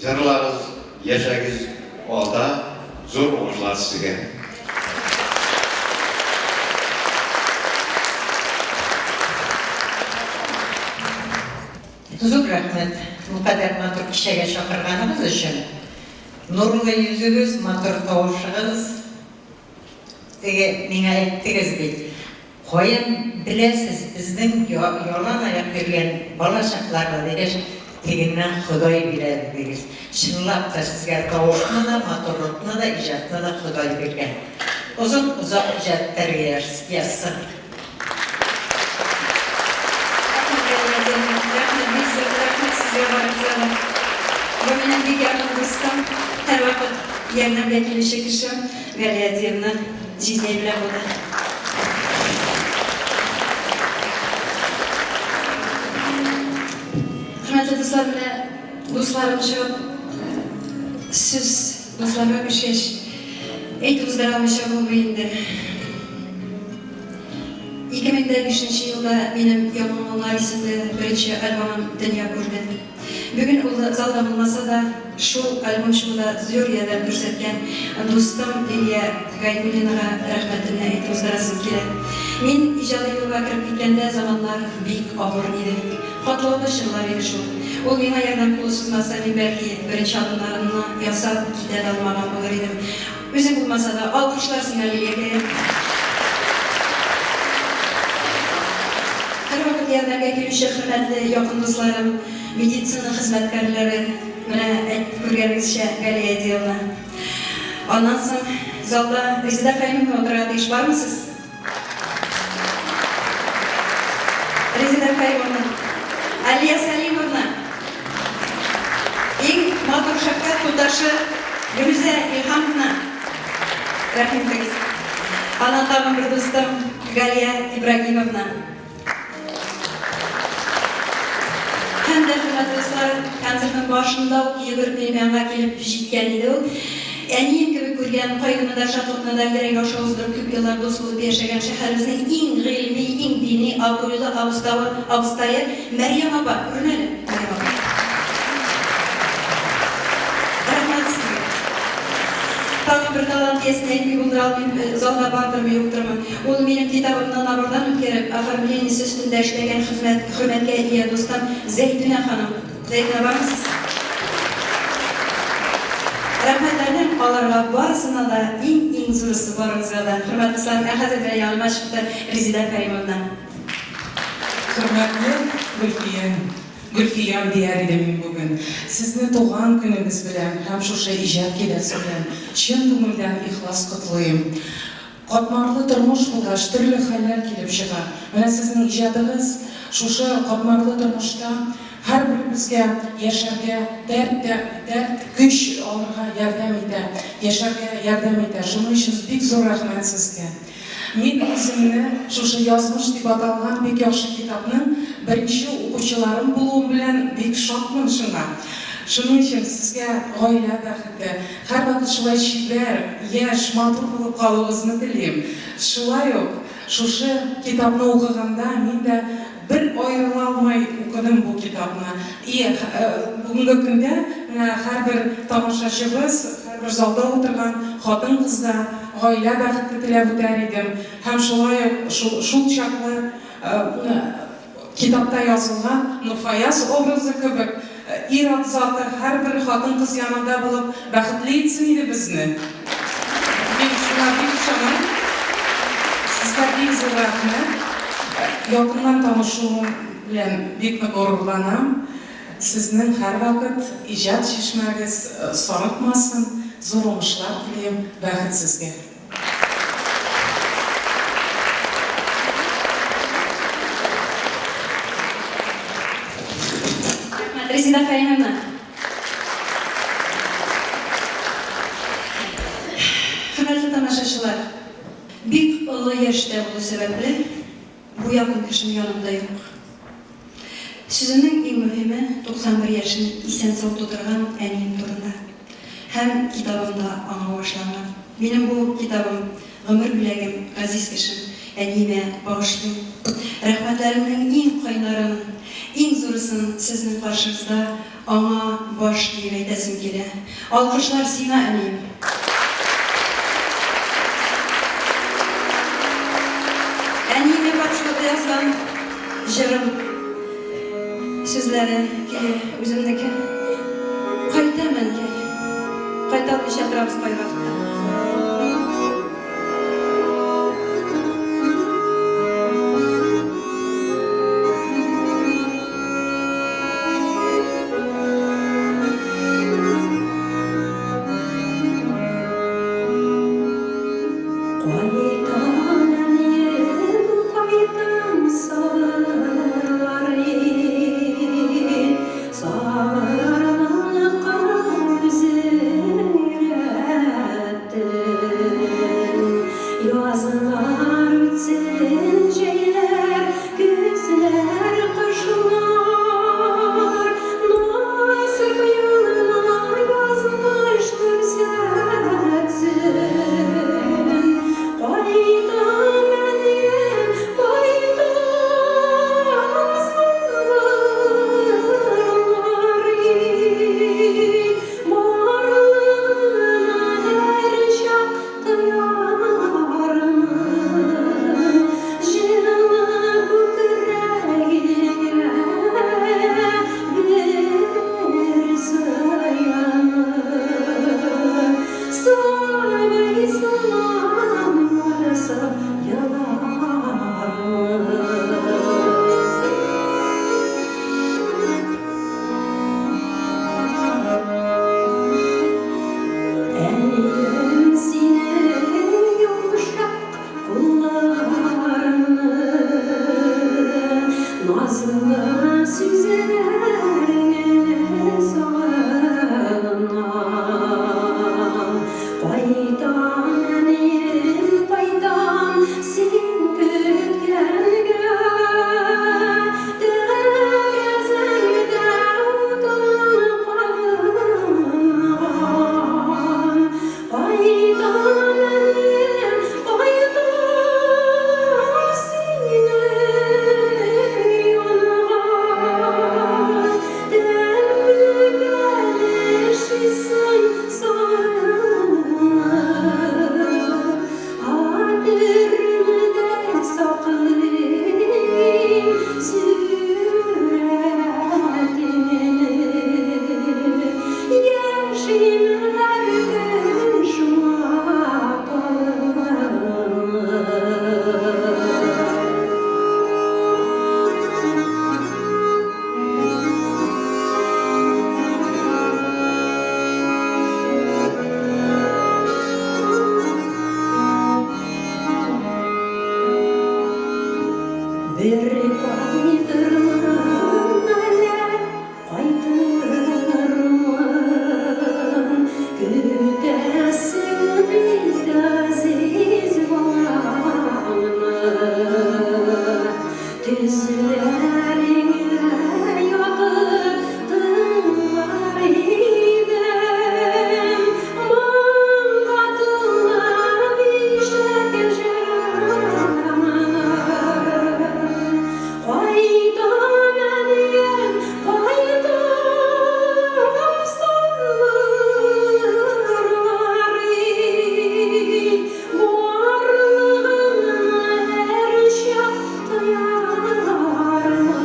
җырлагыз, яшәгез алда, зур уңышлар сезгә! Зур рәхмәт, бу кадәр матур кичәгә чакырганыгыз өчен. Нурлы йөзегез, матур тавышыгыз. Теге миңа әйттегез бит, каян беләсез безнең ялан аяк йөргән бала чакларны дигәч, тегеннән Ходай бирә дидегез. Чынлап та сезгә тавышны да, матурлыкны да, иҗатны да Ходай биргән. Озын-озак иҗат итәргә язсын. Рәхмәт, Галия Зәйнәп, рәхмәт, бик зур рәхмәт сезгә барыгызга да. Бу минем бик якын дустым, һәрвакыт ярдәмгә килүче кешем Галия Адиевна җизнәй белән булды. Хөрмәтле дуслар, менә дусларым чыгып сүз дусларга күчкәч, әйтеп уздыра алмыйча булмый инде. 2005 нче елда минем Яңа моңнар исемле беренче альбомым дөнья күрде. Бүген ул залда булмаса да, шул альбом чыгуда зур ярдәм күрсәткән дустым Лилия Гайнуллинага рәхмәтемне әйтеп уздырасым килә. Мин иҗади юлга кереп киткәндә заманнар бик авыр иде. Катлаулы чорлар иде шул. Ул миңа ярдәм кулы сузмаса, мин бәлки беренче адымнарымны ясап китә дә алмаган булыр идем. Үзең булмаса да, алкышлар сиңа, Лилиякәем. Һәрвакыт ярдәмгә килүче хөрмәтле якын дусларым, медицина хезмәткәрләре, менә әйт, күргәнегезчә, Галия Әдиевна. Аннан соң залда Резеда Фәһимовна утырырга тиеш, бармы сез? Резеда Фәһимовна, Алия Сәлимовна, иң матур шәфкать туташы Гөлүзә Илһамовна, рәхим итегез. Аннан тагын бер дустым Галия Ибрагимовна. Һәм дә, хөрмәтле дуслар, концертның башында ук йөгереп минем янга килеп җиткән иде ул. Әнием кебек күргән, кайгыны да, шатлыкны да йөрәк аша уздырып күп еллар дус булып яшәгән шәһәребезнең иң гыйльми, иң дини, абруйлы абыставы, абыстае Мәрьям апа, күрен әле, Мәрьям апа. Рәхмәт сезгә. Тагын бер талант иясен әйтми булдыра алмыйм, залда бардырмы, юктырмы. Ул минем китабымны набордан үткәреп, оформлениесе өстендә эшләгән хезмәт, хөрмәткә ия дустым Зәйтүнә ханым. Зәйтүнә, бармы сез? Рәхмәтләрнең аларга барысына да иң-иң зурысы барыгызга да. Хөрмәтле дусларым, ә хәзер менә яныма чыкты Резеда Кәримовна. Хөрмәтле Гөлфия, Гөлфиям дияр идем мин бүген. Сезне туган көнегез белән һәм шушы иҗат киләсе белән чын күңелдән ихлас котлыйм. Катмарлы тормыш булгач, төрле хәлләр килеп чыга. Менә сезнең иҗатыгыз шушы катмарлы тормышта һәрберебезгә яшәргә дәрт тә, дәрт, көч алырга ярдәм итә, яшәргә ярдәм итә. Шуның өчен бик зур рәхмәт сезгә. Мин үземне шушы Язмыш дип аталган бик яхшы китапның беренче укучыларым булуым белән бик шатмын шуңа. Шуның өчен сезгә гаилә бәхете, Һәрвакыт шулай чибәр, яшь, матур булып калуыгызны телим. Шулай ук шушы китапны укыганда мин дә бер аерыла алмый укыдым бу китапны. И бүгенге көндә менә һәрбер тамашачыбыз, һәрбер залда утырган хатын-кыз да гаилә бәхете теләп үтәр идем. Һәм шулай ук шул чаклы Китапта язылган Нурфаяз образы кебек ир-ат заты һәрбер хатын-кыз янында булып бәхетле итсен иде безне. Мин шуңа бик ышанам. Сезгә бик зур рәхмәт. Якыннан танышуым белән бик нык горурланам. Сезнең һәрвакыт иҗат чишмәгез сарыкмасын, зур уңышлар телим, бәхет сезгә! Рәхмәт, Резеда Фәһимовна. олы яшьтә булу сәбәпле, бу якын кешем янымда юк. Сүземнең иң мөһиме, 91 яшен исән-сау тутырган әнием турында. Һәм китабым да аңа багышланган. Минем бу китабым, гомер бүләгем, газиз кешем, әниемә багышлыйм. Рәхмәтләремнең иң кайнарын, иң зурысын сезнең каршыгызда аңа баш иеп әйтәсем килә. Алкышлар сиңа, әнием! Әниемә багышлап язган җырым сүзләре, көе үземнеке. Кайтам, әнкәй. Кайта алмыйча торабыз кайвакытта. Кайтам, әнием, кайтам, сабырлар ит, Сабырлыкка үзең өйрәттең. Язлар үтсен, җәйләр, көзләр, кышлар, Насыйп юлына язмыш күрсәтсен. Кайтам, әнием, кайтам, сабырлар ит, Барлыгыңны һәрчак тоярмын. Җылы күкрәгеңә бер сыянып, Сабый сыман ярсып елармын. Әнием, синең йомшак кулларыңны, Назлы сүзләреңне сагынам. Кайтам, әнием, кайтам, син көткәнгә. Тәрәзәңдә утың кабынган. Кайтам, әнием, кайтам синең янга. Тәмле бәлеш исен сагынып, Хәтеремдә саклыйм сурәтеңне. Яшим һәр көн шуңа талпынып. Бер кайтырмын әле, кайтырмын, Көтәсең бит газиз балаңны. Тезләреңә ятып тыңлар идем, Моңга тулы бишек җырыңны. Кайтам, әнием, кайтам, сабырлар ит, Барлыгыңны һәрчак тоярмын.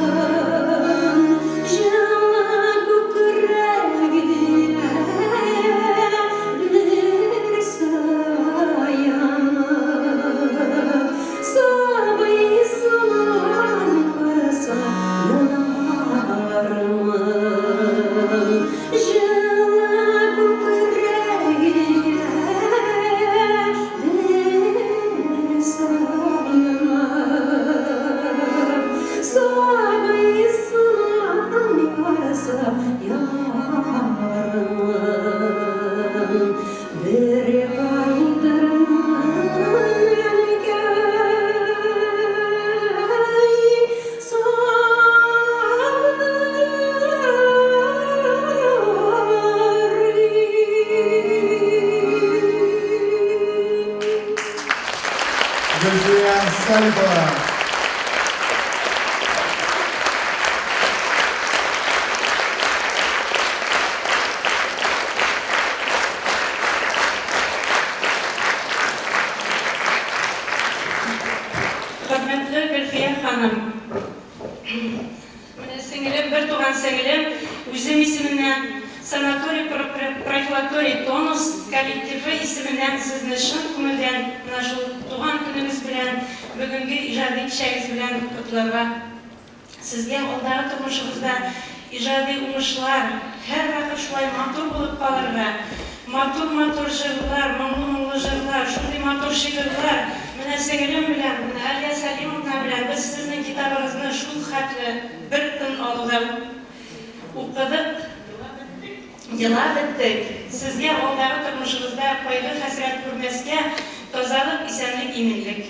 Салихова. Хөрмәтле Гөлфия ханым! Менә сеңелем, бер туган сеңелем, үзем исеменнән, санаторий профилакторий Тонус коллективы исеменнән сезне чын күңелдән менә шул туган көнегез белән, бүгенге иҗади кичәгез белән котларга Сезгә алдагы тормышыгызда иҗади уңышлар, һәрвакыт шулай матур булып калырга, матур-матур җырлар, моңлы-моңлы җырлар, шундый матур шигырьләр, менә сеңелем белән, менә Алия Сәлимовна белән без сезнең китабыгызны шул хәтле бер тын алуда укыдык, елап беттек. Сезгә алдагы тормышыгызда кайгы-хәсрәт күрмәскә, тазалык, исәнлек, иминлек.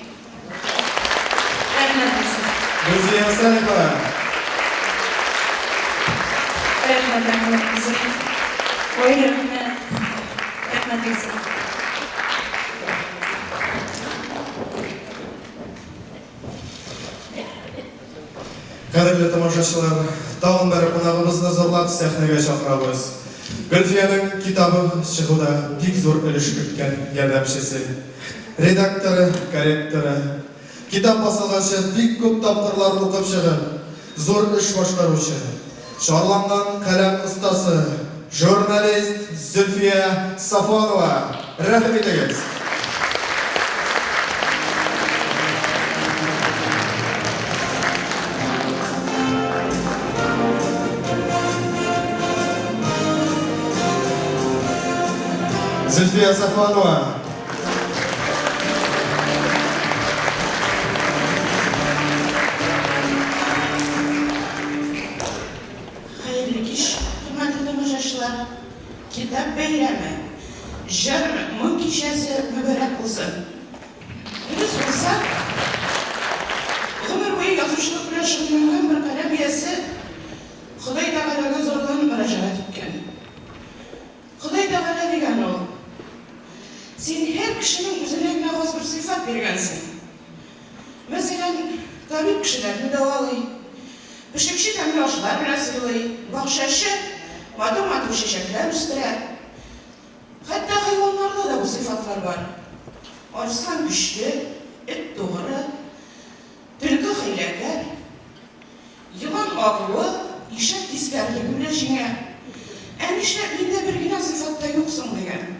Рәхмәт булсын. Гөлзия Салихова. Рәхмәт, рәхмәт булсын. Ой, рәхмәт. Рәхмәт булсын. Кадерле тамашачылар, тагын бер кунагыбызны зурлап сәхнәгә чакырабыз. Гөлфиянең китабы чыгуда бик зур өлеш керткән ярдәмчесе, редакторы, корректоры, китап басылганчы бик күп тапкырлар укып чыгып, зур эш башкаручы, чарланган каләм остасы, журналист Зөлфия Сафуанова. Рәхим итегез! Зөлфия Сафуанова. Хәерле кич, хөрмәтле тамашачылар! Китап бәйрәме, җыр, моң кичәсе мөбарәк булсын! Дөрес булса, гомер буе язучылык белән шөгыльләнгән бер каләм иясе Ходай Тәгаләгә зарланып мөрәҗәгать иткән. Ходай Тәгалә, дигән ул, син һәр кешенең үзенә генә хас бер сыйфат биргәнсең. Мәсәлән, табиб кешеләрне дәвалый, пешекче тәмле ашлар белән сыйлый, бакчачы матур-матур чәчәкләр үстерә. Хәтта хайваннарда да бу сыйфатлар бар. Арыслан көчле, эт тугры, төлке хәйләкәр. Елан агуы, ишәк тискәрелеге белән җиңә. Ә нишләп миндә бер генә сыйфат та юк соң? дигән.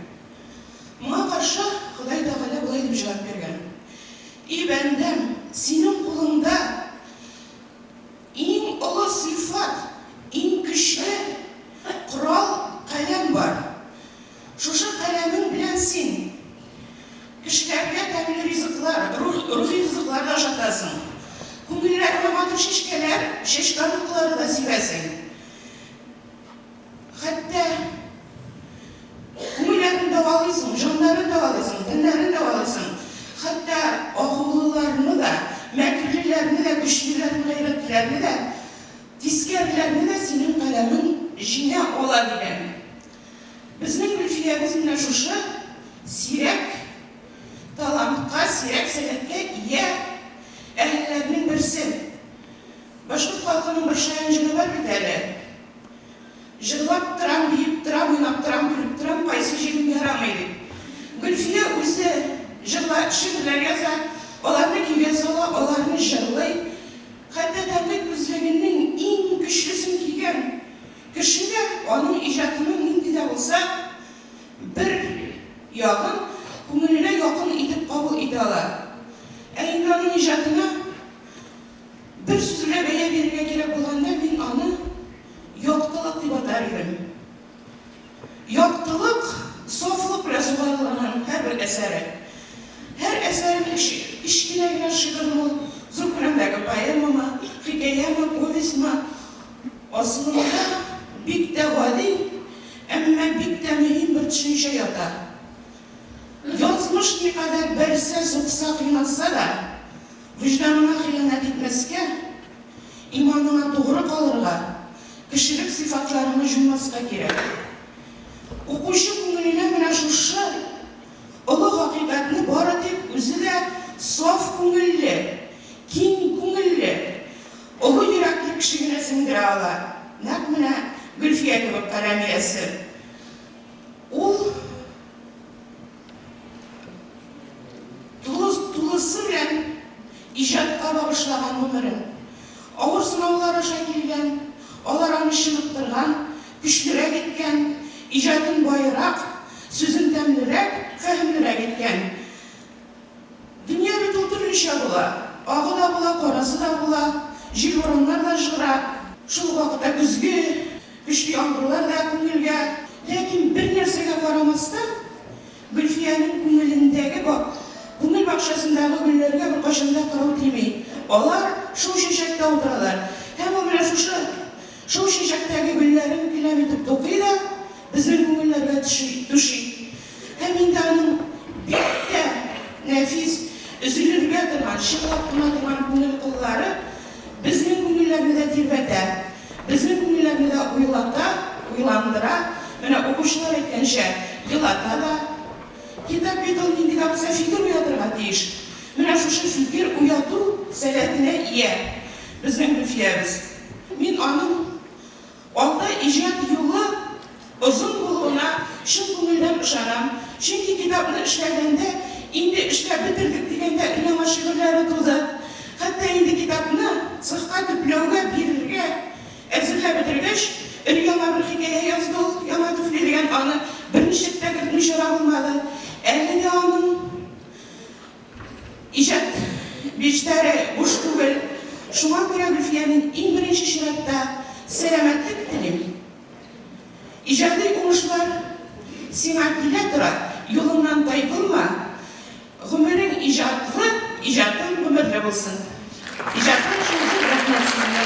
Моңа каршы Ходай Тәгалә болай дип җавап биргән, И бәндәм, синең кулыңда иң олы сыйфат, иң көчле корал, каләм бар. Шушы каләмең белән син кешеләргә тәмле ризыклар, рухи ризыклар да ашатасың, күңелләренә матур чәчкәләр, чәчкә орлыклары да сибәсең. Хәтта күңелләрен дәвалыйсың, җаннарын дәвалыйсың, тәннәрен дәвалыйсың. Хәтта агулыларны да, мәкерлеләрне дә, көчлеләрне, гайрәтлеләрне дә, тискәреләрне дә синең каләмең җиңә ала, дигән. Безнең Гөлфиябез менә шушы сирәк талантка, сирәк сәләткә ия әһелләрнең берсе. Башкорт халкының бер шаян җыры бар бит әле. Җырлап торам, биеп торам, уйнап торам, көлеп торам, кайсы җирем ярамый дип. Гөлфия үзе җырла, шигырьләр яза, аларны көйгә сала, аларны җырлый. Хәтта тәнкыйть күзлегенең иң көчлесен кигән Кеше дә аның иҗатының нинди дә булса бер ягын күңеленә якын итеп кабул итә ала. Ә инде аның иҗатына бер сүз белән бәя бирергә кирәк булганда, мин аны яктылык дип атар идем. Яктылык, сафлык белән сугарылган аның һәрбер әсәре. Һәр әсәренең кечкенә генә шигырьме ул, зур күләмдәге поэмамы, хикәяме, повестьмы, Асылында бик тә гади, әмма бик тә мөһим бер төшенчә ята. Язмыш никадәр бәрсә, сукса, кыйнаса да, вөҗданыңа хыянәт итмәскә, иманыңа тугры калырга, кешелек сыйфатларыңны җуймаска кирәк. Укучы күңеленә менә шушы олы хакыйкатьне бары тик үзе дә саф күңелле, киң күңелле, олы йөрәкле кеше генә сеңдерә ала. Нәкъ менә Гөлфия кебек каләм иясе. Ул тулы, тулысы белән иҗатка багышлаган гомерен. Авыр сынаулар аша килгән, алар аны чыныктырган, көчлерәк иткән, иҗатын баерак, сүзен тәмлерәк, фәһемлерәк иткән. Дөнья бит ул төрлечә була. Агы да була, карасы да була, җил-бураннар да җыра. Шул ук вакытта көзге көчле яңгырлар да күңелгә. Ләкин бер нәрсәгә карамастан, Гөлфиянең күңелендәге ба күңел бакчасындагы гөлләргә беркайчан да кырау тими. Алар шул чәчәктә утыралар. Һәм ул менә шушы шул чәчәктәге гөлләрен келәм итеп тукый да, безнең күңелләргә төши, түши. Һәм инде аның бик тә нәфис, өзелергә торган, чыңлап кына торган күңел кыллары безнең күңелләрне дә тирбәтә, безнең күңелләрне дә уйлата, уйландыра, менә укучылар әйткәнчә, елата да. Китап бит ул нинди дә булса фикер уятырга тиеш. Менә шушы фикер уяту сәләтенә ия безнең Гөлфиябез. Мин аның Алда иҗат юлы озын булуына чын күңелдән ышанам, чөнки китапны эшләгәндә, инде эшләп бетердек дигәндә өр-яңа шигырьләре туды. Хәтта инде китапны цехка төпләүгә бирергә әзерләп бетергәч, өр-яңа бер хикәя язды ул, Яңа туфли дигән, аны берничек тә кертми чара булмады. Әле дә аның. Иҗат биштәре буш түгел. Шуңа күрә Гөлфия мин иң беренче чиратта сәламәтлек телим. Иҗади уңышлар сиңа килә тора, юлыңнан тайпылма. Гомерең иҗатлы, иҗатың гомерле булсын. Иҗатың өчен зур рәхмәт сезгә.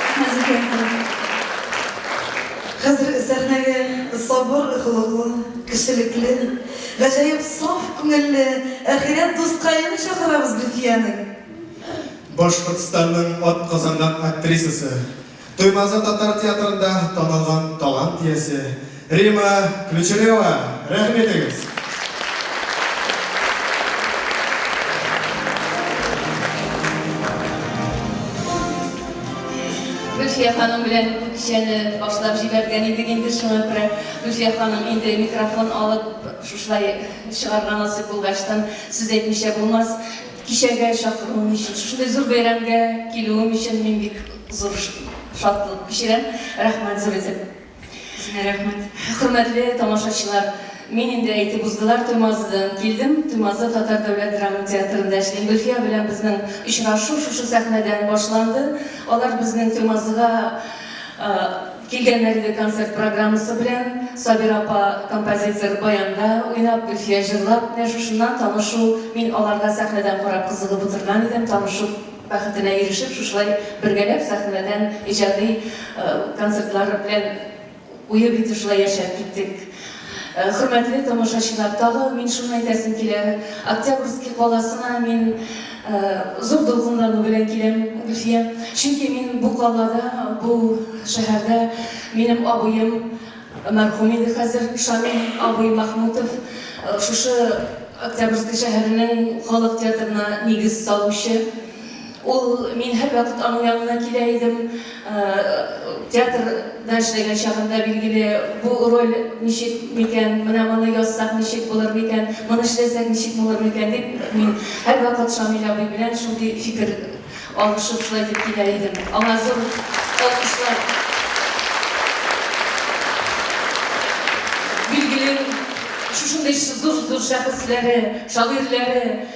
Рәхмәт, Зөлфия ханым. Хәзер сәхнәгә сабыр холыклы, кешелекле, гаҗәеп саф күңелле әхирәт дускаен чакырабыз Гөлфиянең. Башкортстанның атказанган актрисасы, Туймазы татар театрында танылган талант иясе Римма Ключарева, рәхим итегез! Гөлфия ханым белән бу кичәне башлап җибәргән идек инде, шуңа күрә Гөлфия ханым инде микрофон алып шушылай чыгарга насыйп булгачтан сүз әйтмичә булмас. Кичәгә чакыруым өчен, шушындый зур бәйрәмгә килүем өчен мин бик зур шатлык кичерәм. Рәхмәт зур итеп. Сезгә рәхмәт. Хөрмәтле тамашачылар, мин инде әйтеп уздылар, Туймазыдан килдем. Туймазы татар дәүләт драма театрында эшлим. Гөлфия белән безнең очрашу шушы сәхнәдән башланды. Алар безнең Туймазыга Килгәннәр иде концерт программасы белән. Сабира апа композитор баянда уйнап, Гөлфия җырлап. Менә шушыннан танышу, мин аларга сәхнәдән карап кызыгып утырган идем, танышу бәхетенә ирешеп, шушылай бергәләп сәхнәдән иҗади концертлар белән куеп инде шулай яшәп киттек. Хөрмәтле тамашачылар, тагы мин шуны әйтәсем килә, Октябрьский каласына мин зур дулкынлану белән киләм, Гөлфия. Чөнки мин бу калада, бу шәһәрдә минем абыем, мәрхүм инде хәзер, Шамил абый Мәхмүтов, шушы Октябрьский шәһәренең халык театрына нигез салучы. Ул, мин һәрвакыт аның янына килә идем. Театрда эшләгән чагында, билгеле, бу роль ничек микән, менә моны язсак ничек булыр микән, моны эшләсәк ничек булыр микән дип, мин һәрвакыт Шамил абый белән шундый фикер алышып шулай итеп килә идем. Аңа зур алкышлар. Билгеле, шушындый зур-зур шәхесләре, шагыйрьләре,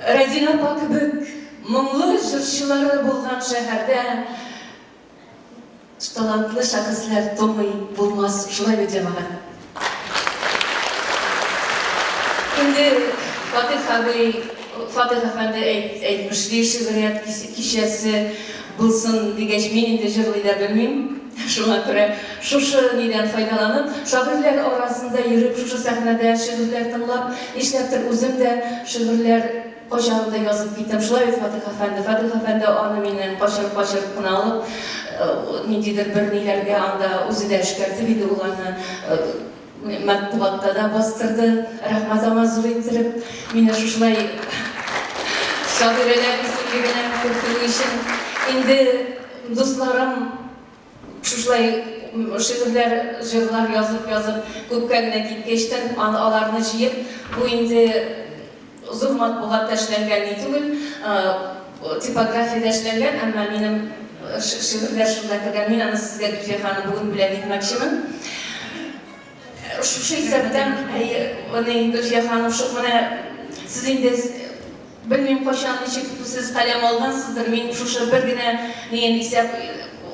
Рәзинә апа кебек моңлы җырчылары булган шәһәрдә талантлы шәхесләр тумый булмас, шулай бит, җәмәгать? Инде Фатыйх абый, Фатыйх әфәнде әйтмешли, шигърият кичәсе булсын дигәч, мин инде җырлый да белмим. Шуңа күрә шушы нидән файдаланып, шагыйрьләр арасында йөреп, шушы сәхнәдә шигырьләр тыңлап, нишләптер үзем дә шигырьләр кайчагында язып китәм. Шулай бит, Фатыйх әфәнде? Фатыйх әфәнде аны миннән качырып-качырып кына алып, ниндидер бер ниләргә анда үзе дә эшкәртеп инде ул аны. Матбугатта да бастырды. Рәхмәт аңа зур иттереп. Мине шушылай шагыйрәләр исемлегенә кертүе өчен. Инде дусларым шушылай шигырьләр, җырлар язып-язып күпкә генә киткәчтен, аларны җыеп, бу инде Зур матбугатта эшләнгән ни түгел, типографиядә эшләнгән, әмма минем шигырьләр шунда кергән. Мин аны сезгә, Гөлфия ханым, бүген бүләк итмәкчемен. Шушы исәптән, әйе, Гөлфия ханым, шук менә сез инде белмим кайчан, ничек сез каләм алгансыздыр, мин шушы бер генә ниен исәп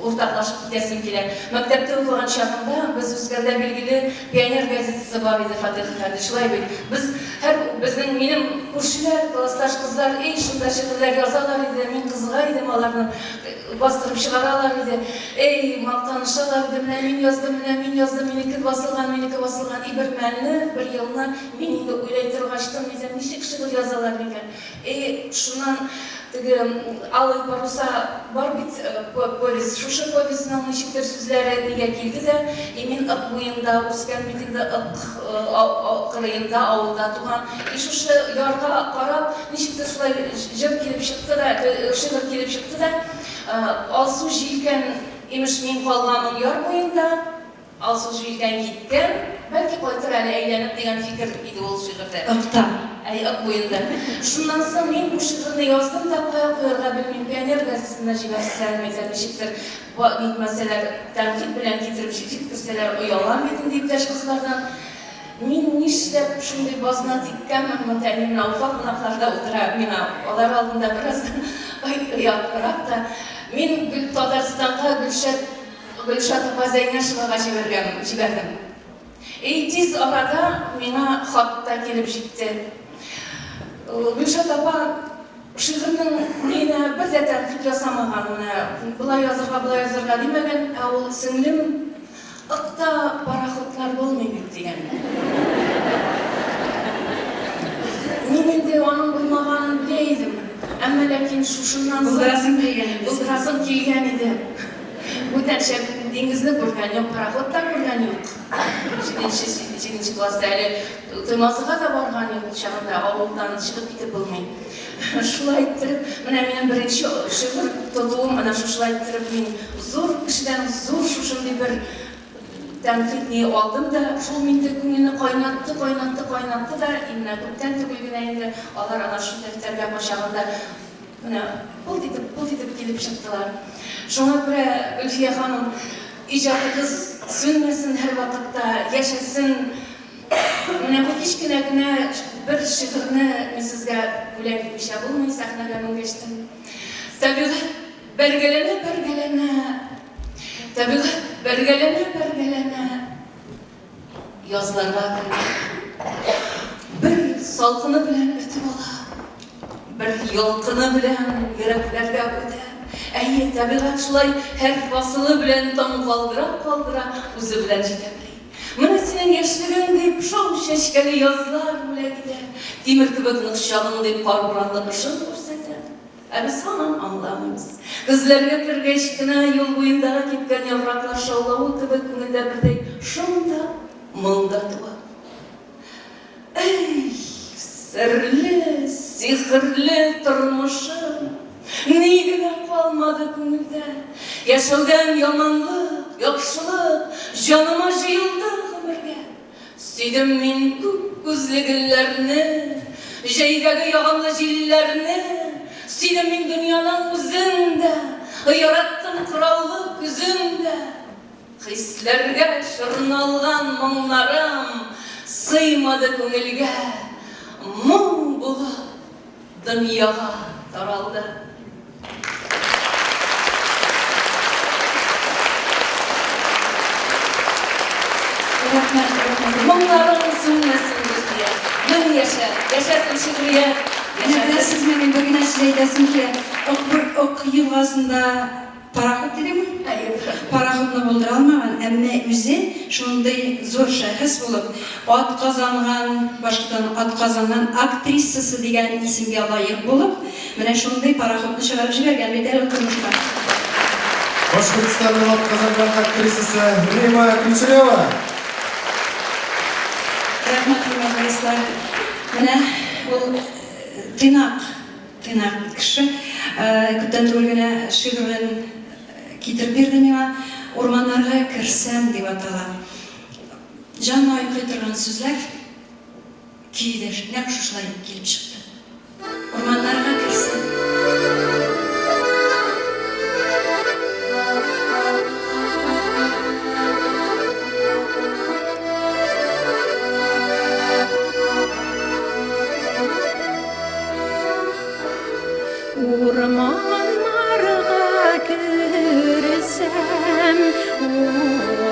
уртаклашып китәсем килә. Мәктәптә укыган чагымда, без үскәндә, билгеле, Пионер газетасы бар иде, Фатыйх әфәнде, шулай бит? Без һәр, безнең, минем күршеләр, классташ кызлар, эй, шунда шигырьләр язалар иде, мин кызыга идем аларның, бастырып чыгаралар иде, эй, мактанышалар иде, менә мин яздым, менә мин яздым, минеке басылган, минеке басылган. И бер мәлне, бер елны мин инде уйлай торгачтын, дидем, ничек шигырь язалар микән? И шуннан теге Алые паруса бар бит повесть, шушы повестьның ничектер сүзләре нигә килде дә, и мин Ык буенда үскән бит инде, Ык кырыенда, авылда туган. И шушы ярга карап, ничектер шулай җыр килеп чыкты да, шигырь килеп чыкты да, Алсу җилкән, имеш, мин калганмын яр буенда. Алсу җилкән киткән, бәлки кайтыр әле әйләнеп дигән фикер иде ул шигырьдә. Ыкта. Әй, Ык буенда. Шуннан соң мин бу шигырьне яздым да, кая куярга белмим, Пионер газетасына җибәрсәм, әйтәм, ничектер, нитмәсәләр, тәнкыйть белән китереп җиткерсәләр, оялам бит инде иптәш кызлардан. Мин нишләп шундый базнат иткәнмен, монда әни менә Уфа кунаклары да утыра, миңа алар алдында бераз оятрак та. Мин Татарстанга Гөлшат Гөлшат апа Зәйнәшевага җибәргән, җибәрдем. И тиз арада миңа хат та килеп җитте. Гөлшат апа шигырьнең ниенә бер дә тәнкыйть ясамаган, менә болай язырга, болай язырга димәгән, ә ул, сеңлем, Ыкта пароходлар булмый бит, дигән. Мин инде аның булмаганын белә идем, әмма ләкин шушыннан соң. Булдырасым килгән иде. Булдырасым килгән иде. Бүтәнчә диңгезне күргән юк, пароход та күргән юк. Җиденче, җиденче класста әле Туймазыга да барган юк ул чагында, авылдан чыгып китеп булмый. Шулай иттереп, менә минем беренче шигырь тотуым, әнә шушылай иттереп мин зур кешедән зур шушындый бер тәнкыйть ни алдым да, шул минде күңелне кайнатты, кайнатты, кайнатты да, и менә күптән түгел генә инде алар ана шул дәфтәргә кочагында Менә пылт итеп, пылт итеп килеп чыктылар. Шуңа күрә, Гөлфия ханым, иҗатыгыз сүнмәсен һәрвакытта, яшәсен. Менә бу кечкенә генә бер шигырьне мин сезгә бүләк итмичә булмый, сәхнәгә менгәчтен. Табигать бәргәләнә-бәргәләнә, табигать бәргәләнә-бәргәләнә, Язларга керде. Бер салкыны белән өтеп ала, бер ялкыны белән йөрәкләргә үтә. Әйе, табигать шулай һәр фасылы белән таң калдыра-калдыра үзе белән җитәкли. Менә синең яшьлегең дип, шау чәчкәле язлар бүләк итә, тимер кебек нык чагың дип, кар-буранлы кышын күрсәтә. Ә без һаман аңламыйбыз. Көзләргә кергәч кенә юл буендагы кипкән яфраклар шаулавы кебек күңелдә бердәй шом да, моң да туа. Әй, серле, сихерле тормышым! Ни генә калмады күңелдә. Яшәүдән яманлык, яхшылык җаныма җыелды гомергә. Сөйдем мин күк күзле гөлләрне, Җәйдәге ягымлы җилләрне, Сөйдем мин дөньяның үзен дә, Яраттым кыраулы көзен дә. Хисләргә чорналган моңнарым Сыймады күңелгә, моң булып дөньяга таралды. Рәхмәт, рәхмәт. Моңнарың сүнмәсен, Гөлфия. Мең яшә, яшәсен шигърият, Менә яшәсен. беләсезме, мин бер генә сүз әйтәсем килә. Ык бер Ык елгасында Пароход дидеңме? Әйе, пароход. Пароходны булдыра алмаган, әмма үзе шундый зур шәхес булып, атказанган, Башкортстанның атказанган актрисасы дигән исемгә лаек булып, менә шундый пароходны чыгарып җибәргән бит әле ул тормышка. Башкортстанның атказанган актрисасы Римма Ключарева! дуслар. Менә ул тыйнак, тыйнак кеше. Күптән түгел генә шигырен китереп бирде миңа. Урманнарга керсәм дип атала. Җанны айкый торган сүзләр, көе дә нәкъ шушылай килеп чыкты. Урманнарга керсәм. Урманнарга керсәм,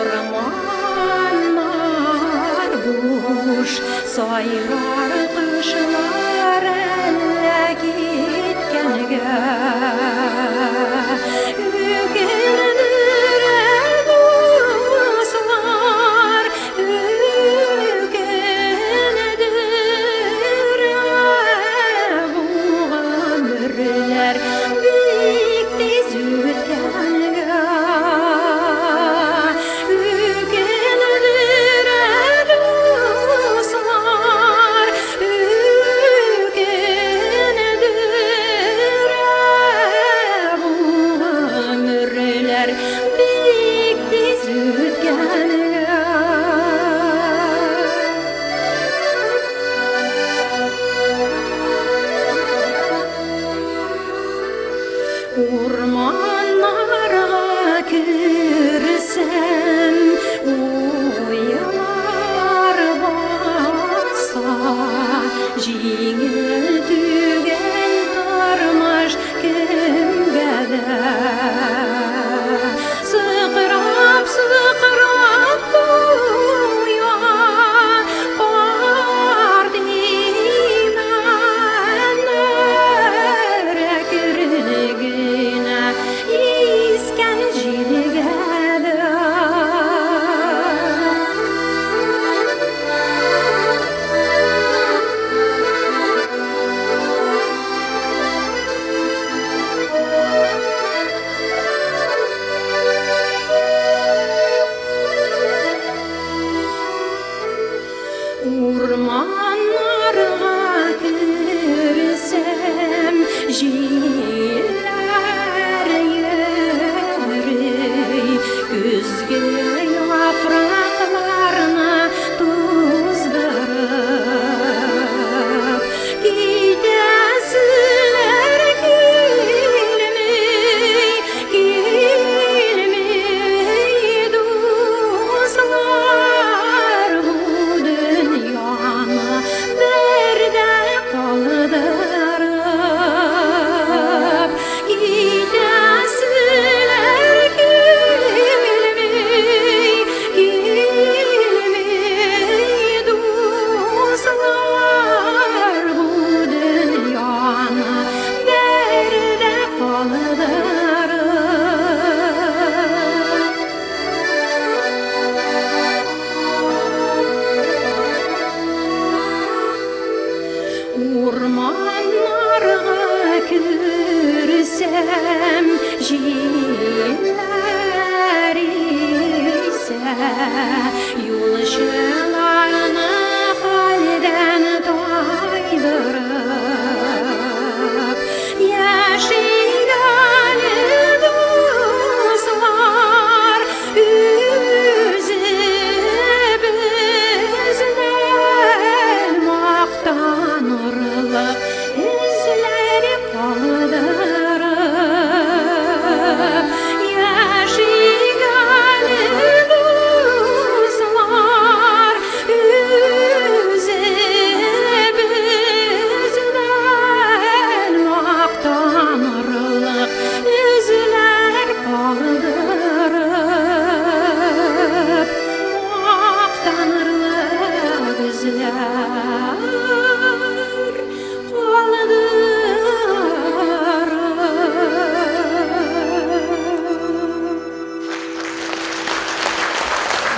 урманнар буш, сайрар кошлар әллә киткәнгә. Үкендерә дуслар, үкендерә бу гомерләр бик тиз үткәнгә. Үкендерә дуслар, үкендерә бу гомерләр бик тиз үткәнгә. Урманнарга керсәм, уйлар баса, җиңел түгел тормыш кемгә дә. Сыкрап, сыкрап куя карт имәннәр, әкрен генә искән җилгә дә. Урманнарга керсәм, җилләр йөри, көзге яфракларны туздырып. Китәселәр килми, килми, дуслар, бу дөньяны бер дә калдырып. Китәселәр килми, килми, дуслар, бу дөньяны бер дә калдырып. Урманнарга керсәм, җилләр исә, юлчыларны хәлдән тайдырып. Яшик әле, дуслар, үзебезнең мактанырлык эзләр калдырып. Яшик әле, дуслар, үзебезнең мактанырлык эзләр калдырып. Мактанырлык эзләр калдырып.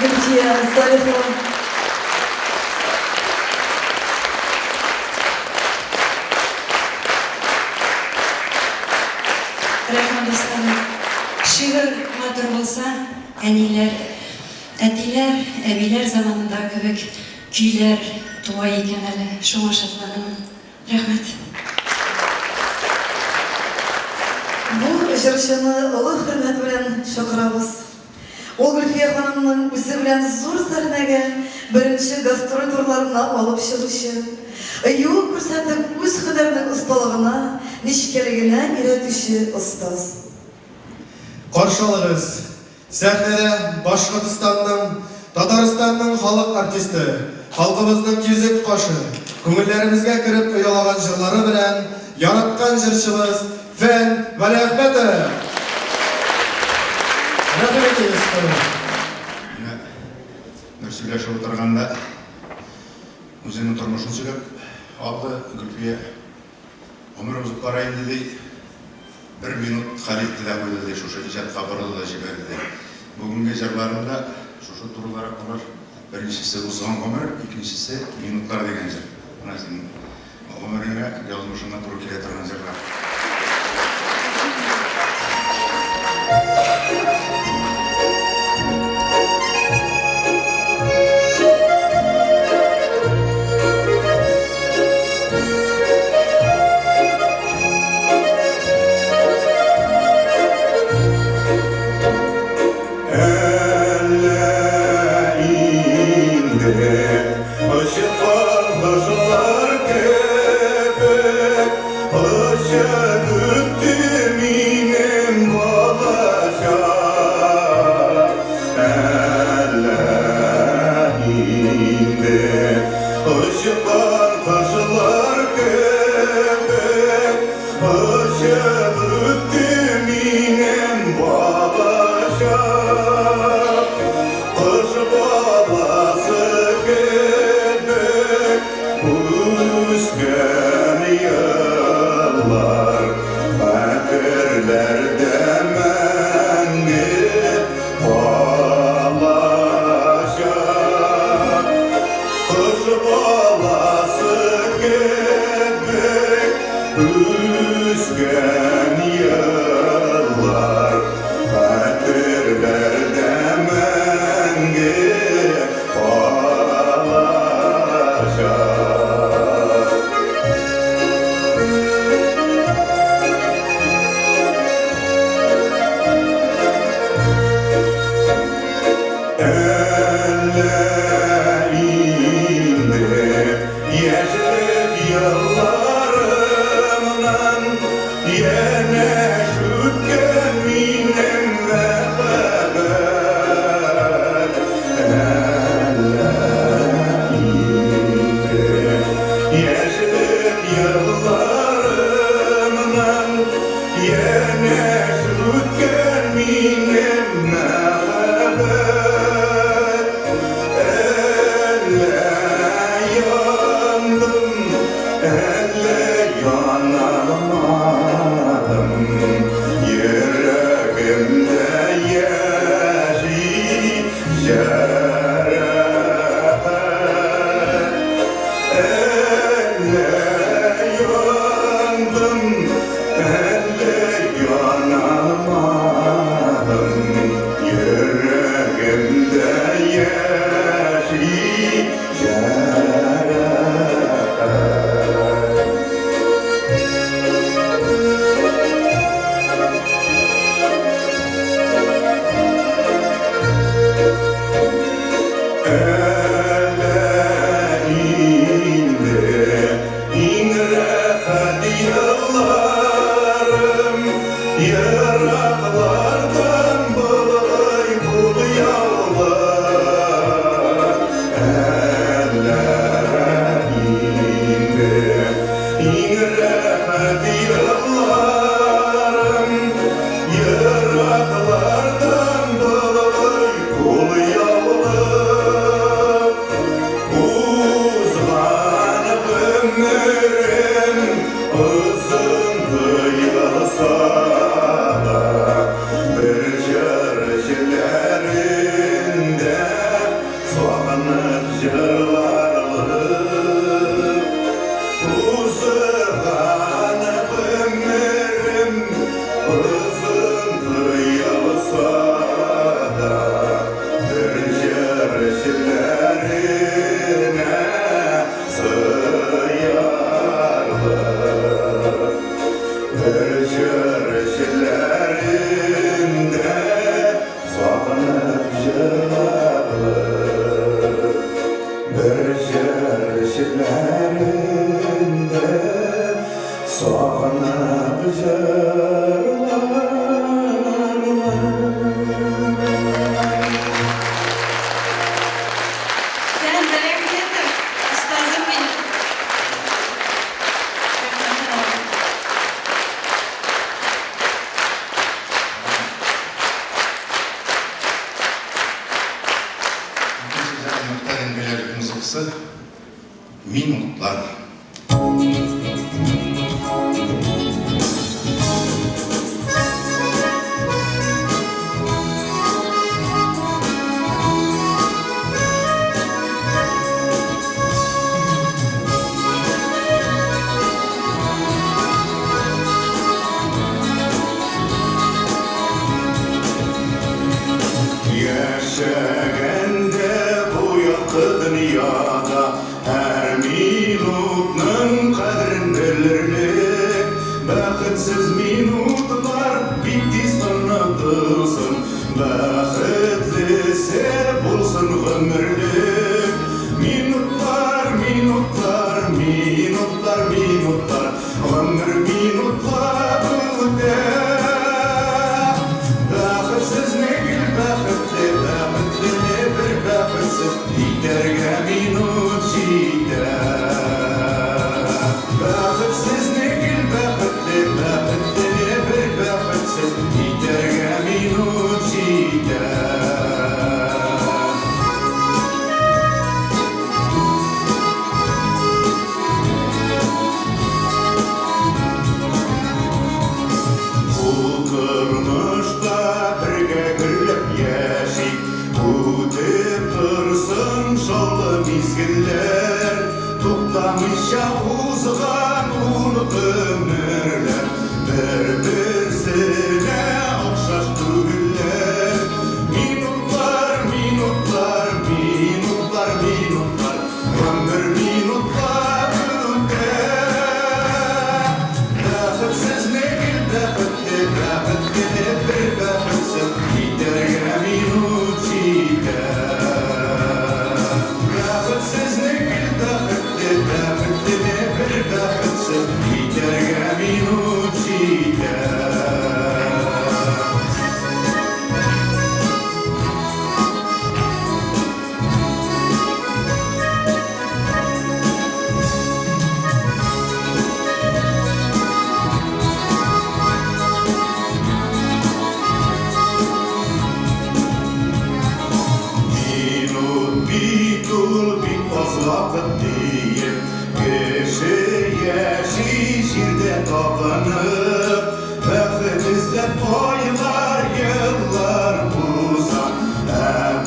Гөлфия Салихова. Рәхмәт, дусларым. Шигырь матур булса, әниләр, әтиләр, әбиләр заманында кебек көйләр туа икән әле, шуңа шатланамын. Рәхмәт. Бу җырчыны олы хөрмәт белән чакырабыз. Ул Гөлфия ханымның үзе белән зур сәхнәгә беренче гастроль турларына алып чыгучы, юл күрсәтеп, үз һөнәренең осталыгына, нечкәлегенә өйрәтүче остаз. Каршы алыгыз, сәхнәдә Башкортстанның, Татарстанның халык артисты, халкыбызның йөзек кашы, күңелләребезгә кереп оялаган җырлары белән яраткан җырчыбыз Фән Вәлиәхмәтов! Рәхим итегез, Фән! Менә бер сөйләшеп утырганда үзенең тормышын сөйләп алды Гөлфия. Гомер узып бара инде, ди. Бер минут хәл итте дә куйды, ди, шушы иҗатка борылды да җибәрде, ди. Бүгенге җырларым да шушы турыдарак булыр. Беренчесе, Узган гомер, икенчесе, Минутлар дигән җыр. Менә синең гомереңә, язмышыңа туры килә торган җырлар. Әллә инде очкан кошлар кебек очып үтте минем балачак. Әллә инде очкан кошлар кебек очып үтте минем балачак. Кош баласы кебек үскән еллар хәтерләрдә мәңге калачак. Кош баласы кебек үскән еллар хәтерләрдә мәңге калачак. Әллә инде яшьлек елларымнан янәш үткән минем мәхәббәт. Әллә инде яшьлек елларымнан янәш үткән минем мәхәббәт. Әллә яндым, әллә яналмадым, йөрәгемдә яши җәрәхәт. Әллә яндым, әллә яналмадым, йөрәгемдә яши җәрәхәт. Әллә инде иң рәхәт елларым ераклардан болай кулъяулык. Әллә инде иң рәхәт елларым ераклардан болай кулъяулык. Узган гомерем озын тоелса да, Соңгысы минутлар. Яшәгәндә бу якты дөньяда һәр минутның кадерен белерлек. Бәхетсез минутлар бик тиз онытылсын, бәхетлесе булсын гомерлек. Минутлар, минутлар, минутлар, минутлар, гомер минутлап үтә. Бәхетсезне гел бәхетле, бәхетлене бер бәхетсез итәргә минут җитә. Бәхетсезне гел бәхетле, бәхетлене бер бәхетсез итәргә минут җитә. Бу тормышта бергә гөрләп яшик, үтеп торсын шаулы мизгелләр, туктамыйча узган ул гомерләр, бер-берсенә охшаш түгелләр. Минутлар, минутлар, минутлар, минутлар, гомер минутлап үтә. Бәхетсезне гел бәхетле, бәхетлене бер бәхетсез итәргә минут җитә. Бәхетсезне гел бәхетле, бәхетлене бер бәхетсез итәргә минут җитә. Минут бит ул бик аз вакыт диеп, кеше яши җирдә табынып, бәхет эзләп айлар, еллар уза, ә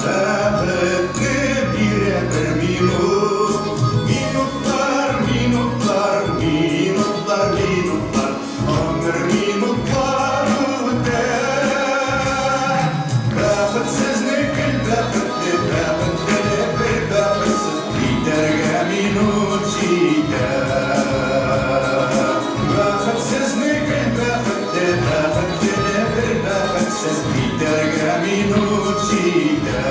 бәхетне бирә бер минут. Минутлар, минутлар, минутлар, минутлар, гомер минутлар үтә. Бәхетсезне гел бәхетле, бәхетлене бер бәхетсез итәргә минут җитә. Бәхетсезне гел бәхетле, бәхетлене бер бәхетсез итәргә минут җитә.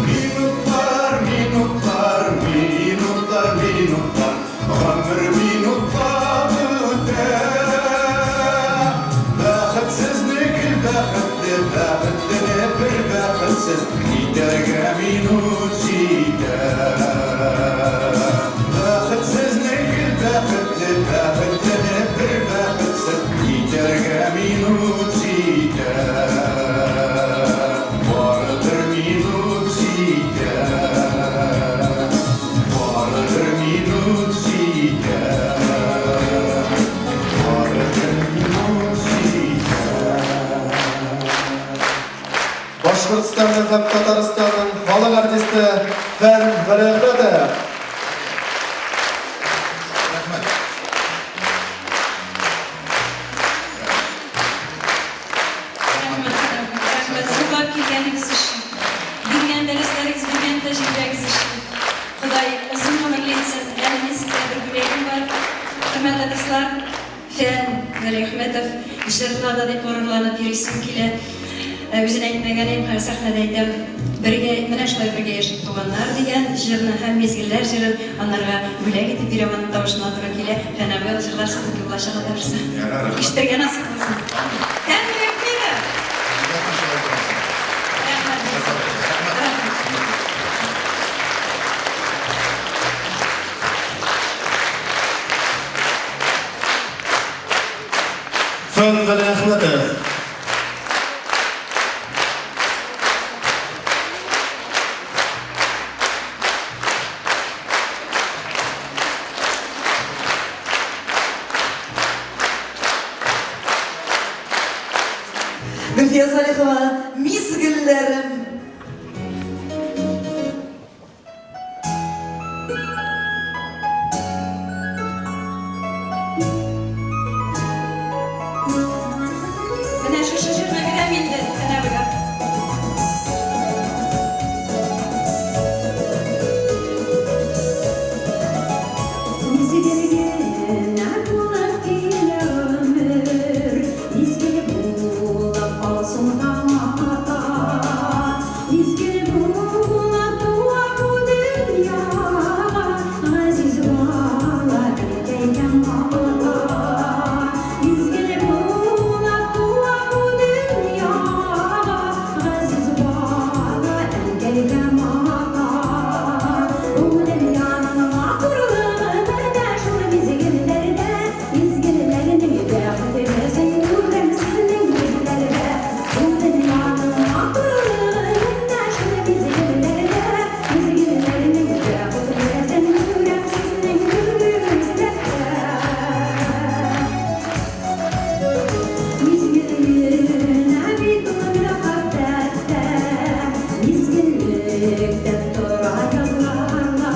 Минутлар, минутлар, минутлар, минутлар, гомер минутлап үтә. Бәхетсезне гел бәхетле, бәхетлене бер бәхетсез итәргә минут җитә. Бәхетсезне гел бәхетле, бәхетлене бер бәхетсез итәргә минут җитә. Бары бер минут җитә. Бары бер минут җитә. Бары бер минут җитә. Башкортстанның һәм Татарстанның халык артисты Фән Галиәхмәтов. Рәхмәт. Рәхмәт, зурлап килгәнегез өчен, биргән дәресләрегез, биргән тәҗрибәгез өчен. Ходай озын гомерле итсен. Әле мин сезгә бер бүләгем бар. Хөрмәтле дуслар, Фән Галиәхмәтов җырлады дип горурланып йөрисем килә. Үзен әйтмәгән идем, хәзер сәхнәдә әйтәм. Бергә, менә шулай бергә яшик туганнар дигән җырны һәм мизгелләр җырын анарга бүләк итеп бирәм, аның тавышына туры килә. Фән абый, ул җырлар сезнеке булачак, Алла бирсә. Ярар, рәхмәт. Ишетергә насыйп булсын. Фән Галиәхмәтов! Рәхмәт булсын. Рәхмәт. Фән Галиәхмәтов. Гөлфия Салихова, Мизгелләрем. Менә шушы җырны бирәм инде, әнә уйлап. Мизгел генә булып килә гомер, Мизгел булып калсын таң ата. Мизгел булып туа бу дөньяга, Газиз бала әнкәй һәм ата. Мизгел булып туа бу дөньяга, Газиз бала әнкәй һәм ата. Бу дөньяның матурлыгы менә шул мизгелләрдә, Мизгелләрнең бәхете безнең күрәм сезнең йөзләрдә. Бу дөньяның матурлыгы менә шул мизгелләрдә, Мизгелләрнең бәхете безнең күрәм сезнең күзләрдә. Мизгел генә бит ул мәхәббәттә, Мизгеллектән тора язларда.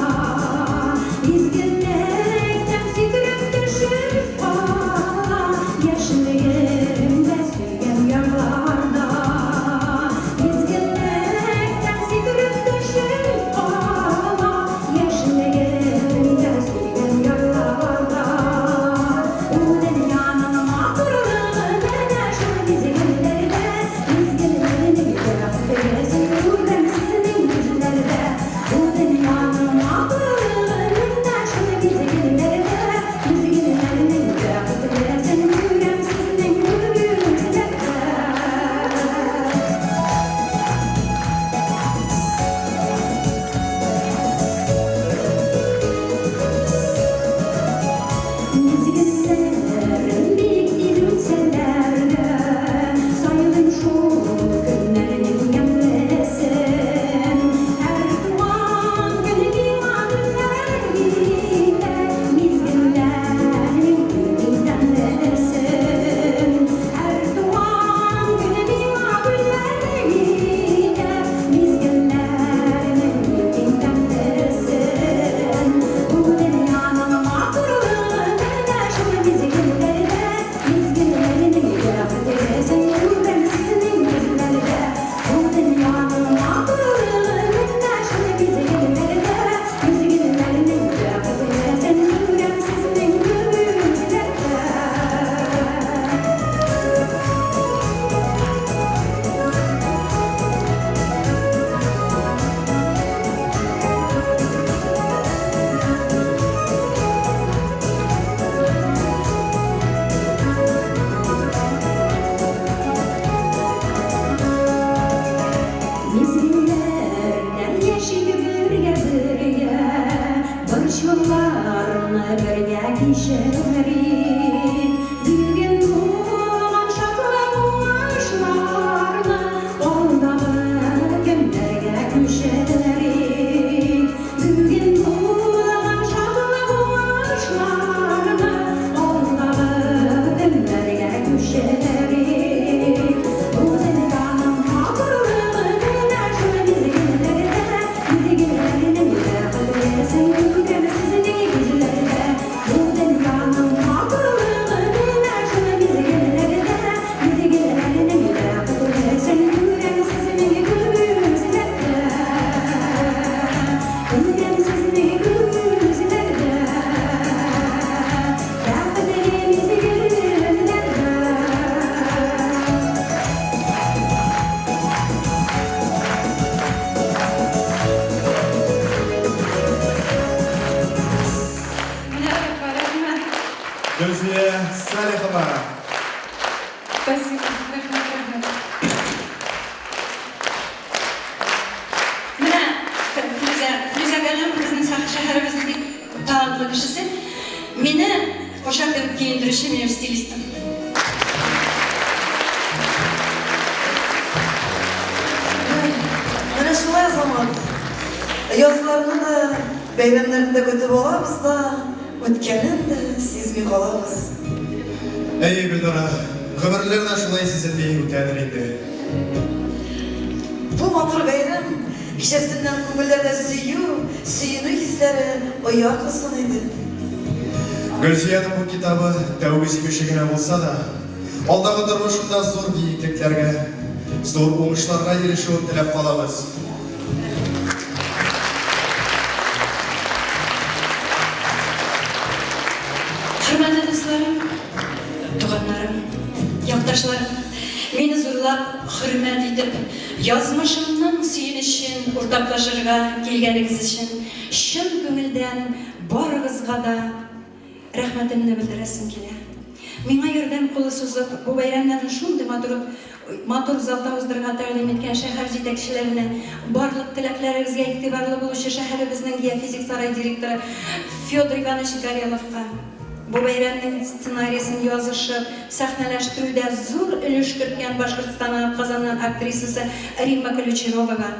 Мизгеллектән сикереп төшеп кала, Яшьлегемдә сөйгән ярларда. Мизгеллектән сикереп төшеп кала, Яшьлегемдә сөйгән ярларда. Бу дөньяның матурлыгы менә шул мизгелләрдә, Мизгелләрнең бәхете күрәм сезнең йөзләрдә. Бу дөньяның матурлыгы менә шул мизгелләрдә, Мизгелләрнең бәхете күрәм сезнең күзләрдә. Мизгелләрем бик тиз үтсәләр дә, Сайлыйм шул көннәрнең ямьлесен. Һәр туган көн миңа гөлләр илә, Мизгелләрнең иң тәмлесен. Һәр туган көн миңа гөлләр илә, Мизгелләрнең иң тәмлесен. Бу дөньяның матурлыгы менә шул мизгелләрдә, Мизгелләрнең бәхете күрәм сезнең йөзләрдә. Бу дөньяның матурлыгы менә шул мизгелләрдә, Мизгелләрнең бәхете күрәм сезнең күзләрдә. Мизгелләрдән яшик бергә-бергә, Борчуларны бергә кичерик. Бүген булган шатлык уңышларны Алдагы көннәргә күчерик. Бүген булган шатлык уңышларны Алдагы көннәргә күчерик. Бу дөньяның матурлыгы менә шул мизгелләрдә, Мизгелләрнең бәхете күрәм сезнең йөзләрдә. Бу дөньяның матурлыгы менә шул мизгелләрдә, Мизгелләрнең бәхете күрәм сезнең күзләрдә. Күрәм сезнең күзләрдә. Бәхетле мизгелләрдә. Менә рәхмәт. Гөлфия Салихова. Спасибо. Рәхмәт, рәхмәт. Менә Флүзә, Флүзә Галәмова безнең шәһәребезнең бик талантлы кешесе. Мине курчак кебек киендерүче минем стилистым. Менә шулай, Азамат. Язларны да, бәйрәмнәрне дә көтеп алабыз да, үткәнен дә сизми калабыз. Әйе, Гөлнара. Гомерләр дә шулай сизелми үтәдер инде. Бу матур бәйрәм кичәсеннән күңелләрдә сөю, сөенү хисләре оя корсын иде. Гөлфиянең бу китабы тәүге җимеше генә булса да, алдагы тормышында зур биеклекләргә, зур уңышларга ирешүен теләп калабыз. Хөрмәтле дусларым, туганнарым, якташларым, мине зурлап, хөрмәт итеп, язмышымның сөенечен уртаклашырга килгәнегез өчен чын күңелдән барыгызга да рәхмәтемне белдерәсем килә. Миңа ярдәм кулы сузып, бу бәйрәмнәрне шундый матур матур залда уздырырга тәкъдим иткән шәһәр җитәкчеләренә, барлык теләкләребезгә игътибарлы булучы шәһәребезнең геофизик сарай директоры Федор Иванович Гореловка, бу бәйрәмнең сценариясен язышып, сәхнәләштерүдә зур өлеш керткән Башкортстанның атказанган актрисасы Римма Ключеревага,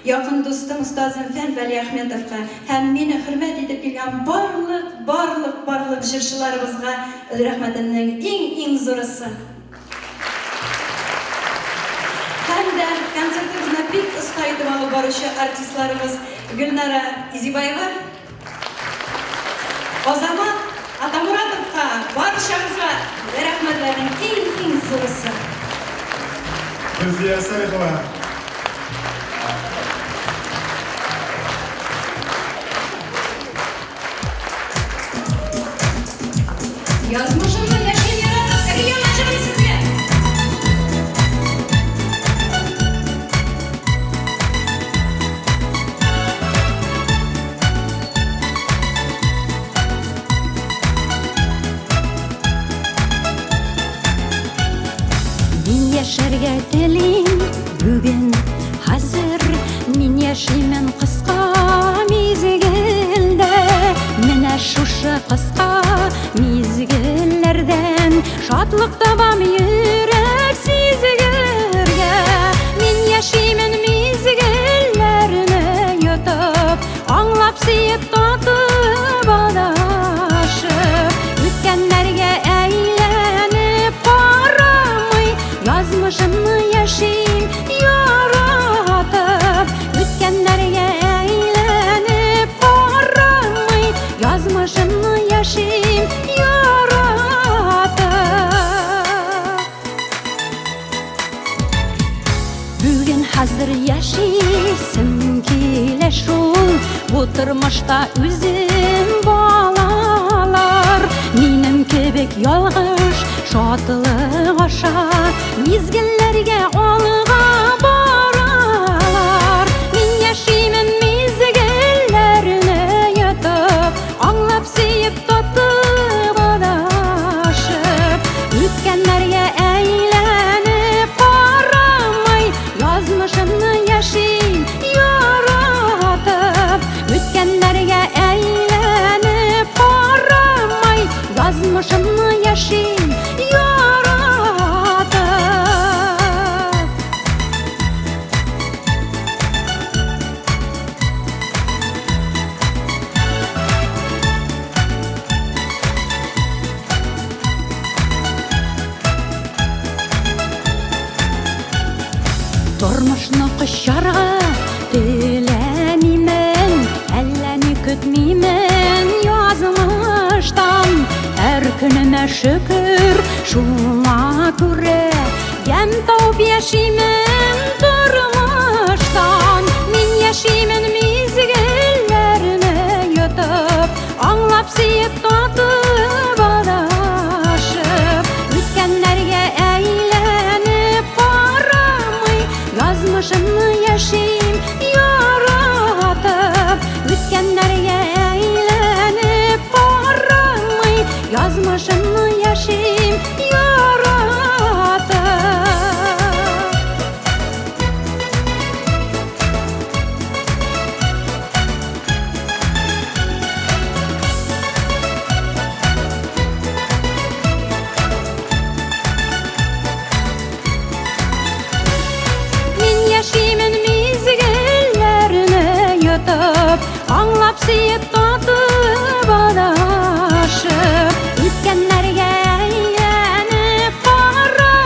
якын дустым, остазым Фән Вәлиәхмәтовка һәм мине хөрмәт итеп килгән барлык, барлык, барлык җырчыларыбызга рәхмәтемнең иң-иң зурысы. Һәм дә концертыбызны бик оста итеп алып баручы артистларыбыз Гөлнара Изибаева, Азамат Атамуратовка, барчагызга рәхмәтләрнең иң-иң зурысы. Гөлфия Салихова. Язмышымны яшим яратып, Риана җырын сезгә! Мин яшәргә телим бүген, хәзер мин яшимен кыска мизгелдә. Менә шушы кыска мизгелләрдән шатлык табам йөрәк сизгергә. Мин яшимен мизгелләрне йотып, аңлап сөеп татып адашып, үткәннәргә әйләнеп карамый, язмышымны яшим яратып. Үткәннәргә әйләнеп карамый, язмышымны яшим яратып. Бүген хәзер яшисем килә шул, бу тормышта үзем балалар. Минем кебек ялгыш шатлык аша мизгелләргә алга баралар. Мин яшимен мизгелләрне йотып, аңлап сөеп татып адашып, үткәннәргә әйләнеп карамый, язмышымны яшим яратып. Үткәннәргә әйләнеп карамый, язмышымны яшим яратып. Тормышны кочарга теләмимен, әллә ни көтмимен язмыштан. Һәр көнемә шөкер, шуңа күрә ямь табып яшимен тормыштан. Мин яшимен мизгелләрне йотып, аңлап сөеп татып адашып, үткәннәргә әйләнеп карамый, язмышымны яшим яратып. Үткәннәргә әйләнеп карамый, язмышымны яшим яратып. Мин яшимен мизгелләрне йотып, аңлап сөеп татып адашып, үткәннәргә әйләнеп карамый,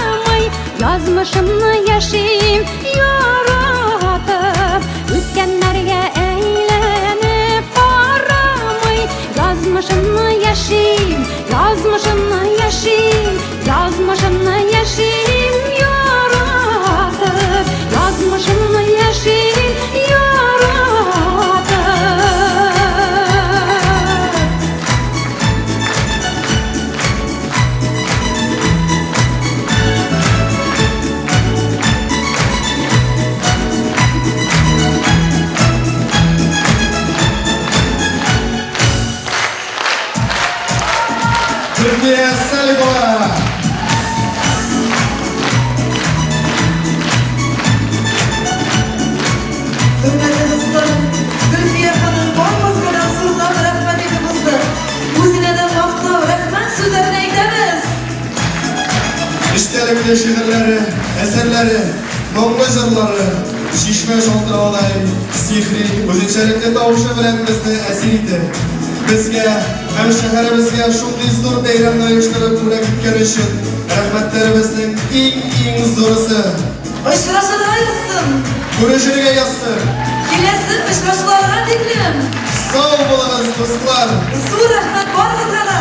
Язмышымны яшим яратып, үткәннәргә әйләнеп карамый. Язмышымны яшим, язмышымны яшим, язмышымны яшим яратып, язмышымны яшим яратып. Гөлфия Салихова! Хөрмәтле дуслар, Гөлфия ханым барыбызга да зурлап рәхмәт әйтеп узды. Үзенә дә мактау, рәхмәт сүзләрен әйтәбез. Эчтәлекле шигырьләре, әсәрләре, моңлы җырлары, чишмә шалтыраудай сихри, үзенчәлекле тавышы белән безне әсир итә. Безгә һәм шәһәребезгә шундый зур бәйрәмне оештырып бүләк иткән өчен рәхмәтләребезнең иң-иң зурысы. Очрашырга язсын! Күрешергә язсын! Киләсе очрашуларга тиклем! Сау булыгыз, дуслар! Зур рәхмәт барыгызга да!